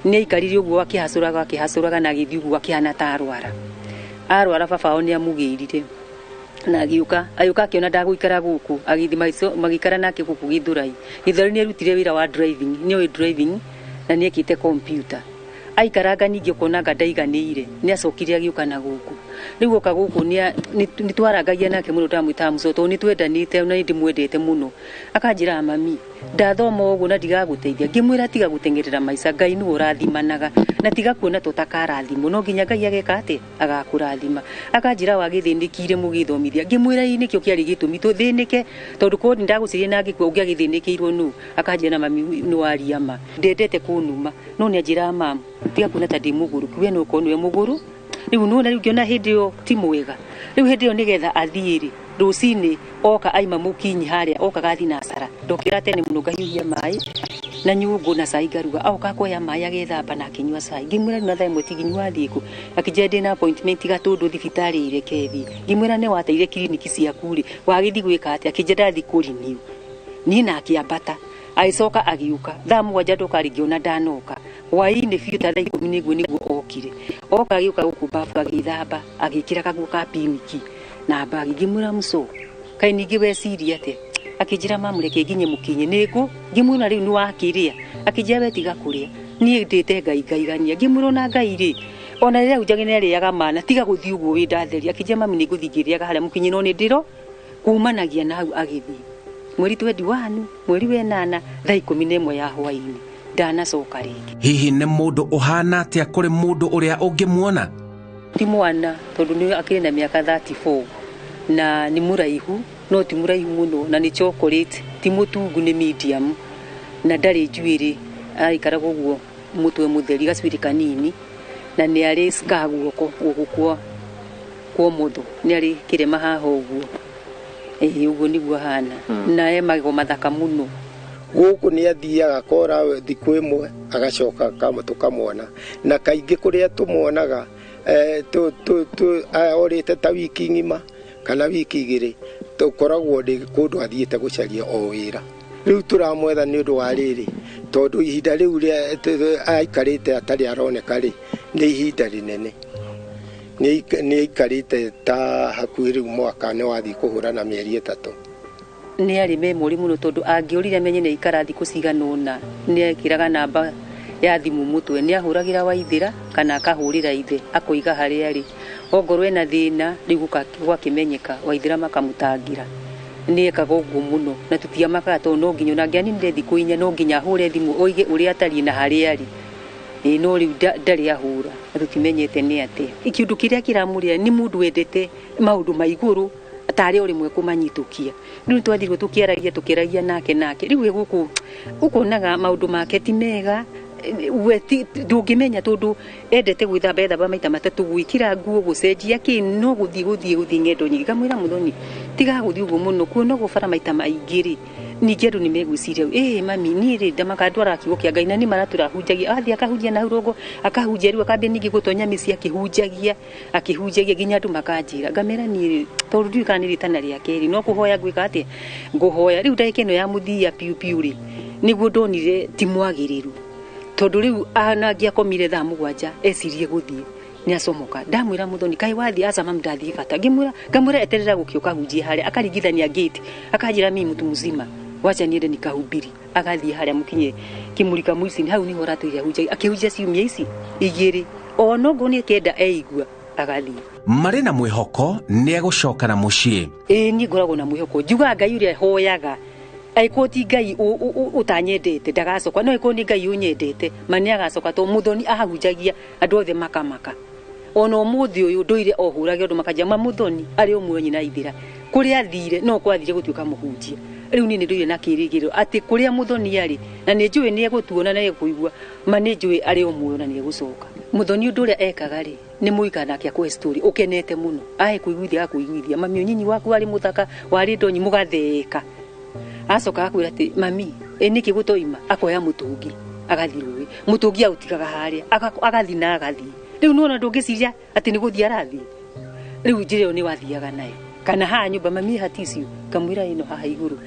nĩ aikarire ũguo akĩhacũraga akĩhacũraga na agĩthiĩ ũguo akĩhana ta arwara. Arwara baba wao nĩ amũgĩrire na agĩũka, agĩũka akĩona ndagũikara gũkũ, agĩthiĩ magĩikara nake gũkũ Gĩthũrai. Gĩthũrai nĩ arutire wĩra wa driving, nĩ oĩ driving na nĩ ekĩte computer. Aikaranga ningĩ ũkona anga ndaiganĩire, nĩ acokire agĩũka na gũkũ. Rĩu oka gũkũ nĩ twarangagia nake mũno, ndamwĩtaga mũco tondũ nĩ twendanĩte na nĩ ndĩmwendete mũno. Akanjĩra mami, ndathoma ũguo na ndigagũteithia. Ngĩmwĩra tiga gũteng'erera maica, Ngai nĩwe ũrathimanaga na tiga kuona ta ũtakarathimwo, no nginya Ngai ageka atĩa, agakũrathima. Akanjĩra wagĩthĩnĩkire mũgĩthomithia. Ngĩmwĩra ĩĩ nĩkĩo kĩarĩ gĩtũmi tũthĩnĩke, tondũ korwo ndagũciarire na ngĩkua ũngĩagĩthĩnĩkĩirwo nũ. Akanjĩra na mami nĩ waria ma, ndendete kũnuma, no nĩ anjĩraga mamu tiga kuona ta ndĩ mũgũrũki, we no ũkorwo nĩwe mũgũrũ. Rĩu nĩwona rĩu ngĩona hĩndĩ ĩyo ti mwega. Rĩu hĩndĩ ĩyo nĩgetha athiĩ rĩ, rũcinĩ oka aima mũkinyi harĩa, okaga thinacara, ndokĩra tene mũno ngahiũhia maĩ na nyũngũ na cai ngaruga, oka akoya maĩ agethamba na akĩnyua cai. Ngĩmwĩra rĩu na thaa ĩmwe tiginyua wathiĩ kũ? Akĩnjĩra ndĩna appointment Gatũndũ thibitarĩ reke thiĩ. Ngĩmwĩra nĩ wateire kiriniki ciaku rĩ, wagĩthiĩ gwĩka atĩa? Akĩnjĩra ndathiĩ kũrenew. Niĩ na akĩambata agĩcoka agĩũka thaa 7 ndoka rĩngĩ ona ndanoka. Hwaĩ-inĩ biũ ta thaa 10 nĩguo okire. Oka agĩũka gũkũ babu agĩthamba, agĩkĩra kaguo ka pinki na mbagi. Ngĩmwĩra mũco, kaĩ ningĩ weciria atĩa? Akĩnjĩra mamu reke nginye mũkinye nĩngũ. Ngĩmwĩra rĩu nĩ wakĩrĩa? Akĩnjĩra we tiga kũrĩa, niĩ ndĩte Ngai ngaigania. Ngĩmwĩra ona Ngai rĩ, ona rĩrĩa Njagi nĩarĩaga mana, tiga gũthiĩ ũguo wĩ ndatheria. Akĩnjĩra mami nĩngũthiĩ ngĩrĩaga harĩa mũkinye no nĩ ndĩro kumanagia na hau agĩthiĩ. Mweri 21, mweri wa 8, thaa 11 ya hwaĩ-inĩ ndanacoka rĩngĩ. Hihi nĩ mũndũ ũhana atĩa kũrĩ mũndũ ũrĩa ũngĩmuona? Ti mwana tondũ nĩ akĩrĩ na mĩaka 34 na nĩ mũraihu, no ti mũraihu mũno, na nĩ chocolate, ti mũtungu, nĩ medium, na ndarĩ njuĩrĩ, araikaraga ũguo mũtwe mũtheri, gacuĩrĩ kanini, na nĩ arĩ scar guoko gũkũ kwa ũmotho, nĩ arĩ kĩrema haha ũguo. Ĩĩ ũguo nĩguo ahana. Na e magego mathaka mũno. Gũkũ nĩ athiaga kora thikũ ĩmwe agacoka tũkamwona, na kaingĩ kũrĩa tũmwonaga orĩte ta wiki ng'ima kana wiki 2, tũkoragwo nĩ kũndũ athiĩte gũcaria o wĩra. Rĩu tũramwetha nĩ ũndũ wa rĩrĩ, tondũ ihinda rĩu aikarĩte atarĩ aroneka rĩ, nĩ ihinda rĩnene. Nĩ aikarĩte ta hakuhĩ rĩu mwaka nĩ wathiĩ kũhũrana mĩeri 3. Nĩ arĩ memori mũno tondũ angĩũrire amenye nĩ aikara thikũ cigana ũna nĩ ekĩraga namba ya thimũ mũtwe, nĩ ahũragĩra Waithĩra kana akahũrĩra ithe akoiga harĩa arĩ. Ongorwo ena thĩna rĩu gwakĩmenyeka Waithĩra makamũtangĩra. Nĩ ekaga ũguo mũno na tũtiamakaga tondũ no nginya ona angĩaninire thikũ 4 no nginya ahũre thimũ oige ũrĩa atariĩ na harĩa arĩ. Ĩĩ no rĩu ndarĩ ahũra na tũtimenyete nĩ atĩa. Kĩũndũ kĩrĩa kĩramũrĩa nĩ mũndũ wendete maũndũ ma igũrũ tarĩ o rĩmwe kũmanyitũkia. Rĩu twathirwo tũkĩaragia nake rĩu gũkũ ũkonaga maũndũ make ti mega, we ndũngĩmenya tondũ endete gwĩthamba ethamba maita 3, gwĩkĩra nguo, gũcenjia kĩ, no gũthiĩ ng'endo nyingĩ. Ngamwĩra Mũthoni tiga gũthiĩ ũguo mũno, kuona ũguo bara maita maingĩ rĩ, ningĩ andũ nĩ megwĩciria ĩ mami niĩ rĩ ndamaka ndwaraga kiugo kĩa Ngai na nĩ maratũrahunjagia, athiĩ akahunjia na hau rũgongo akahunjia, rĩu akambia ningĩ gũtonya mĩciĩ akĩhunjagia nginya andũ makanjĩra. Ngamera niĩ rĩ tondũ ndiũĩ kana nĩ rĩtana rĩa kerĩ no kũhoya ngwĩka atĩa, ngũhoya. Rĩu ndagĩka ĩno ya mũthia piũ piũ rĩ nĩguo ndonire ti mwagĩrĩru tondũ rĩu ona angĩakomire thaa 7 ecirie gũthiĩ nĩ acomoka. Ndamwĩra Mũthoni kaĩ wathiĩ? Aca mami ndathiĩ bata. Ngĩmwĩra ngamwĩra eterera gũkĩũka hunjie harĩa, akaringithania gate akanjĩra mimi mtu mzima wacha niende nikahubiri. Agathiĩ harĩa mũkinye Kĩmũrika Mũicini hau nĩho aratũire ahunjagia, akĩhunjia ciumia ici 2 ona ũguo nĩ akĩenda eigua agathiĩ. Marĩ na mwĩhoko nĩ egũcoka na mũciĩ. Ĩĩ niĩ ngoragwo na mwĩhoko, njugaga Ngai ũrĩa hoyaga angĩkorwo ti Ngai ũtanyendete ndagacoka, no angĩkorwo nĩ Ngai ũnyendete ma nĩ agacoka tondũ Mũthoni ahunjagia andũ othe makamaka. Ona ũmũthĩ ũyũ ndũire o hũrage andũ makanjĩra ma Mũthoni arĩ o muoyo nyina Ithĩra, kũrĩa athire no kwathire gũtuĩka mũhunjia. Rĩu niĩ nĩ ndũire na kĩĩrĩgĩrĩro atĩ kũrĩa Mũthoni arĩ na nĩ njũĩ nĩ egũtuona na nĩ egũkũigua, ma nĩ njũĩ arĩ o muoyo na nĩ egũcoka. Mũthoni ũndũ ũrĩa ekaga rĩ nĩ mũikara nake akũhe story ũkenete mũno, ahe kũiguithia agakũiguithia mami ũnyinyi waku warĩ mũthaka warĩ ndonyi mũgatheka. Acoka agakwĩra atĩ mami ĩ nĩkĩ gũtoima, akoya mũtũngi agathiĩ rũĩ, mũtũngi aũtigaga harĩa agathiĩ na agathiĩ. Rĩu nĩwona ndũngĩciria atĩ nĩ gũthiĩ arathiĩ, rĩu njĩra ĩyo nĩ wathiaga nayo. Kana haha nyũmba mami haticio, ngamwĩra ĩno haha igũrũ.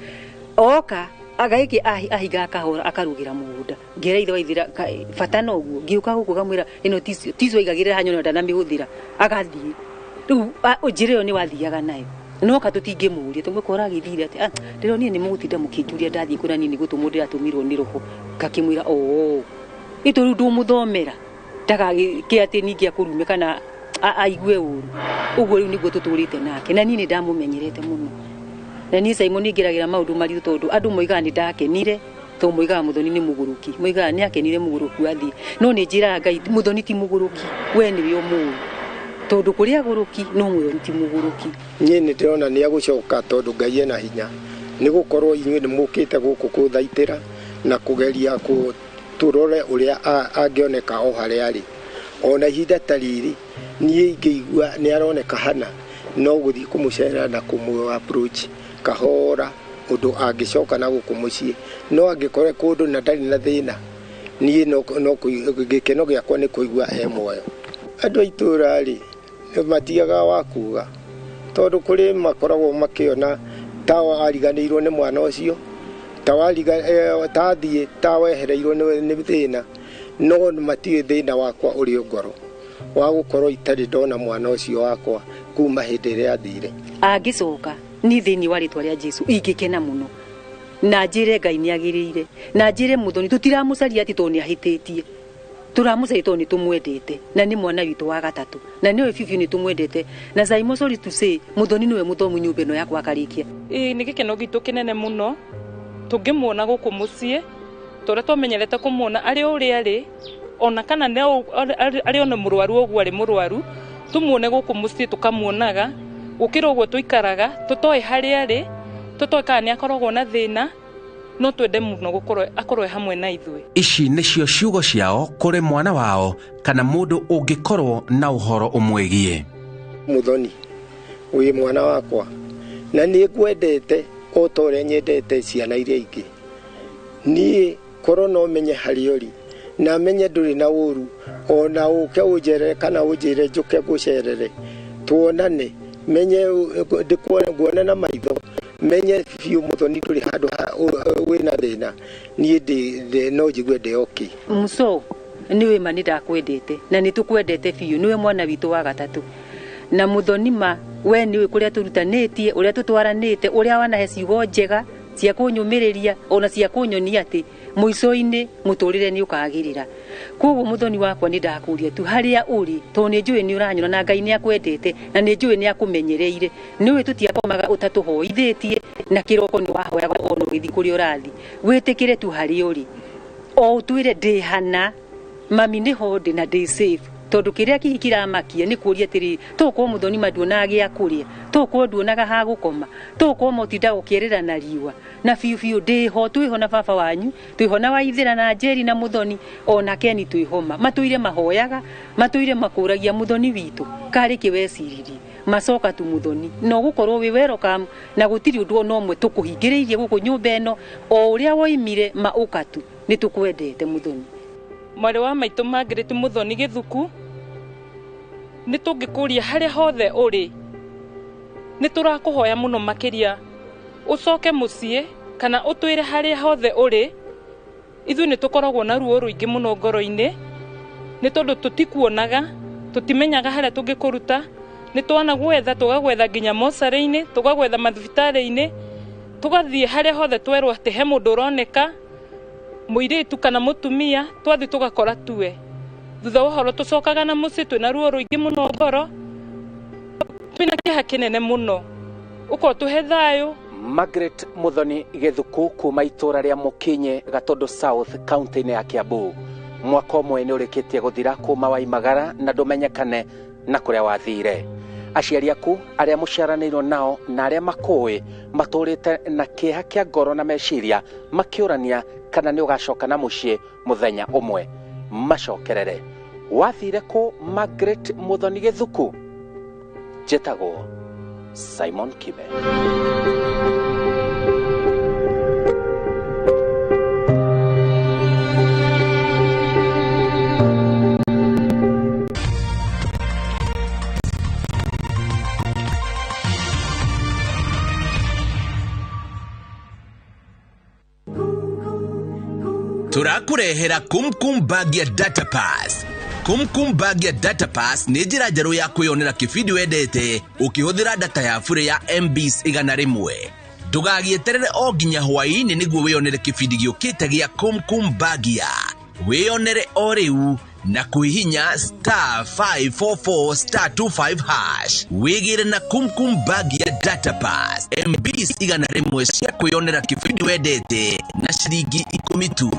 Oka agaĩke ahinga akahora akarugĩra mũgũnda, ngĩra ithe Waithĩra bata noguo, ngĩũka gũkũ ngamwĩra ĩno ticio aigagĩrĩra haha nyona ndanamĩhũthĩra agathiĩ. Rĩu njĩra ĩyo nĩ wathiaga nayo. Noka tũtingĩmũria tũmũkora agĩthire atĩ ndĩronire nĩ mũgũtinda mũkĩnjũria ndathiĩ kũrĩa niĩ nĩ gũtũmwo ndĩratũmirwo nĩ roho, ngakĩmwĩra oo ĩtũ rĩu ndũmũthomera ndagagĩke atĩ ningĩ akũrume kana aigue ũru. Ũguo rĩu nĩguo tũtũrĩte nake na niĩ nĩ ndamũmenyerete mũno. Na niĩ Simon nĩ ngeragĩra maũndũ maritũ tondũ andũ moigaga nĩ ndakenire, tondũ moigaga Mũthoni nĩ mũgũrũki, moigaga nĩ akenire mũgũrũki athiĩ, no nĩ njĩraga Ngai Mũthoni ti mũgũrũki, we nĩwe ũmũĩ tondũ kũrĩ agũrũki no Mũthoni ti mũgũrũki. Niĩ nĩ ndĩrona nĩ egũcoka tondũ Ngai ena hinya, nĩ gũkorwo inyuĩ nĩ mũkĩte gũkũ kũthaitĩra na kũgeria tũrore ũrĩa angĩoneka o harĩa arĩ. Ona ihinda ta rĩrĩ niĩ ingĩigua nĩ aroneka hana no gũthiĩ kũmũcerera na kũmũ approach kahora ũndũ angĩcoka na gũkũ mũciĩ, no angĩkorwo kũndũ na ndarĩ na thĩna niĩ no gĩkeno gĩakwa nĩ kũigua e muoyo. Andũ a itũũra rĩ matiagaga wa kuga tondũ kũrĩ makoragwo makĩona ta ariganĩirwo nĩ mwana ũcio, ta athiĩ ta wehereirwo nĩ thĩna, no matiũĩ thĩna wakwa ũrĩ ngoro wa gũkorwo itarĩ ndona mwana ũcio wakwa kuma hĩndĩ ĩrĩa athire. Angĩcoka ni thĩinĩ wa rĩtwa rĩa Jesu ingĩkena mũno na njĩre Ngai nĩ agĩrĩire na njĩre Mũthoni tũtiramũcaria atĩ tondũ nĩ ahĩtĩtie, tũramũcaria tondũ nĩ tũmwendete na nĩ mwana witũ wa gatatũ na nĩwe biũ biũ nĩ tũmwendete. Na Simon sorry to say Mũthoni nĩwe mũthomu nyũmba ĩno yakwa akarĩkia. Ĩĩ nĩ gĩkeno gitũ kĩnene mũno tũngĩmuona gũkũ mũciĩ tũrĩa twamenyerete kũmuona arĩ o ũrĩa arĩ, ona kana arĩ ona mũrwaru ũguo arĩ mũrwaru, tũmuone gũkũ mũciĩ tũkamuonaga gũkĩra ũguo tũikaraga tũtoĩ harĩa arĩ, tũtoĩ kana nĩ akoragwo na thĩna, no twende mũno gũkorwo akorwo hamwe na ithuĩ. Ici nĩcio ciugo ciao kũrĩ mwana wao kana mũndũ ũngĩkorwo na ũhoro ũmwĩgiĩ. Mũthoni wĩ mwana wakwa na nĩ ngwendete o ta ũrĩa nyendete ciana iria ingĩ. Niĩ korwo no menye harĩa ũrĩ na menye ndũrĩ na ũru, ona ũke ũnjerere kana ũnjĩre njũke ngũcerere tuonane, menye ndĩkuone nguone na maitho, menye biũ Mũthoni ndũrĩ handũ wĩna thĩna, niĩ no njigue ndĩ okay. Muso Nĩwe ma nĩ ndakwendete na nĩ tũkwendete biũ, nĩwe mwana witũ wa gatatũ. Na Muthoni ma we nĩũĩ kũrĩa tũrutanĩtie, ũrĩa tũtwaranĩte, ũrĩa wanahe ciugo njega cia kũnyũmĩrĩria ona cia kũnyonia atĩ mũico-inĩ mũtũrĩre nĩ ũkagĩrĩra. Koguo Muthoni wakwa nĩ ndakũria tu harĩa ũrĩ, tondũ nĩ njũĩ nĩ ũranyona na Ngai nĩ akwendete na nĩ njũĩ nĩ akũmenyereire. Nĩũĩ tũtiakomaga ũtatũhoithĩtie na kĩroko nĩ wahoyaga ona ũgĩthiĩ kũrĩa ũrathiĩ. Wĩtĩkĩre tu harĩa ũrĩ, o ũtwĩre ndĩ hana, mami nĩho ndĩ na ndĩ safe. Tondũ kĩrĩa kĩhi kĩramakia nĩ kũria atĩrĩrĩ, tũgũkorwo Muthoni ma nduonaga gĩa kũrĩa, tũgũkorwo nduonaga ha gũkoma, tũgũkorwo motindaga ũkĩerera na riũa, na biũ biũ ndĩho, twĩho na baba wanyu, twĩho na Waithĩra na Njeri na Muthoni ona Keni twĩho ma. Matũire mahoyaga, matũire makũragia Muthoni witũ karĩ kĩ weciririe, macoka tu Muthoni na ũgũkorwo wĩ welcome na gũtirĩ ũndũ ona ũmwe tũkũhingĩrĩirie gũkũ nyũmba ĩno, o ũrĩa woimire ma ũka tu, nĩ tũkwendete Muthoni. Mwarĩ wa maitũ Margaret Muthoni Gĩthuku, nĩ tũngĩkũria harĩa hothe ũrĩ, nĩ tũrakũhoya mũno makĩria ũcoke mũciĩ kana ũtwĩre harĩa hothe ũrĩ. Ithuĩ nĩ tũkoragwo na ruo rũingĩ mũno ngoro-inĩ nĩ tondũ tũtikuonaga, tũtimenyaga harĩa tũngĩkũruta. Nĩ twanagwetha, tũgagwetha nginya mocarĩ-inĩ, tũgagwetha mathibitarĩ-inĩ, tũgathiĩ harĩa hothe twerwo atĩ he mũndũ ũroneka mũirĩtu kana mũtumia, twathiĩ tũgakora tuwe. Thutha wa ũhoro tũcokaga na mũciĩ twĩna ruo rũingĩ mũno ngoro, twĩna kĩeha kĩnene mũno. Ũkorwo tũhe thayũ. Margaret Muthoni Gĩthuku kuma itũra rĩa Mũkinye, Gatundu South, kaunti-inĩ ya Kiambu. Mwaka ũmwe nĩ ũrĩkĩtie gũthira kuma waimagara na ndũmenyekane na kũrĩa wathire. Aciari aku arĩa mũciaranĩirwo nao na arĩa makũĩ matũrĩte na kĩeha kĩa ngoro na meciria makĩũrania kana nĩ ũgacoka na mũciĩ mũthenya ũmwe. Macokerere. Wathire kũ Margaret Muthoni Gĩthuku? Njĩtagwo Simon Kibe. Tũrakũrehera Kumkum Bag ya Data Pass. Kumkum Bag ya Data Pass nĩ njĩra njerũ ya kwĩyonera kĩbindi wendete ũkĩhũthĩra data ya bure ya MBs 100. Ndũgagĩeterere o nginya hwaĩ-inĩ nĩguo wĩyonere kĩbindi gĩũkĩte gĩa Kumkum Bag ya. Wĩyonere o rĩu na kũhihinya star 544 star 25 hash. Wĩgĩre na Kumkum Bag ya Data Pass MBs 100 cia kwĩyonera kĩbindi wendete na ciringi 10 tu.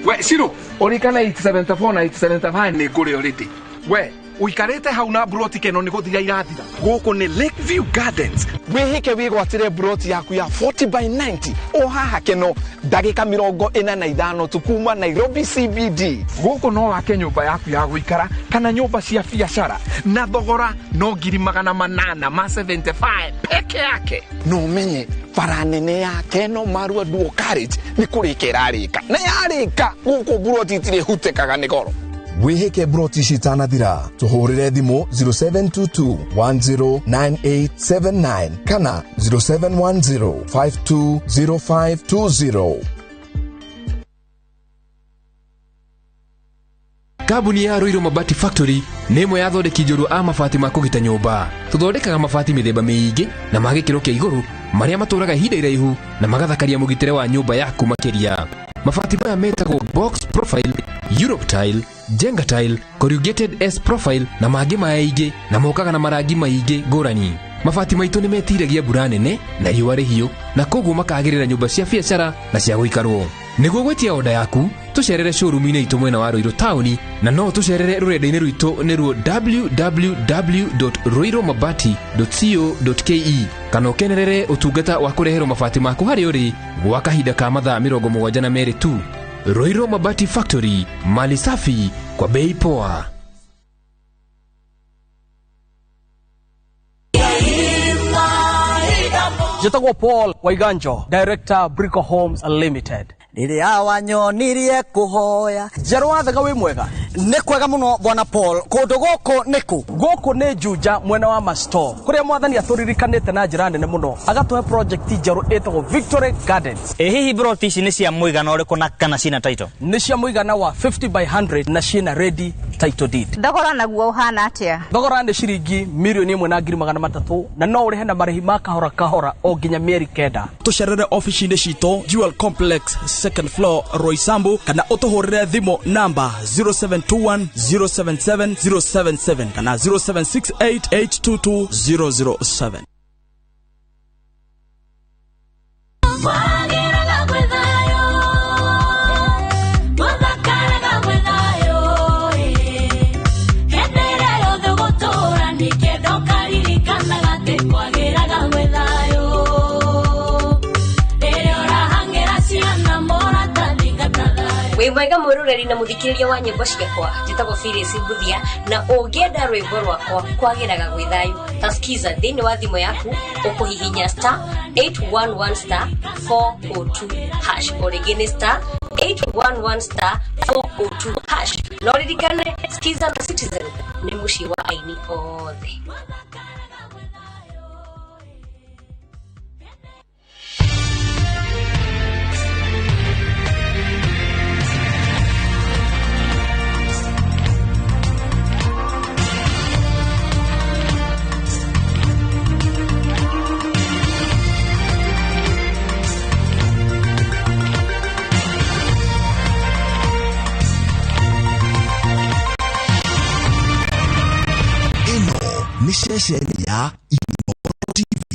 We Ciro, ũrikana 874 na 875 nĩ ngũrĩ already. We ũikarĩte hau na broti keno nĩ gũthira irathira. Gũkũ nĩ Lakeview Gardens. Wĩhĩke wĩgwatĩre broti yaku ya 40 by 90 o haha keno ndagĩka 45 tu kuma Nairobi CBD. Gũkũ no wake nyũmba yaku ya gũikara kana nyũmba cia biacara na thogora no 875 peke yake. No ũmenye bara nene ya Keno Marua Duo Carriage nĩ kũrĩka ĩrarĩka na yarĩka gũkũ broti itirĩ hutĩkaga nĩ goro. Wĩhĩke broti citanathira, tũhũrĩre thimũ 0722 109879 kana 0710 520520. Kambuni ya Ruiru Mabati Factory nĩ ĩmwe ya athondeki njorua a mabati ma kũgita nyũmba. Tũthondekaga mabati mĩthemba mĩingĩ na ma gĩkĩro kĩa igũrũ marĩa matũraga ihinda iraihu na magathakaria mũgitĩre wa nyũmba yaku makĩria. Mabati maya metagwo box profile, Europe tile, Jenga tile, corrugated S profile na mangĩ maingĩ na mokaga na marangi maingĩ ngũrani. Mabati maitũ nĩ metiragia mbura nene na riũa rĩhiũ na koguo makagĩrĩra nyũmba cia biacara na cia gũikarwo. Nĩguo gwĩtia oda yaku, tũcerere showroom-inĩ itũ mwena wa Ruiru taũni na no tũcerere rũrenda-inĩ rwitũ nĩruo www.ruirumabati.co.ke kana ũkenerere ũtungata wa kũreherwo mabati maku harĩa ũrĩ gwa kahinda ka mathaa 72 tu. Ruiru Mabati Factory, mali safi kwa bei poa. Njĩtagwo Paul Waiganjo, Director Brico Homes Limited. Rĩrĩa wanyonirie kũhoya Njerũ wa thega wĩ mwega. Nĩ kwega mũno bwana Paul, kũndũ gũkũ nĩ kũ? Gũkũ nĩ Juja mwena wa Masto, kũrĩa mwathani atũririkanĩte na njĩra nene mũno, agatũhe project njerũ ĩtagwo Victory Gardens. Ĩ hihi broti ici nĩ cia mũigana ũrĩkũ na kana cina title? Nĩ cia mũigana wa 50 by 100 na ciĩna ready title deed. Thogora naguo ũhana atĩa? Thogora nĩ ciringi 1,300,000 na no ũrĩhe na marĩhi ma kahora kahora o nginya mĩeri 9. Tũcerere ofici-inĩ citũ Jewel Complex second floor Roysambu, kana ũtũhũrĩre thimũ namba 0721 077 077 kana 0768 822 007. Kwagĩraga gwĩ thayũ, gũthakaraga gwĩ thayũ, hĩndĩ ĩrĩa yothe ũgũtũũra nĩkĩenda ũkaririkanaga atĩ kwagĩraga gwĩ thayũ. Rĩrĩa ũrahang'ĩra ciana mũratathi ngata thayũ. Wĩ mwega mwĩroreri na mũthikĩrĩria wa nyĩmbo ciakwa, njĩtagwo Phyllis Mbuthia, na ũngĩenda rwĩmbo rwakwa kwagĩraga gwĩ thayũ taskiza thĩinĩ wa thimũ yaku ũkũhihinya star 811 star 402 hash, o rĩngĩ nĩ star 811 star 402 hash. No ririkane Skiza na Citizen nĩ mũciĩ wa aini othe. Ĩno nĩ ceceni ya Inooro TV.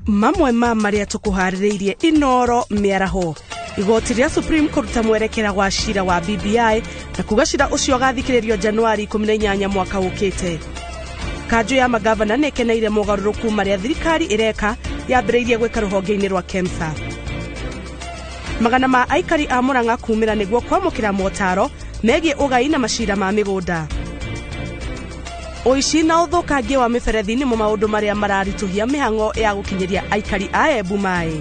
Mamwe ma marĩa tũkũharĩrĩirie Inooro mĩaraho. Igoti rĩa Supreme kũruta mwerekera wa cira wa BBI na kuga cira ũcio ũgathikĩrĩrio Januari 18 mwaka ũkĩte. Kanjũ ya magavana nĩ ĩkeneire mogarũrũku marĩa thirikari ĩreka yambĩrĩirie gwĩka rũhonge-inĩ rwa KEMSA. Magana ma aikari a Murang'a kumĩra nĩguo kwamũkĩra motaro megiĩ ũgai na macira ma mĩgũnda. Ũici na ũthũkangia wa mĩberethi nĩmo maũndũ marĩa mararitũhia mĩhang'o ya gũkinyĩria aikari a Embu maĩ.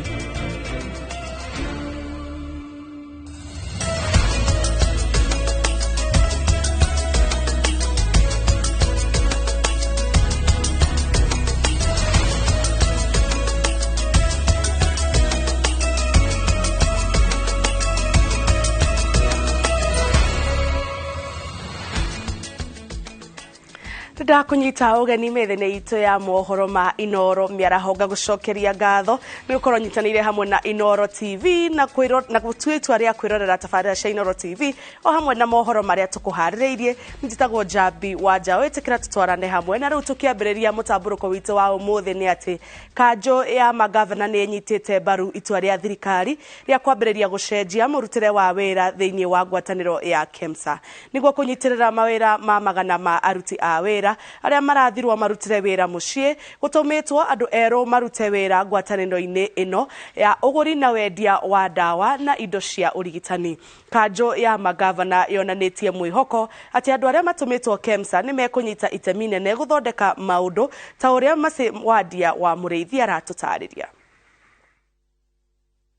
Ndakunyita ũgeni mĩthenya itũ ya mohoro ma Inooro mĩaraho, ngagũcokeria ngatho nĩ gũkorwo nyitanĩire hamwe na Inooro TV na gũtua itua rĩa kwĩrorera tabarĩra cia Inooro TV o hamwe na mohoro marĩa tũkũharĩrĩirie. Njĩtagwo Njambi wa Njaũ, ĩtĩkĩra tũtwarane hamwe. Na rĩu tũkĩambĩrĩria mũtambũrũko witũ wa ũmũthĩ nĩ atĩ kanjũ ya magavana nĩ ĩnyitĩte mbaru itua rĩa thirikari rĩa kwambĩrĩria gũcenjia mũrutĩre wa wĩra thĩinĩ wa ngwatanĩro ya KEMSA nĩguo kũnyitĩrĩra mawĩra ma magana ma aruti a wĩra arĩa marathirwo marutire wĩra mũciĩ. Gũtũmĩtwo andũ erũ marute wĩra ngwatanĩro-inĩ ĩno ya ũgũri na wendia wa ndawa na indo cia ũrigitani. Kanjũ ya magavana yonanĩtie mwĩhoko atĩ andũ arĩa matũmĩtwo KEMSA nĩ mekũnyita itemi nene gũthondeka maũndũ ta ũrĩa Mercy Wandia wa Mũrĩithi aratũtarĩria.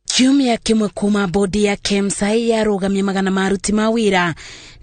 Kiumia kĩmwe kuma bodi ya KEMSA yarũgamia magana ma aruti ma wĩra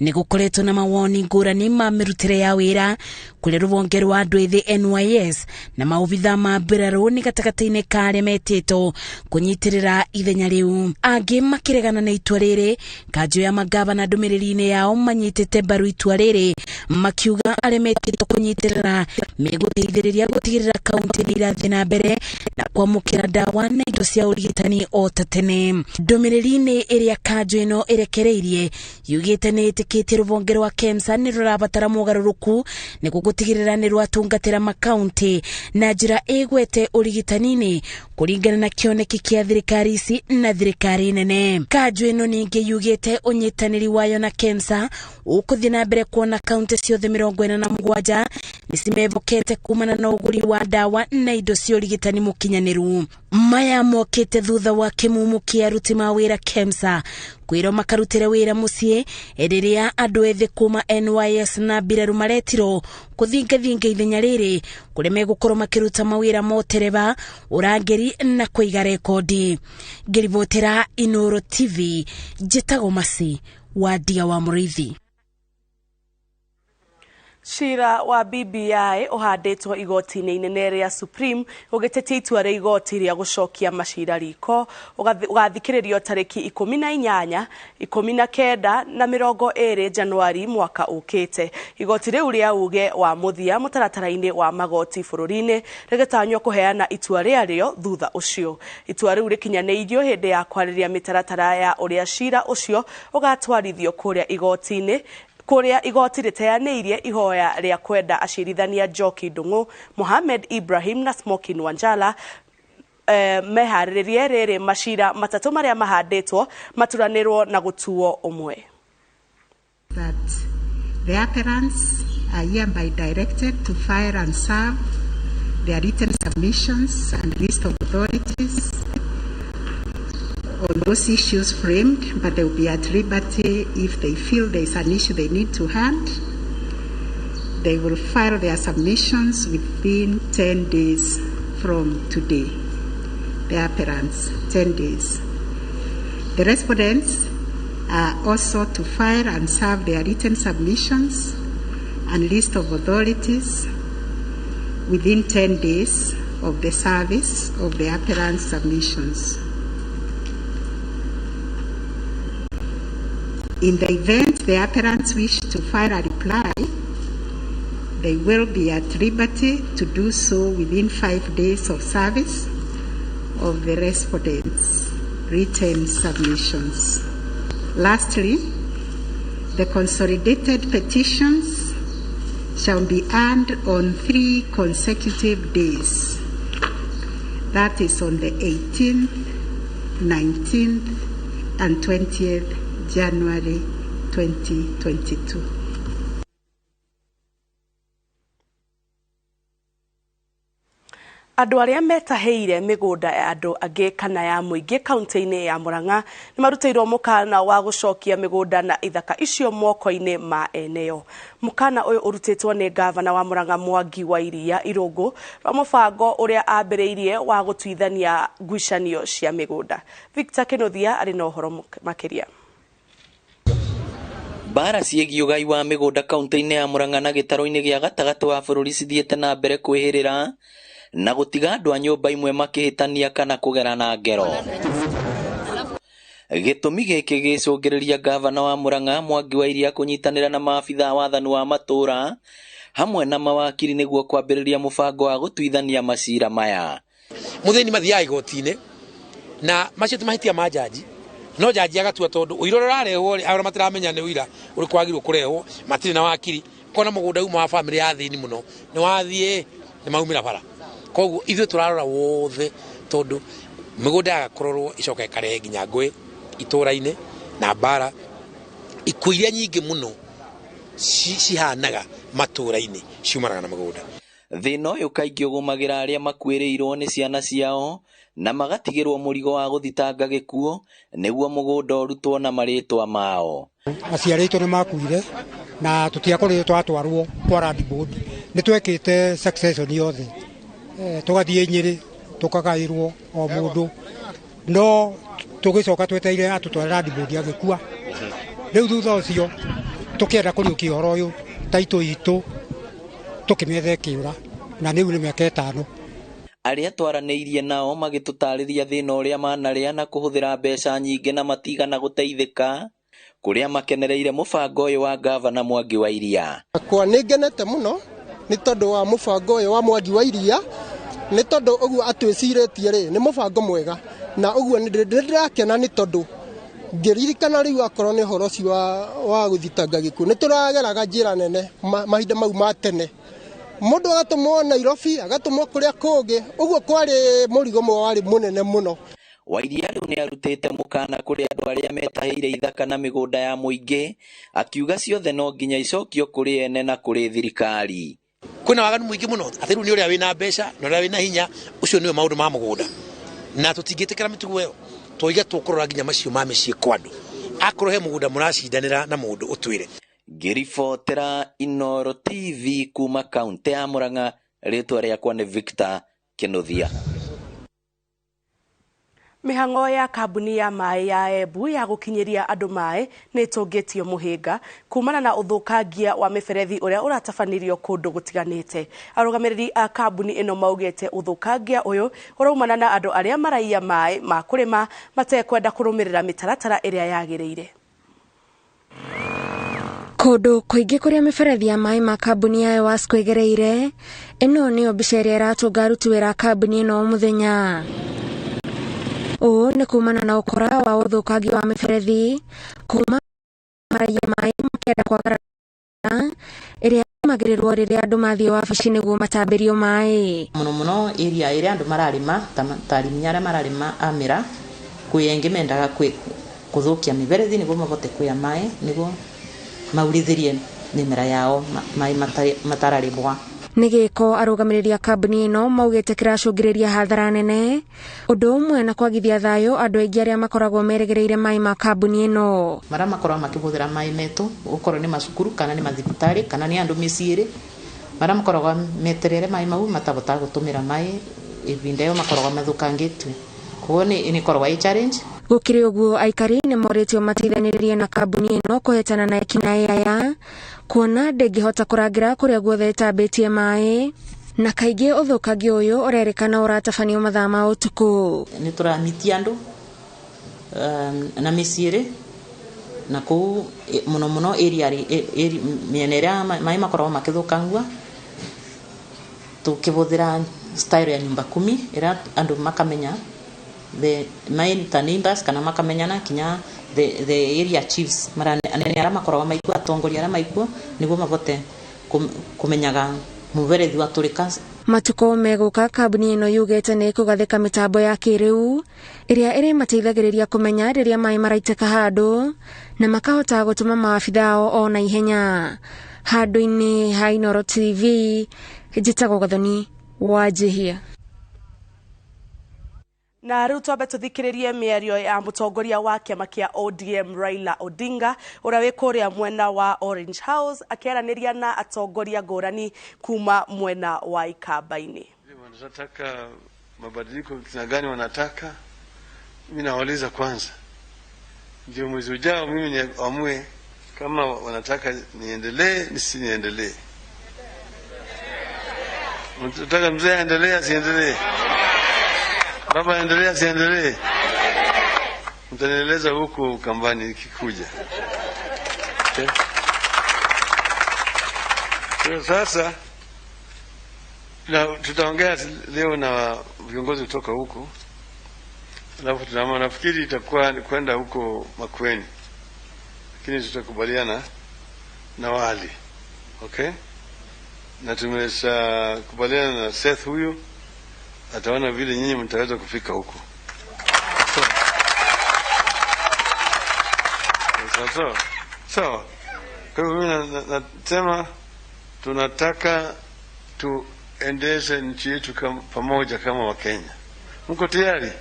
nĩ gũkoretwo na mawoni ngũrani ma mĩrutĩre ya wĩra kũrĩ rũhonge rwa andũ ethĩ NYS na maobitha ma mbirarũ nĩ gatagatĩ-inĩ ka arĩa metĩtwo kũnyitĩrĩra ithenya rĩu. Angĩ makĩregana na itua rĩrĩ, kanjũ ya magavana ndũmĩrĩri-inĩ yao manyitĩte mbaru itua rĩrĩ makiuga arĩa metĩtwo kũnyitĩrĩra megũteithĩrĩria gũtigĩrĩra kaunti nĩ irathiĩ na mbere na kwamũkĩra ndawa na indo cia ũrigitani o ta tene. Ndũmĩrĩri-inĩ ĩrĩa kanjũ ĩno ĩrekereirie yugĩte nĩ ĩtĩkĩtie rũhonge rwa KEMSA nĩ rũrabatara mogarũrũku nĩguo gũtigĩrĩra nĩ rwatungatĩra makaunti na njĩra ĩgwete ũrigitani-inĩ, Kũringana na kĩoneki kĩa thirikari ici na thirikari nene. Kanjũ ĩno ningĩ yugĩte ũnyitanĩri wayo na KEMSA ũkũthiĩ na mbere kuona kaunti ciothe 47 nĩcimevokete kumana na ũgũri wa ndawa na indo cia ũrigitani mũkinyanĩru. Maya mokĩte thutha wa kĩmumu kĩa aruti ma wĩra KEMSA kwĩrwo makarutĩre wĩra mũciĩ rĩrĩa andũ ethĩ kuma NYS na mbirarũ maretirwo kũthingathinga ithenya rĩrĩ kũrĩa megũkorwo makĩruta mawĩra ma ũtereba, ũrangĩri na kũiga rekondi. Ngĩribotera Inooro TV, njĩtagwo Masi wa Ndia wa Mũrĩithi. Cira wa BBI ũhandĩtwo igoti-inĩ inene rĩa Supreme ũgĩtetia itua rĩa igoti rĩa gũcokia macira riko ũgathikĩrĩrio tarĩki 18, 19 na 20 Januari mwaka ũkĩte. Igoti rĩu rĩa uge wa mũthia mũtaratara-inĩ wa magoti bũrũri-inĩ rĩgĩtanywo kũheana itua rĩarĩo thutha ũcio. Itua rĩu rĩkinyanĩirio hĩndĩ ya kwarĩria mĩtaratara ya ũrĩa cira ũcio ũgatwarithio kũrĩa igoti-inĩ kũrĩa igoti rĩteanĩirie ihoya rĩa kwenda acirithania Njoki Ndung'u, Mohamed Ibrahim na Smokin Wanjala meharĩrĩrie rĩrĩ macira matatũ marĩa mahandĩtwo maturanĩrwo na gũtuo ũmwe. That the appellants are hereby directed to file and serve their written submissions and list of authorities on those issues framed, but they will be at liberty if they feel there is an issue they need to hand. They will file their submissions within 10 days from today. The appellants, 10 days. The respondents are also to file and serve their written submissions and list of authorities within 10 days of the service of the appellant submissions. In the event the appellants wish to file a reply, they will be at liberty to do so within 5 days of service of the respondents' written submissions. Lastly, the consolidated petitions shall be earned on 3 consecutive days. That is on the 18th, 19th, and 20th January 2022. Andũ arĩa metahĩire mĩgũnda ya andũ angĩ kana ya mũingĩ kaunti-inĩ ya Murang'a nĩmarutĩirwo mũkana wa gũcokia mĩgũnda na ithaka icio moko-inĩ ma eneo. Mũkana ũyũ ũrutĩtwo nĩ gavana wa Murang'a Mwangi wa Iria Irũngũ rwa mũbango ũrĩa ambĩrĩirie wa gũtuithania ngucanio cia mĩgũnda. Victor Kĩnuthia arĩ na ũhoro makĩria. Mbara ciĩgiĩ ũgai wa mĩgũnda kaunti-inĩ ya Murang'a na gĩtarũ-inĩ gĩa gatagatĩ wa bũrũri cithiĩte na mbere kwĩhĩrĩra na gũtiga andũ a nyũmba imwe makĩhĩtania kana kũgerana ngero. Gĩtũmi gĩkĩ gĩcũngĩrĩria gavana wa Murang'a Mwangi wa Iria kũnyitanĩra na maabithaa wathani wa matũũra hamwe na mawakiri nĩguo kwambĩrĩria mũbango wa gũtuithania macira maya. Mũthĩni mathiaga igoti-inĩ na macio ti mahĩtia ma njanji, no njanji agatua tondũ ũira ũrĩa ũrarehwo rĩ, arĩa matiramenya nĩ ũira ũrĩkũ wagĩrĩirwo kũrehwo, matirĩ na wakiri, kona mũgũnda uma wa bamĩrĩ ya thĩni mũno nĩ wathiĩ nĩ maumĩra bara. Koguo ithuĩ tũrarora wothe tondũ mĩgũnda yaga kũrorwo ĩcoka ĩkarehe nginya ngũĩ itũũra-inĩ na mbara. Ikuũ iria nyingĩ mũno cihanaga matũũra-inĩ ciumanaga na mĩgũnda. Thĩna ũyũ kaingĩ ũgũmagĩra arĩa makuĩrĩirwo nĩ ciana ciao na magatigĩrwo mũrigo wa gũthitanga gĩkuũ nĩguo mũgũnda ũrutwo na marĩtwa mao. Aciari aitũ nĩ makuire na tũtiakorirwo twatwarwo kwa land board. Nĩ twekĩte succession yothe, tũgathiĩ Nyĩrĩ tũkagaĩrwo o mũndũ, no tũgĩcoka twetereire atũtware land board agĩkua. Rĩu thutha ũcio tũkĩenda kũriũkia ũhoro ũyũ taitũ itũ tũkĩmĩetha ĩkĩũra, na rĩu nĩ mĩaka 5. Arĩa twaranĩirie nao magĩtũtarĩria thĩna ũrĩa manarĩa na kũhũthĩra mbeca nyingĩ na matigana gũteithĩka kũrĩa makenereire mũbango ũyũ wa gavana Mwangi wa Iria. Kwa nĩ ngenete mũno nĩ tondũ wa mũbango ũyũ wa Mwangi wa Iria, nĩ tondũ ũguo atwĩcirĩtie rĩ nĩ mũbango mwega, na ũguo nĩ ndĩrakena nĩ tondũ ngĩririkana rĩu akorwo nĩ ũhoro ũcio wa gũthitanga gĩkuũ nĩ tũrageraga njĩra nene mahinda mau ma tene. Mũndũ agatũmwo Nairobi, agatũmwo kũrĩa kũngĩ, ũguo kwarĩ mũrigo warĩ mũnene mũno. Wairia rĩu nĩarutĩte mũkana kũrĩ andũ arĩa metahĩire ithaka na mĩgũnda ya mũingĩ, akiuga ciothe no nginya icokio kũrĩ ene na kũrĩ thirikari. Kwĩna waganu mũingĩ mũno atĩ rĩu nĩ ũrĩa wĩna mbeca na ũrĩa wĩna hinya, ũcio nĩwe maũndũ ma mũgũnda, na tũtingĩtĩkĩra mĩtugo ĩyo. Twoiga tũkũrora nginya macio ma mĩciĩ kwa andũ, akorwo he mũgũnda mũracindanĩra na mũndũ ũtwĩre. Ngĩribotera Inooro TV kuma kaunti ya Murang'a, rĩtwa rĩakwa nĩ Victor Kĩnuthia. Mĩhang'o ya kambuni ya maĩ ya Embu ya gũkinyĩria andũ maĩ nĩ ĩtũngĩtio mũhĩnga kumana na ũthũkangia wa mĩberethi ũrĩa ũratabanirio kũndũ gũtiganĩte. Arũgamĩrĩri a kambuni ĩno maugĩte ũthũkangia ũyũ ũraumana na andũ arĩa maraiya maĩ ma kũrĩma matekwenda kũrũmĩrĩra mĩtaratara ĩrĩa yagĩrĩire. Kũndũ kũingĩ kũrĩa mĩberethi ya maĩ ma kambuni ya EWASCO ĩgereire, ĩno nĩyo mbica ĩrĩa ĩratũnga aruti wĩra a kambuni ĩno o mũthenya. Ũũ nĩ kumana na ũkora wa ũthũkangia wa mĩberethi kuma maraiya maĩ makĩenda kwagarara ĩrĩa ĩrũmagĩrĩrwo rĩrĩa andũ mathiĩ wabici nĩguo matambĩrio maĩ. Mũno mũno area ĩrĩa andũ mararĩma ta arĩmi arĩa mararĩma a mĩraa, kwĩ angĩ mendaga kũthũkia mĩberethi nĩguo mahote kuoya maĩ nĩguo maurithĩrie mĩmera yao maĩ matararĩmwa. Nĩ gĩko arũgamĩrĩri a kambuni ĩno maugĩte kĩracũngĩrĩria hathara nene, ũndũ ũmwe na kwagithia thayũ andũ aingĩ arĩa makoragwo merĩgĩrĩire maĩ ma kambuni ĩno. Marĩa makoragwo makĩhũthĩra maĩ metũ, gũkorwo nĩ macukuru kana nĩ mathibitarĩ kana nĩ andũ mĩciĩ-rĩ, marĩa makoragwo metereire maĩ mau matahotaga gũtũmĩra maĩ ĩvinda ĩyo makoragwo mathũkangĩtio. Koguo nĩ ĩkoragwo ĩ challenge. Gũkĩrĩ ũguo aikari nĩ morĩtio mateithanĩrĩrie na kambuni ĩno kũhetana na ekinaĩ aya, kuona ndĩngĩhota kũrangĩra kũrĩa guothe ĩtambĩtie maĩ, na kaingĩ ũthũkangia ũyũ ũrerĩkana ũratabanio mathaa ma ũtukũ. Nĩ tũramitia andũ na mĩciĩ-rĩ, na kũu mũno mũno area mĩena ĩrĩa maĩ makoragwo makĩthũkangua, tũkĩhũthĩra style ya nyumba kumi ĩrĩa andũ makamenya the main ta neighbors kana makamenyana kinya the area chiefs mara anene arĩa makoragwo maikuo, atongoria arĩa maikuo nĩguo mahote kũmenyaga mũberethi watũrĩka. Matukũ megũka kambuni ĩno yugĩte nĩ ĩkũgathĩka mĩtambo ya kĩrĩu ĩrĩa ĩrĩmateithagĩrĩria kũmenya rĩrĩa maĩ maraitĩka handũ na makahota gũtũma maabitha ao o na ihenya. Handũ-inĩ ha Inooro TV, njĩtagwo Gathoni wa Njihia. Na rĩu twambe tũthikĩrĩrie mĩario ya mũtongoria wa kĩama kĩa ODM Raila Odinga ũrĩa wĩ kũrĩa mwena wa Orange House akĩaranĩria na atongoria ngũrani kuma mwena wa Ikamba-inĩ. Wanataka mabadiliko kina gani wanataka? Mimi nawauliza kwanza, ndio mwezi ujao mimi niamue kama wanataka niendelee nisiniendelee. Mnataka mzee aendelee asiendelee? Baba endelea asiendelee? Mtanieleza huko Ukambani nikikuja. Okay. Kwa sasa na tutaongea leo na viongozi kutoka huko. Alafu tunaona, nafikiri itakuwa kwenda huko Makueni. Lakini tutakubaliana na wali. Okay? Na tumeshakubaliana na Seth huyu, ataona vile nyinyi mtaweza kufika huko. So, kwa hivyo mimi nasema tunataka tuendeshe nchi yetu pamoja kama Wakenya. Mko tayari?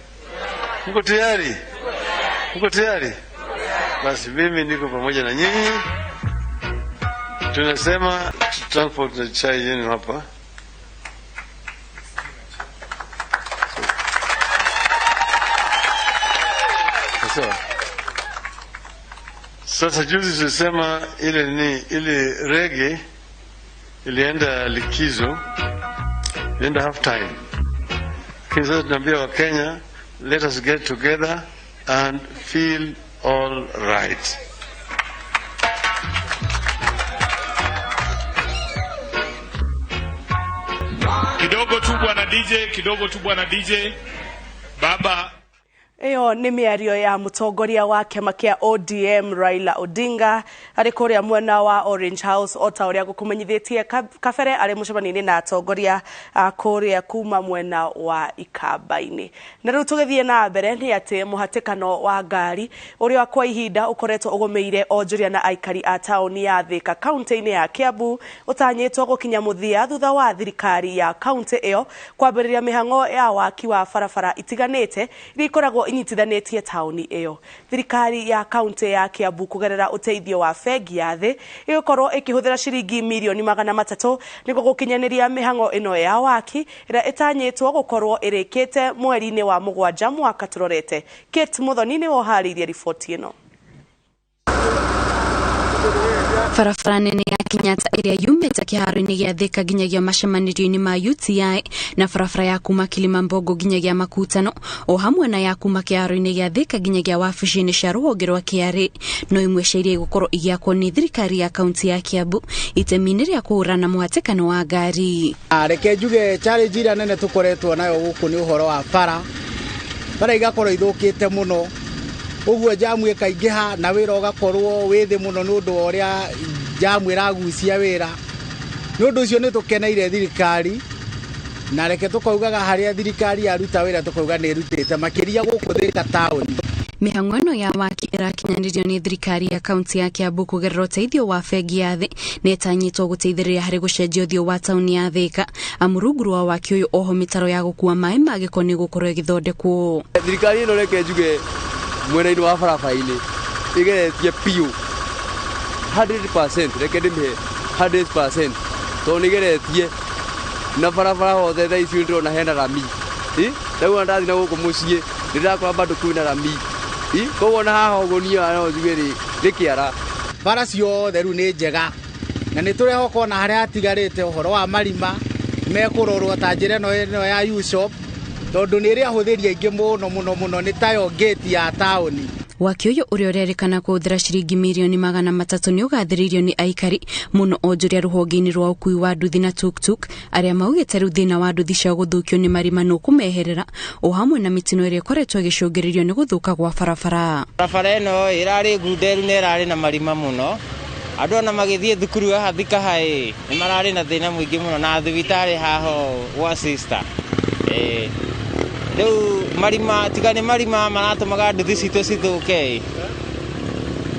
Mko tayari? Mko tayari? Basi mimi niko pamoja na nyinyi. Tunasema transport na chai yenu hapa. Sawa. Sasa juzi tulisema ile ni ile reggae ilienda likizo, ilienda half time. Lakini sasa tunaambia Wakenya, let us get together and feel all right. Kidogo tu bwana DJ, kidogo tu bwana DJ. Baba Ĩyo nĩ mĩario ya mũtongoria wa kĩama kĩa ODM Raila Odinga arĩ kũrĩa mwena wa Orange House, o ta ũrĩa ngũkũmenyithĩtie kabere, arĩ mũcemanio-inĩ na atongoria a kũrĩa kuma mwena wa Ikamba-inĩ. Na rĩu tũgĩthiĩ na mbere nĩ atĩ mũhatĩkano wa ngari ũrĩa kwa ihinda ũkoretwo ũgũmĩire onjoria na aikari a taũni ya Thika kaunti-inĩ ya Kiambu ũtanyĩtwo gũkinya mũthia thutha wa thirikari ya kaunti ĩyo kwambĩrĩria mĩhang'o ya waki wa barabara itiganĩte iria ikoragwo inyitithanĩtie taũni ĩyo. Thirikari ya kaunti ya Kiambu kũgerera ũteithio wa bengi ya thĩ ĩgũkorwo ĩkĩhũthĩra ciringi mirioni 300 nĩguo gũkinyanĩria mĩhang'o ĩno ya waki ĩrĩa ĩtanyĩtwo gũkorwo ĩrĩkĩte mweri-inĩ wa 7 mwaka tũrorete. Kate Muthoni nĩwe ũharĩirie riboti ĩno. Barabara nene ya Kenyatta ĩrĩa yumĩte kĩharo-inĩ gĩa Thika nginyagia macemanĩrio-inĩ ma UTI, na barabara ya kuma Kilimambogo nginyagia Makutano, o hamwe na ya kuma kĩharo-inĩ gĩa Thika nginyagia wabici-inĩ cia rũhonge rwa KRA, no imwe cia iria igũkorwo igĩakwo nĩ thirikari ya kaunti ya Kiambu itemi-inĩ rĩa kũhũrana mũhatĩkano wa ngari. Reke njuge challenge ĩrĩa nene tũkoretwo nayo gũkũ nĩ ũhoro wa bara. Bara igakorwo ithũkĩte mũno, ũguo jamu ĩkaingĩha na wĩra ũgakorwo wĩ thĩ mũno nĩ ũndũ wa ũrĩa jamu ĩragucia wĩra. Nĩ ũndũ ũcio nĩ tũkeneire thirikari, na reke tũkaugaga harĩa thirikari yaruta wĩra tũkauga nĩ ĩrutĩte, makĩria gũkũ Thika taũni. Mĩhang'o ĩno ya waki ĩrakinyanĩrio nĩ thirikari ya kaunti ya Kiambu kũgerera ũteithio wa bengi ya thĩ na ĩtanyĩtwo gũteithĩrĩria harĩ gũcenjia ũthiũ wa taũni ya Thika, amu rungu rwa waki ũyũ oho mĩtaro ya gũkua maĩ ma gĩko nĩ ĩgũkorwo ĩgĩthondekwo. Thirikari ĩno, reke njuge, mwena-inĩ wa barabara-inĩ ĩgeretie biũ 100%. Reke ndĩmĩhe 100% tondũ nĩ ĩgeretie na barabara hothe. Thaa ici ndĩrona hena rami. Rĩu ona ndathiĩ na gũkũ mũciĩ ndĩrakora bado kwĩna rami. Koguo ona haha ũguo niĩ no njuge nĩ kĩara. Bara ciothe rĩu nĩ njega na nĩ tũrehoka ona harĩa hatigarĩte ũhoro wa marima mekũrorwo, ta njĩra ĩno ya U-Shop, tondũ nĩ ĩrĩ ahũthĩri aingĩ mũno mũno mũno, nĩ tayo gate ya taũni. Waki ũyũ ũrĩa ũrerĩkana kũhũthĩra ciringi mirioni 300 nĩ ũgathĩrĩirio nĩ aikari mũno, onjoria rũhonge-inĩ rwa ũkui wa nduthi na tuktuk, arĩa maugĩte rĩu thĩna wa nduthi ciao gũthũkio nĩ marima nĩ ũkũmeherera, o hamwe na mĩtino ĩrĩa ĩkoretwo ĩgĩcũngĩrĩrio nĩ gũthũka gwa barabara. Barabara ĩno ĩrarĩ ngunderu na ĩrarĩ na marima mũno. Andũ ona magĩthiĩ thukuru haha Thika High nĩ mararĩ na thĩna mũingĩ mũno, na thibitarĩ haha gwa sister. Rĩu marima, tiga nĩ marima maratũmaga nduthi citũ cithũke,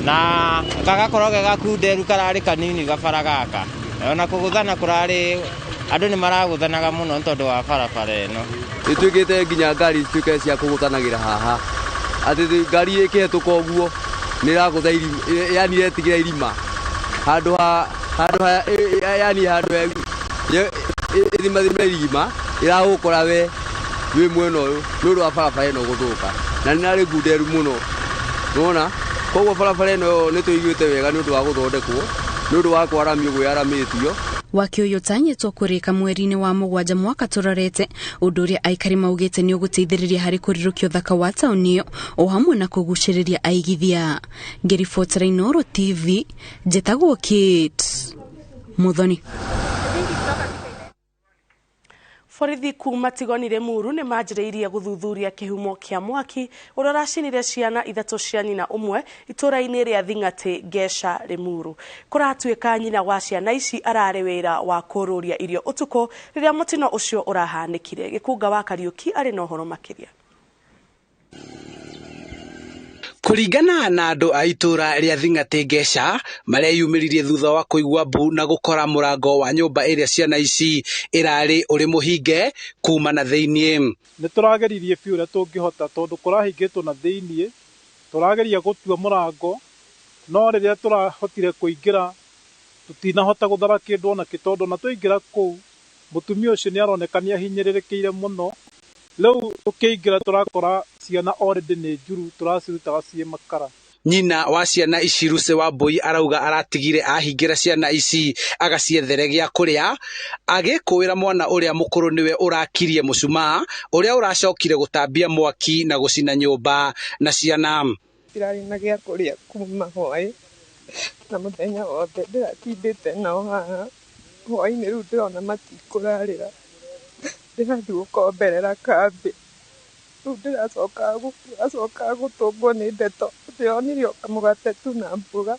na gagakorwo ge gakunderu, kararĩ kanini gabara gaka, ona kũgũthana kũrarĩ, andũ nĩ maragũthanaga mũno nĩ tondũ wa barabara ĩno. Ĩtuĩkĩte nginya ngari cituĩke cia kũgũthanagĩra haha, atĩ ngari ĩkĩhetũka ũguo nĩ ĩragũtha irima, yani ĩretigĩra irima handũ ha yani handũ ĩthimathime irima ĩragũkora we wĩ mwena ũyũ nĩ ũndũ wa barabara ĩno gũthũka, na nĩ narĩ ngunderu mũno nĩwona. Koguo barabara ĩno nĩ tũiguĩte wega nĩ ũndũ wa gũthondekwo, nĩ ũndũ wa kwaramio gwĩaramĩtio. Waki ũyũ ũtanyĩtwo kũrĩka mweri-inĩ wa 7 mwaka tũrorete, ũndũ ũrĩa aikari maugĩte nĩ ũgũteithĩrĩria harĩ kũrirũkia ũthaka wa taũni ĩyo, o hamwe na kũgucĩrĩria aigithia. Ngĩribotera Inooro TV, njĩtagwo Kate Muthoni. Borithi kuma Tigoni Limuru nĩ manjĩrĩirie gũthuthuria kĩhumo kĩa mwaki ũrĩa ũracinire ciana ithatũ cia nyina ũmwe itũũra-inĩ rĩa Thing'atĩ, Ngeca, Limuru. Kũratuĩka nyina wa ciana ici ararĩ wĩra wa kũrũria irio ũtukũ rĩrĩa mũtino ũcio ũrahanĩkire. Gĩkunga wa Kariũki arĩ na ũhoro makĩria. Kũringana na andũ a itũũra rĩa Thing'atĩ Ngeca, mareyumĩririe thutha wa kũigua mbu na gũkora mũrango wa nyũmba ĩrĩa ciana ici ĩrarĩ ũrĩ mũhinge kuma na thĩiniĩ. Nĩ tũrageririe biũ ũrĩa tũngĩhota tondũ kũrahingĩtwo na thĩiniĩ, tũrageria gũtua mũrango, no rĩrĩa tũrahotire kũingĩra tũtinahota gũthara kĩndũ ona kĩ, tondũ ona twaingĩra kũu mũtumia ũcio nĩ aroneka nĩ ahinyĩrĩrĩkĩire mũno. Rĩu tũkĩingĩra tũrakora ciana already nĩ njuru, tũracirutaga ciĩ makara. Nyina wa ciana ici, Lucy Wambui, arauga aratigire ahingĩra ciana ici agaciethere gĩa kũrĩa, agĩkũĩra mwana ũrĩa mũkũrũ nĩwe ũrakirie mũcumaa ũrĩa ũracokire gũtambia mwaki na gũcina nyũmba na ciana. Ndirarĩ na gĩa kũrĩa kuma hwaĩ, na mũthenya wothe ndĩratindĩte nao haha. Hwaĩ-inĩ rĩu ndĩrona matikũrarĩra, ndĩrathiĩ gũkomberera kambĩ. Rĩu ndĩracoka gũtũngwo nĩ ndeto, ndĩronire o kamũgate tu na mboga,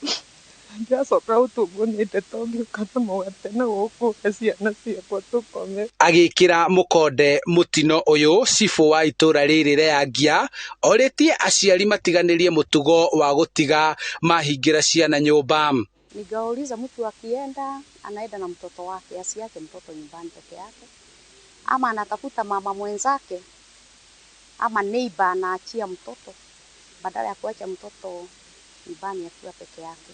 ndĩracoka gũtũngwo nĩ ndeto ngĩũka na mũgate na gũkũ he ciana ciakwa tũkome. Agĩkĩra mũkonde mũtino ũyũ cibũ wa itũra rĩrĩ Reangia orĩtie aciari matiganĩrie mũtugo wa gũtiga mahingĩra ciana nyũmba. Ningauliza mtu akienda anaenda na mtoto wake, asiache mtoto nyumbani peke yake, ama anatafuta mama mwenzake ama neighbor anaachia mtoto badala ya kuacha mtoto nyumbani akiwa peke yake.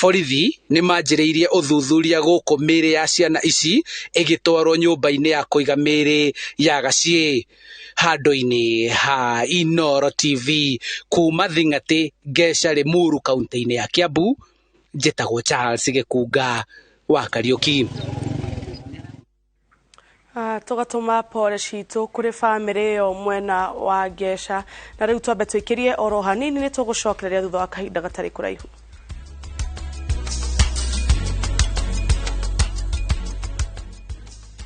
Borithi nĩ manjĩrĩirie ũthuthuria gũkũ mĩĩrĩ ya ciana ici ĩgĩtwarwo nyũmba-inĩ ya kũiga mĩĩrĩ ya Gaciĩ. Handũ-inĩ ha Inooro TV kuma Thing'atĩ, Ngeca, Limuru, kaunti-inĩ ya Kiambu, njĩtagwo Charles Gĩkunga wa Kariũki. Tũgatũma pore citũ kũrĩ bamĩrĩ ĩyo mwena wa Ngeca. Na rĩu twambe twĩkĩrie oro hanini, nĩ tũgũcokereria thutha wa kahinda gatarĩ kũraihu.